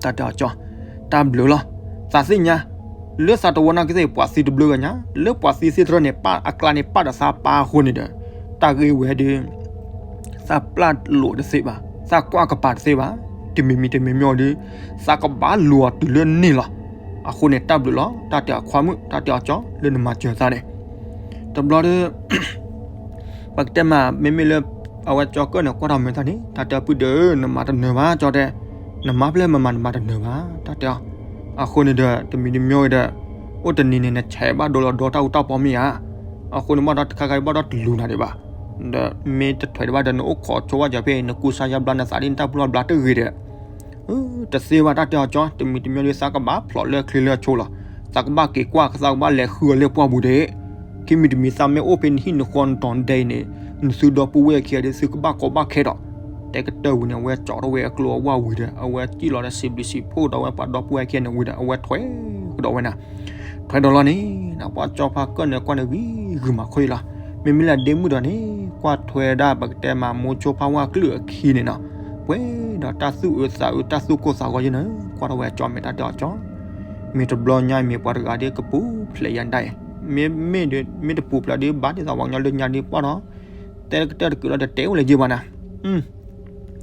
တၢ်တဲအီၤကၠီ, တၢ်ဘျုးလီၤ. သးသ့ၣ်ညါ လၢသးတဝီနာ်က့သ့ၣ် ပှၤသံတဘျုးဂၤညါ, လၢပှၤသံသ့ၣ်တဖၣ်န့ၣ် ပာ်အကျါန့ၣ် ပာ်ဒီးသးပာ်အဃိန့ၣ်ဒီး တၢ်ဂ့ၢ်ဝဲဒီး သးပျၢ်လိာ်တသ့ဘၣ်, သးကွၢ်ကပၤတသ့ဘၣ်, တမံၤမံၤတမံၤမံၤဒီး သးကဘၣ်လူၤအီၤတုၤလၢန့ၣ်လီၤ. အဃိန့ၣ် တၢ်ဘျုးလီၤ, တၢ်တဲအီၤခွါမုၣ်, တၢ်တဲအီၤကၠီ လၢနမၤစၢၤသးန့ၣ်. တဘျီဒီး ပကတဲမး မ့မ့ၢ်လၢ အဝဲကၠီကၢၢ်န့ၣ် ကွၢ်ထီၣ်မဲာ်သးန့ၣ် တၢ်တဲအီၤပှ့ၤဒီး နမၤတနၢၤဘၣ် ကၠီတဲ, နမၤဖျဲၣ်မမၤနမၤတနၢၤဘၣ် တၢ်တဲအီၤ. အဃိန့ၣ်ဒီး တမံၤတမံၤဝဲဒီး အိၣ်တနံၤန့ၣ် နဆဲးဘၣ်ဒိလီၤဒီတၢ်အူတၢ်ပီမ့ၢ်ဧါ. အဃိန့ၣ်ဘၣ်ဒီးတခါခါအံၤဘၣ်ဒီးတလူၤနၤဒံးဘၣ်. ဒီးမ့ၢ်တထွဲဒံးဘၣ်ဒီး နအိၣ်ခိးဆိဝဲကၠီဖဲအံၤ နကူစါယါဘျါနသးဒ်နတၢ်ပူၤလီၢ်ဘျါတဂ့ၤဒီး တသ့ဘၣ် တၢ်တဲအီၤကၠီ, တမံၤတမံၤဒီး သးကဘၣ်ဖျိးလၢချ့လၢအဆိလီၤ. သးကဘၣ်က့ၤကွၢ် သးကဘၣ်လဲၤဃုအီၤလၢပှၢ်ပူၤဒံး. ခံမံၤတမံၤ သးမ့ၢ်အိၣ်ဖဲနဟံၣ်နဃီနတီၤဒဲအံၤန့ၣ် နသုဒီပုၢ်ဝဲၢ်ခံဂၤဒီး သုကဘၣ်ကီဘၣ်ခဲဒီး တဲကတၢၢ်ဝံၤန့ၣ် အဝဲကၠီထီၣ်ဝဲအကျိအဝၣ်ဝံၤဒီး အဝဲစံၣ်လီၤဒီးစံးဘျုးစံးဖှိၣ်ဒီးဝဲပှၤဒီပုၢ်ဝဲၢ်ခံဂၤန့ၣ်ဝံၤဒီး အဝဲထွဲကဒီးဝဲနၤ. ထွဲဒီးလီၤန့ၣ် နပှၤကၠီဖးကၢၢ်န့ၣ် ကွၢ်န့ၣ်ဂံၤဂုာ်မးခိၣ်အံၤလီၤ. မ့မ့ၢ်လၢအဒ့မုၣ်ဒီးန့ၣ် ကွၢ်ထွဲဒၣ်ပကတဲမး မိၤဆိဖးဝၣ်ကျၢၢ်အခံန့ၣ်နီၤ ပှဲၤဒီးတၢ်သူၣ်အုးသးအုး တၢ်သူၣ်ကိၢ်သးဂီၤယဲၢ်န့ၣ် ကွၢ်ထီၣ်ဝဲကၠီမဲာ် တၢ်တဲအီၤကၠီ, မ့ၢ်တဘျီညါအံၤ မ့ၢ်ပှၤတဂၤဒီးကပူၤဖျဲးယၤဒၣ်အံၤ, မ့မ့ၢ်ဒီး မ့ၢ်တပူၤဖျဲးဒီး ဘၣ်ဒ်သိးပှၤကညီလၢညါဒီးပှၢ်ဒီး တဲကတၢၢ်တကုာ်လီၤဒီး တဲအိၣ်လၢၤယဲၢ်ဘၣ်နၤ.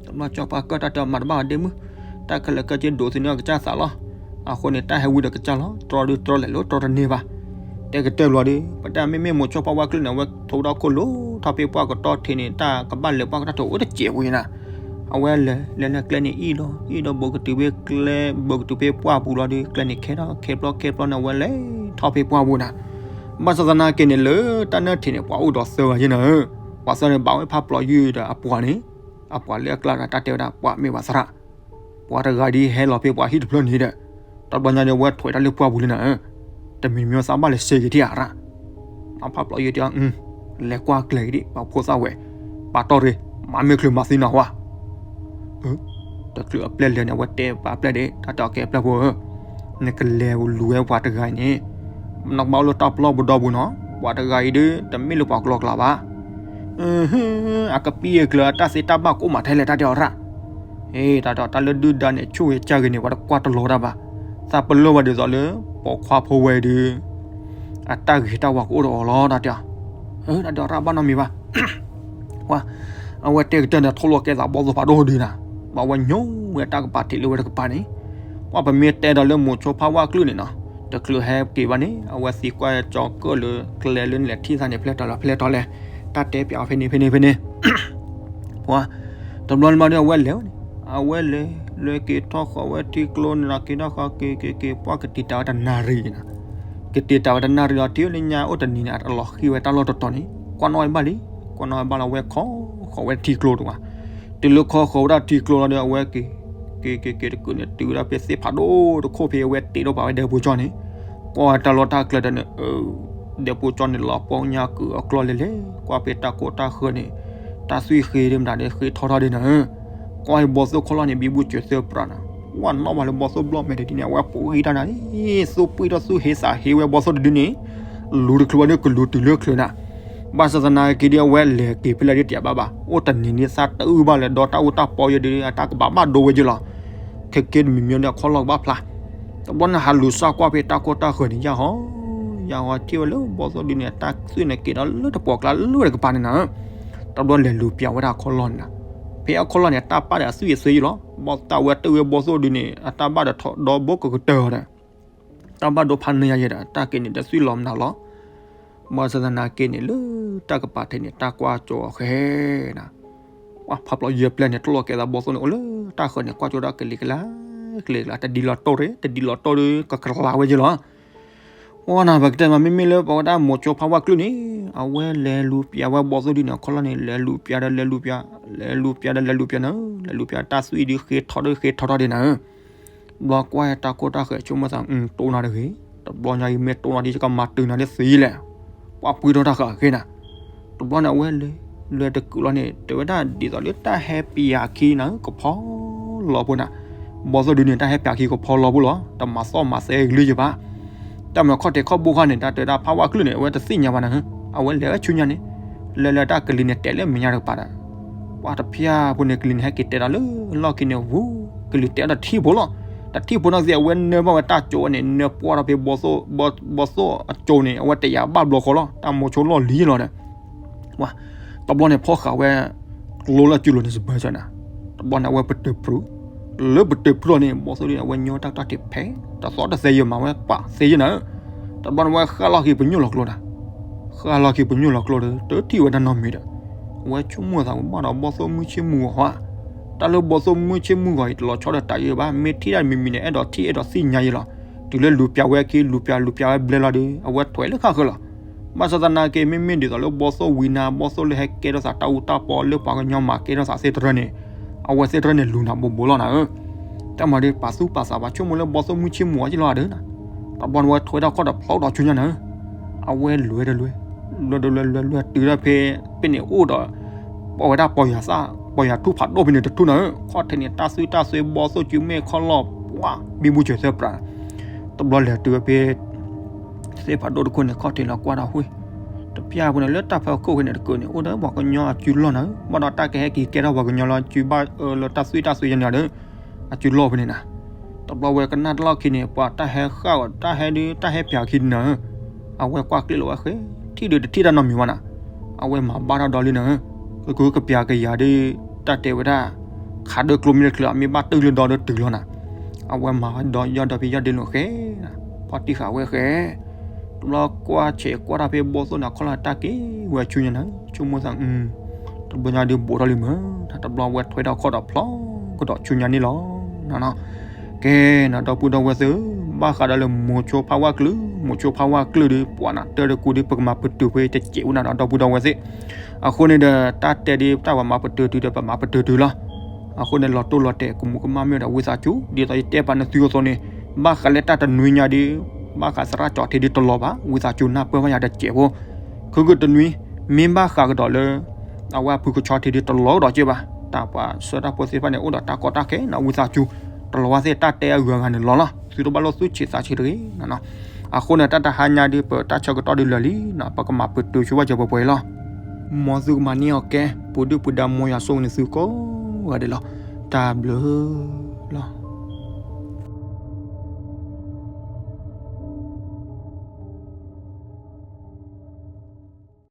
တဘျီကၠီဖးကၢၢ် တၢ်တဲအီၤမၤတဘၣ်ဘၣ်ဒ့မုၣ်, တၢ်ခဲလၢာ်ခဲဆ့ဒိးသန့ၤအကစၢ်သးလီၤ. အဃိန့ၣ် တၢ်ဟဲဝံၤဒီးကစၢ်လီၤ, တြီဒုးတြီလဲၤလၢတြီတန့ၢ်ဘၣ်. တဲကတၢၢ်ဘျီဒီး ပတၢ်မ့မ့ၢ်မိၤဆိဖးဝၣ်ကျၢၢ်န့ၣ် အဝဲထိးဒီးခိၣ်လိၤထီၣ်ဖဲပှၢ်ကတီၢ်ထံးန့ၣ် တၢ်ကဘၣ်လဲၤပှၢ်ကတီၢ်ထံးအိၣ်တစဲးဝံၤနၤ. အဝဲလဲၤလဲၤလၢကျဲန့ၣ်အံၤဒီး အံၤဒီးဘူးကတုၤဖဲကျဲ ဘူးကတုၤဖဲပှၢ်ပူၤလီၤဒီး ကျဲန့ၣ်ခဲထီၣ်ခဲပျီခဲပျီန့ၣ် အဝဲလဲၤထီၣ်ဖဲပှၢ်ပူၤနၤ. ဘၣ်ဆၣ်သနာ်က့န့ၣ် လၢတၢ်နၢၢ်ထံးန့ၣ် ပှၤအိၣ်ဒီးသၢဂၤယဲၢ်နၤဧၢ, ပှၤသၢဂၤန့ၣ်ဘၣ်ဝဲဖးပျီယုၢ်ဒီးအပှၤန့ၣ်, အပှၤလၢအကျါဒီးတၢ်တဲဝဲဒၣ် ပှၤမ့ၢ်ပှၤသရၣ်, ပှၤတဂၤဒ်ဟဲလီၤဖဲပှၤဟံၣ်တဖျၢၣ်န့ၣ်ဒီး တဘျီညါဒီးအဝဲထွဲတၢ်လၢပှၢ်ပူၤလံနၤဧၢ, တမံၤမံၤသးဘၣ်လဲၤစဲက့ၤထံၣ်အရၣ် အဖးဖျိယဲၢ်တဲအီၤ, လဲၤကွၢ်ကျဲၤက့ၤဒံး ပှၤဖိသၣ်ဝဲ, ပာ်တီၢ်ရ့ၣ်, မၤမ့ၢ်ချုးမၤသံနၤဝဲ. တချုးအပျဲၢ်လဲၤန့ၣ် အဝဲတဲပှၤအပျဲၢ်ဒၣ် တၢ်တဲအီၤကဲပျဲၢ်ဖိဧၢ, နကလဲၤလူၤဝဲပှၤတဂၤအံၤန့ၣ်, နကဘၣ်အိၣ်လၢတၢ်ပလီၢ်ပဒီပူၤနီၤ, ပှၤတဂၤအံၤဒုး တမ့ၢ်လၢပှၤကလီကျါဘၣ်. အကပံၢ်အကျၢၤအတၢ်သ့တၢ်ဘၣ်ကအိၣ်မးထဲလဲၣ် တၢ်တဲအီၤရၣ်. အ့ တၢ်တဲအီၤ တၢ်လၢဒုၣ်ဒါန့ၣ် ဆိၣ်ဂ့ၤကၢ်ဂ့ၤန့ၣ် ပှၤတကွၢ်တလီၤတၢ်ဘၣ်. သးပလၢၢ်ဝဲဒ်သိးလၢ ပိာ်ခွါဖိဝဲဒုး အတၢ်ဂ့ၤတၢ်ဝါကအိၣ်ဒီးအီၤလီၤ တၢ်တဲအီၤ. တၢ်တဲအီၤရၣ်ဘၣ်နီတမံၤဘၣ်. ပှၤ အဝဲတဲကတၢၢ်န့ၣ် ထိၣ်လီၤကဲသးဘီၣ်သိၣ်ဖးဒိၣ်ဒုးနၤ, ပှၤဝဲညိဝဲတၢ်ကပၤထံးလၢဝဲတကပၤန့ၣ်, ပှၤပမ့ၢ်တဲဒီးလၢမိၤဆိဖးဝၣ်ကလုၢ်န့ၣ်နီၤ, တချုးဟဲက့ၤဘၣ်န့ၣ် အဝဲသံကွၢ်ကၠီၤကၢၣ်လၢကျဲလၢနလဲၤထံၣ်သးန့ၣ် ဖဲလဲၣ်ထီၣ်လဲၣ်, ဖဲလဲၣ်ထီၣ်လဲၣ်, တၢ်တဲပျးအီၤဖဲန့ၣ်ဖဲန့ၣ်ဖဲန့ၣ် ပှၤ တဘျီန့ၣ်မးဒီး အဝဲလဲၤဝဲန့ၣ်, အဝဲလဲၤ လဲၤက့ၤထီၣ်ဃီၤဝဲထံကျိန့ၣ်ဒီး က့ၤထီၣ်ဃီၤက့ၤက့ၤက့ၤ ပှၤကတံာ်တာ်ဝဲတနၣ်ရံၣ်နီၤ, ကတံာ်တာ်ဝဲတနၣ်ရံၣ်လီၤ တုၤလၢညါအိၣ်တနံၤန့ၣ် အလီၤဃံၤဝဲတၢ်လီၢ်တတီၤန့ၣ် ကွၢ်နီၣ်ဝဲဘၣ်လံ, ကွၢ်နီၣ်ဝဲဘၣ်လီၤ အဝဲခီဃီၤဝဲထံကျိတဝါ, တုၤလၢခီဃီၤဝဲဒၣ်ထံကျိလီၤဒီး အဝဲက့ၤ က့ၤက့ၤက့ၤတကုာ်န့ၣ် တုၤဝဲဒၣ်ဖဲသ့ၣ်ဖးဒိၣ်တခိၣ်ဖဲအဝဲတ့ထီၣ်ပာ်ဝဲဒဲဖိကၠီန့ၣ်, ကွၢ်ဝဲတၢ်လီၢ်တၢ်ကျဲဒီးန့ၣ် ဒဲဖိကၠီန့ၣ် လီၤပီညါကုာ်အကျီၢ်လဲၤလဲၤ ကွၢ်ဖဲတၢ်ကိၢ်တၢ်ဃၢၤန့ၣ်, တၢ်သွံၣ်ဃ့ဒ်မတၤဒ်ဃ့ထီထီၣ်ဒ်နၤ, ကွၢ်ဟဲဘီၣ်သိၣ်ခီၣ်လီၢ်န့ၣ် ဘံဘူစၢၤသၢပြးနၤ, ဝဲနီၣ်ဘၣ်လၢဘီၣ်သိၣ်ဘျီၣ်မဲာ်တဒ်န့ၣ် အဝဲပူၤဂံၢ်တၢ်နၤ, သူၣ်ပှံၢ်ထီၣ်သူၣ်ဟ့သးဟ့ဝဲဘီၣ်သိၣ်တဒ်န့ၣ်, လူၤတချုးဘၣ်ဒီးကလူၤတုၤလၢချုးနၤ, ဘၣ်ဆၣ်သနာ်က့ဒီး အဝဲလဲၤက့ၤဖဲလဲၣ်ဒ်တၢ်ဘၣ်ဘၣ် အိၣ်တနံၤန့ၣ်သးတအုၣ်ဘၣ်လၢၤဒီးတၢ်အူတၢ်ပီယဲဒ် အတၢ်ကဘၣ်ဘၣ်ဒိဝဲယဲလီၤ ခဲက့တမံၤမံၤဒီး အခီၣ်လီၢ်ကဘၣ်ဖျါ, တဘျီန့ၣ် ဟးလူၤစၢ်ကွၢ်ဖဲတၢ်ကိၢ်တၢ်ဃၢၤန့ၣ် ယၢ်ဟီ, ယၢ်ဟီထံၣ်ဝဲလၢဘီၣ်သိၣ်ဒ်န့ၣ် အတၢ်သွံၣ်န့ၣ်က့ၤဒီးလၢတပှီၢ်ကျါလၢဝဲတကပၤန့ၣ်နၤ, တဘျီလဲၤလူၤပျးဝဲဒၣ်အခီၣ်လီၢ်န့ၣ်နၤ, ဖဲအခီၣ်လီၢ်န့ၣ် တၢ်ပၢ်ဒီးအသွံၣ်အသွံၣ်ယဲလီၤ, ဘီၣ်တၢ်ဝဲတၢ်ဝဲဘီၣ်သိၣ်ဒ်န့ၣ် အတၢ်ဘၣ်ဒီးထီၣ်ဒီဘိကကတၢၢ်ဒီး တၢ်ဘၣ်ဒိဖးန့ၢ်ယၤယဲဒီး တၢ်က့ၤန့ၣ် တသွံၣ်လီၤမနုၤလီၤ ဘၣ်ဆၣ်သနာ်က့န့ၣ် လၢတၢ်ကပၤထံးန့ၣ် တၢ်ကွၢ်ကၠိအီၤဃဲနၤ, ပှၤဖးဖျိယဲၢ်ပျဲၢ်န့ၣ် ထိၣ်လီၤကဲသးဘီၣ်သိၣ်န့ၣ် အိၣ်လၢတၢ်ဃၢၤန့ၣ် ကွၢ်ကၠိဒၣ်ကလံၤကလါ, ကလံၤကလါ တဒ်လီၤတိၢ်ရ့ၣ် တဒ်လီၤတိၢ်ဒီး ကကလၤဝဲယဲလီၤ ပှၤနၤ ပကတဲမး မ့မ့ၢ်လၢပဝဲဒၣ်မိၤဆိဖးဝၣ်ကလုၢ်န့ၣ် အဝဲလဲၤလူၤပျးဝဲဘီၣ်သိၣ်ဒ်န့ၣ် အခီၣ်လီၢ်န့ၣ် လဲၤလူၤပျးဒီးလဲၤလူၤပျး, လဲၤလူၤပျးဒီးလဲၤလူၤပျးနၤ, လဲၤလူၤပျးတၢ်သွံၣ်ဒ်ဃ့ထီၣ်ဒီးဃ့ထီၣ်ထီၣ်ဒ်နၤဧၢ တဘျီကွၢ်တၢ်ကိၢ်တၢ်ဃၢၤ ဆိကမိၣ်သး တိၢ်နၤတဂ့ၤ, တဘျီညါအံၤမ့ၢ်တိၢ်နၤဒ်ယကမၤတုၤနၤဒ်သ့လဲၣ်, ပှၤပှ့ၤထီၣ်တၢ်ဃၢၤအဃ့နၤ, တဘျီန့ၣ် အဝဲလဲၤ, လဲၤတကုာ်လီၤန့ၣ် တဲဝဲဒၣ်ဒ်သိးလၢတၢ်ဟဲပျးခံနၤဧၢ ကဖီလီၤဖိနၤ, ဘီၣ်သိၣ်ဒ်န့ၣ် တၢ်ဟဲပျးခံကဖီလီၤဖိလီၤ တမၤသီၣ်မၤသဲကလုၢ်ယဘၣ် တၢ်မၤခီၣ်ထံးခီၣ်ဘိခါန့ၣ် တၢ်တဲဒၣ်ဖးဝၣ်ကလုၢ်န့ၣ် အဝဲတသ့ၣ်ညါဘၣ်နၤဧၢ, အဝဲလဲၤဝဲဆူညါန့ၣ်, လဲၤလၢတၢ်ကလံၤန့ၣ် တဲာ်လၢမဲာ်ညါတကပၤဒီး, ပှၤတဖၠၣ်ဖိန့ၣ် ကလံၤန့ၣ် ဟဲက့ၤတဲာ်ဒီးလၢလီၢ်ခံန့ၣ် ဝူ, ကလံၤတဲာ်ဒီးထံၣ်ဖိလီၤ, တၢ်ထံၣ်ဖိနီၢ်ကသ့ၣ် အဝဲနၢဘၣ်ဝဲတၢ်ကၠိဝဲန့ၣ် နၢပှၢ်ထီၣ်ဖဲ ဘီၣ်သိၣ်အကၠိန့ၣ် အဝဲတဲယၤဘၣ်ဘျီဃီလီၤ တၢ်မိၤဆိလီၢ်လံၤလီၤဒီး ပှၤ, တဘျီန့ၣ် ဖီၣ်ဃာ်ဝဲ ကျိလၢအစုလိၤန့ၣ် စဘၢၣ်စၢၤနၤ, တဘျီန့ၣ် အဝဲပတုာ်ပြူၤ, လၢပတုာ်ပြူၤန့ၣ် ဘီၣ်သိၣ်ဒ်န့ၣ် အဝဲညိတၢ်တၢ်ထံးဖဲ, တသီတသဲယမၤဝဲပာ်သ့ယဲနၤ, တဘျီန့ၣ် အဝဲဃၣ်လီၤက့ၤပညိၣ်လီၤကျိနၤ, ဃၣ်လီၤက့ၤပညိၣ်လီၤကျိဒီး တထံၣ်ဝဲတၢ်နီတမံၤဒီး, အဝဲဆိကမိၣ်သးဝဲဘၣ်ဒီးဘီၣ်သိၣ်မုၢ်ဆ့ၣ်မုၢ်ဂီၤဧါ, တၢ်လၢဘီၣ်သိၣ်မုၢ်ဆ့ၣ်မုၢ်ဂီၤအံၤ တလီၤဆီဒီးတၢ်ယဲဘၣ်, မ့ၢ်ထံၣ်တၢ်မံၤမံၤန့ၣ် အဲၣ်ဒိးထံၣ်အဲၣ်ဒိးသ့ၣ်ညါယဲလီၤ, တုၤလၢလူၤပျးဝဲအခံ လူၤပျးလူၤပျးဝဲဘျဲလီၤဒီး အဝဲထွဲလၢဃၣ်ဃၢၤလီၤ ဘၣ်ဆၣ်သနာ်က့ မ့မ့ၢ်ဒ်သိးလၢဘီၣ်သိၣ်ဝံနၤ ဘီၣ်သိၣ်လၢဟဲကဲထီၣ်သးတၢ်အူတၢ်ပီလၢပှၤကညီမၤကဲထီၣ်သးသ့ၣ်တဖၣ်န့ၣ်, အဝဲသ့ၣ်တဖၣ်န့ၣ်လူၤနၤဘိးဘိးလီၤနၤဧၢ, တၢ်မၤဒီးပာ်သူၣ်ပာ်သးဘၣ် ဆိကမိၣ်လၢဘီၣ်သိၣ်မုၢ်ဆ့ၣ်မုၢ်ဂီၤက့လီၤဒီးနၤ, တဘျီန့ၣ် အဝဲထွဲထီၣ်ခီၣ်ဒီးဖျိဒီးဆူညါနၤဧၢ, အဝဲလဲၤတလဲၤ, လဲၤတလဲၤလဲၤလဲၤတုၤဒီးဖဲ, ဖဲန့ၣ်အိၣ်ဒီး, ပဝဲဒၣ်ပီၢ်ယၤသၣ်, ပီၢ်ယၤထူၣ်ဖးဒိၣ်ဖဲန့ၣ်တထူၣ်နၤဧၢ, ခီၣ်ထံးန့ၣ် တၢ်သွံၣ်တၢ်သွဲဘီၣ်သိၣ်စုမဲာ်ခီၣ်လီၢ်, ပှၤဘံဘူစၢၤသၢပြး တဘျီလဲၤတုၤဝဲဖဲ သ့ၣ်ဖးဒိၣ်တခိၣ်န့ၣ် ခီၣ်ထံးလီၤကွၢ်တၢ်ဝ့ၢ်, တပျၢ်ဖိန့ၣ် လၢတၢ်ဖီခိၣ်ဖဲန့ၣ်တကုာ်န့ၣ် အိၣ်ဒီးပှၤကညီအစုလီၢ်နၤဧၢ, ဘၣ်ဒီးတၢ်ကဟဲက့ၤကဲထီၣ်ပှၤကညီလၢအစုဘၣ်အၢလၢတၢ်သွံၣ်တၢ်သွဲယဲန့ၣ်ဒီး, အစုလီၢ်ဖဲန့ၣ်နၤ, တဘျီဝဲကနၣ်တၢ်လီၢ်ခံန့ၣ် ပှၤတၢ်ဟဲဃၣ်အီၤ တၢ်ဟဲဒုး တၢ်ဟဲပျးခံနၤဧၢ, အဝဲကွၢ်ကျ့ၣ်လီၤဝဲဃဲ, ထံၣ်ဒီးတထံၣ်တၢ်နီတမံၤဘၣ်နၤ, အဝဲမၤဘၣ်တၢ်ဒီးလံနၤဧၢ, ကကပျးကယၤဒီး, တၢ်တဲဝဲဒၣ် ခးဒၢကျိမ့ၢ်တချုး အမ့ၢ်ဘၣ်တုၤလၢဒီဒီးတုၤလီၤနၤ, အဝဲမၤဒီးယီၢ်ဒီးဖဲယီၢ်ဒ့လိာ်ဃဲ, ဖီၣ်တံၢ်ဃာ်ဝဲဃဲ, တဘျီကွၢ်ဆဲးကွၢ်တၢ်ဖဲဘီၣ်သိၣ်န့ၣ် ခီၣ်လီၢ်တၢ်က့ၤဝဲဆူညါနၤ, ဆိကမိၣ်သး, တဘျီညါဒုးဘူးထီၣ်လံမး, တဘျီဝဲထွဲထီၣ်ခီၣ်ဒီးဖျီကဒီးဆူညါန့ၣ်လီၤ, ကဲနၤ ဒီပုၢ်ဒီဝဲၢ်သ့ၣ်ဧၢ, ဘၣ်ဃးဒီးလၢမိၤဆိဖးဝါကလုၢ်, မိၤဆိဖးဝါကလုၢ်ဒီး ပှၤနၤတၢ်တကူဒီး ပကမၤပတုာ်ဖဲတစဲးဝဲနၤဒီး ဒီပုၢ်ဒီဝဲၢ်သ့ၣ်, အဃိန့ၣ်ဒီး တၢ်တဲဒ်တၢ်ဝဲမၤပတုာ်တုၤဒီး ပမၤပတုာ်တုၤလီၤ, အဃိန့ၣ် လီၤတိၢ်လီၤတဲာ် ကမူးကမၣ်မ့ၢ်ဒီး ဝံသးစူၤ ဒ်သိးယတဲပာ်နသုအသိးန့ၣ်, ဘၣ်ဃးလၢတၢ်တနွံညါဒီး, ဘၣ်ဃးသရၣ်ကၠီထံဒ်တလီၤဘၣ်, ဝံသးစူၤနၢ်ပၢၢ်ဘၣ်ယၤတစဲးဖိ ခုကတနွံ မ့ၢ်ဘၣ်ဃးကဒီးလၢ အဝဲအဖုကဆီထံဒုးတလီၤကဒီးက့ဘၣ်. တၢ်ပှၤဆှၢတၢ်ဖိသ့ၣ်တဖၣ်န့ၣ် အိၣ်ဒီးတၢ်ကီတၢ်ခဲနီၤ ဝံသးစူၤ တလီၤဝဲသ့ၣ်တၢ်တဲအဂုၤအဂၤန့ၣ်လီၤလီၤ. သုတဘၣ်လိၣ်သူၣ်ဆံးသးဆံးတဂ့ၤနီၤ. အဃိန့ၣ် တၢ်တဟါညါဒုး ပတၢ်ဆၢကတီၢ်ဒုးလၢာ်လံနီၤ ပကမၤပတုာ်ဆိဝဲစၢၤပှဲၤပှဲၤလီၤ. မ်သုကမၤန့ၢ်အီၤကဲ ပူၤဒုၣ်ပူၤဒါမ်ယွၤဆိၣ်ဂ့ၤန့ၢ်သုကိးဂၤဒဲးလီၤ. တၢ်ဘျုး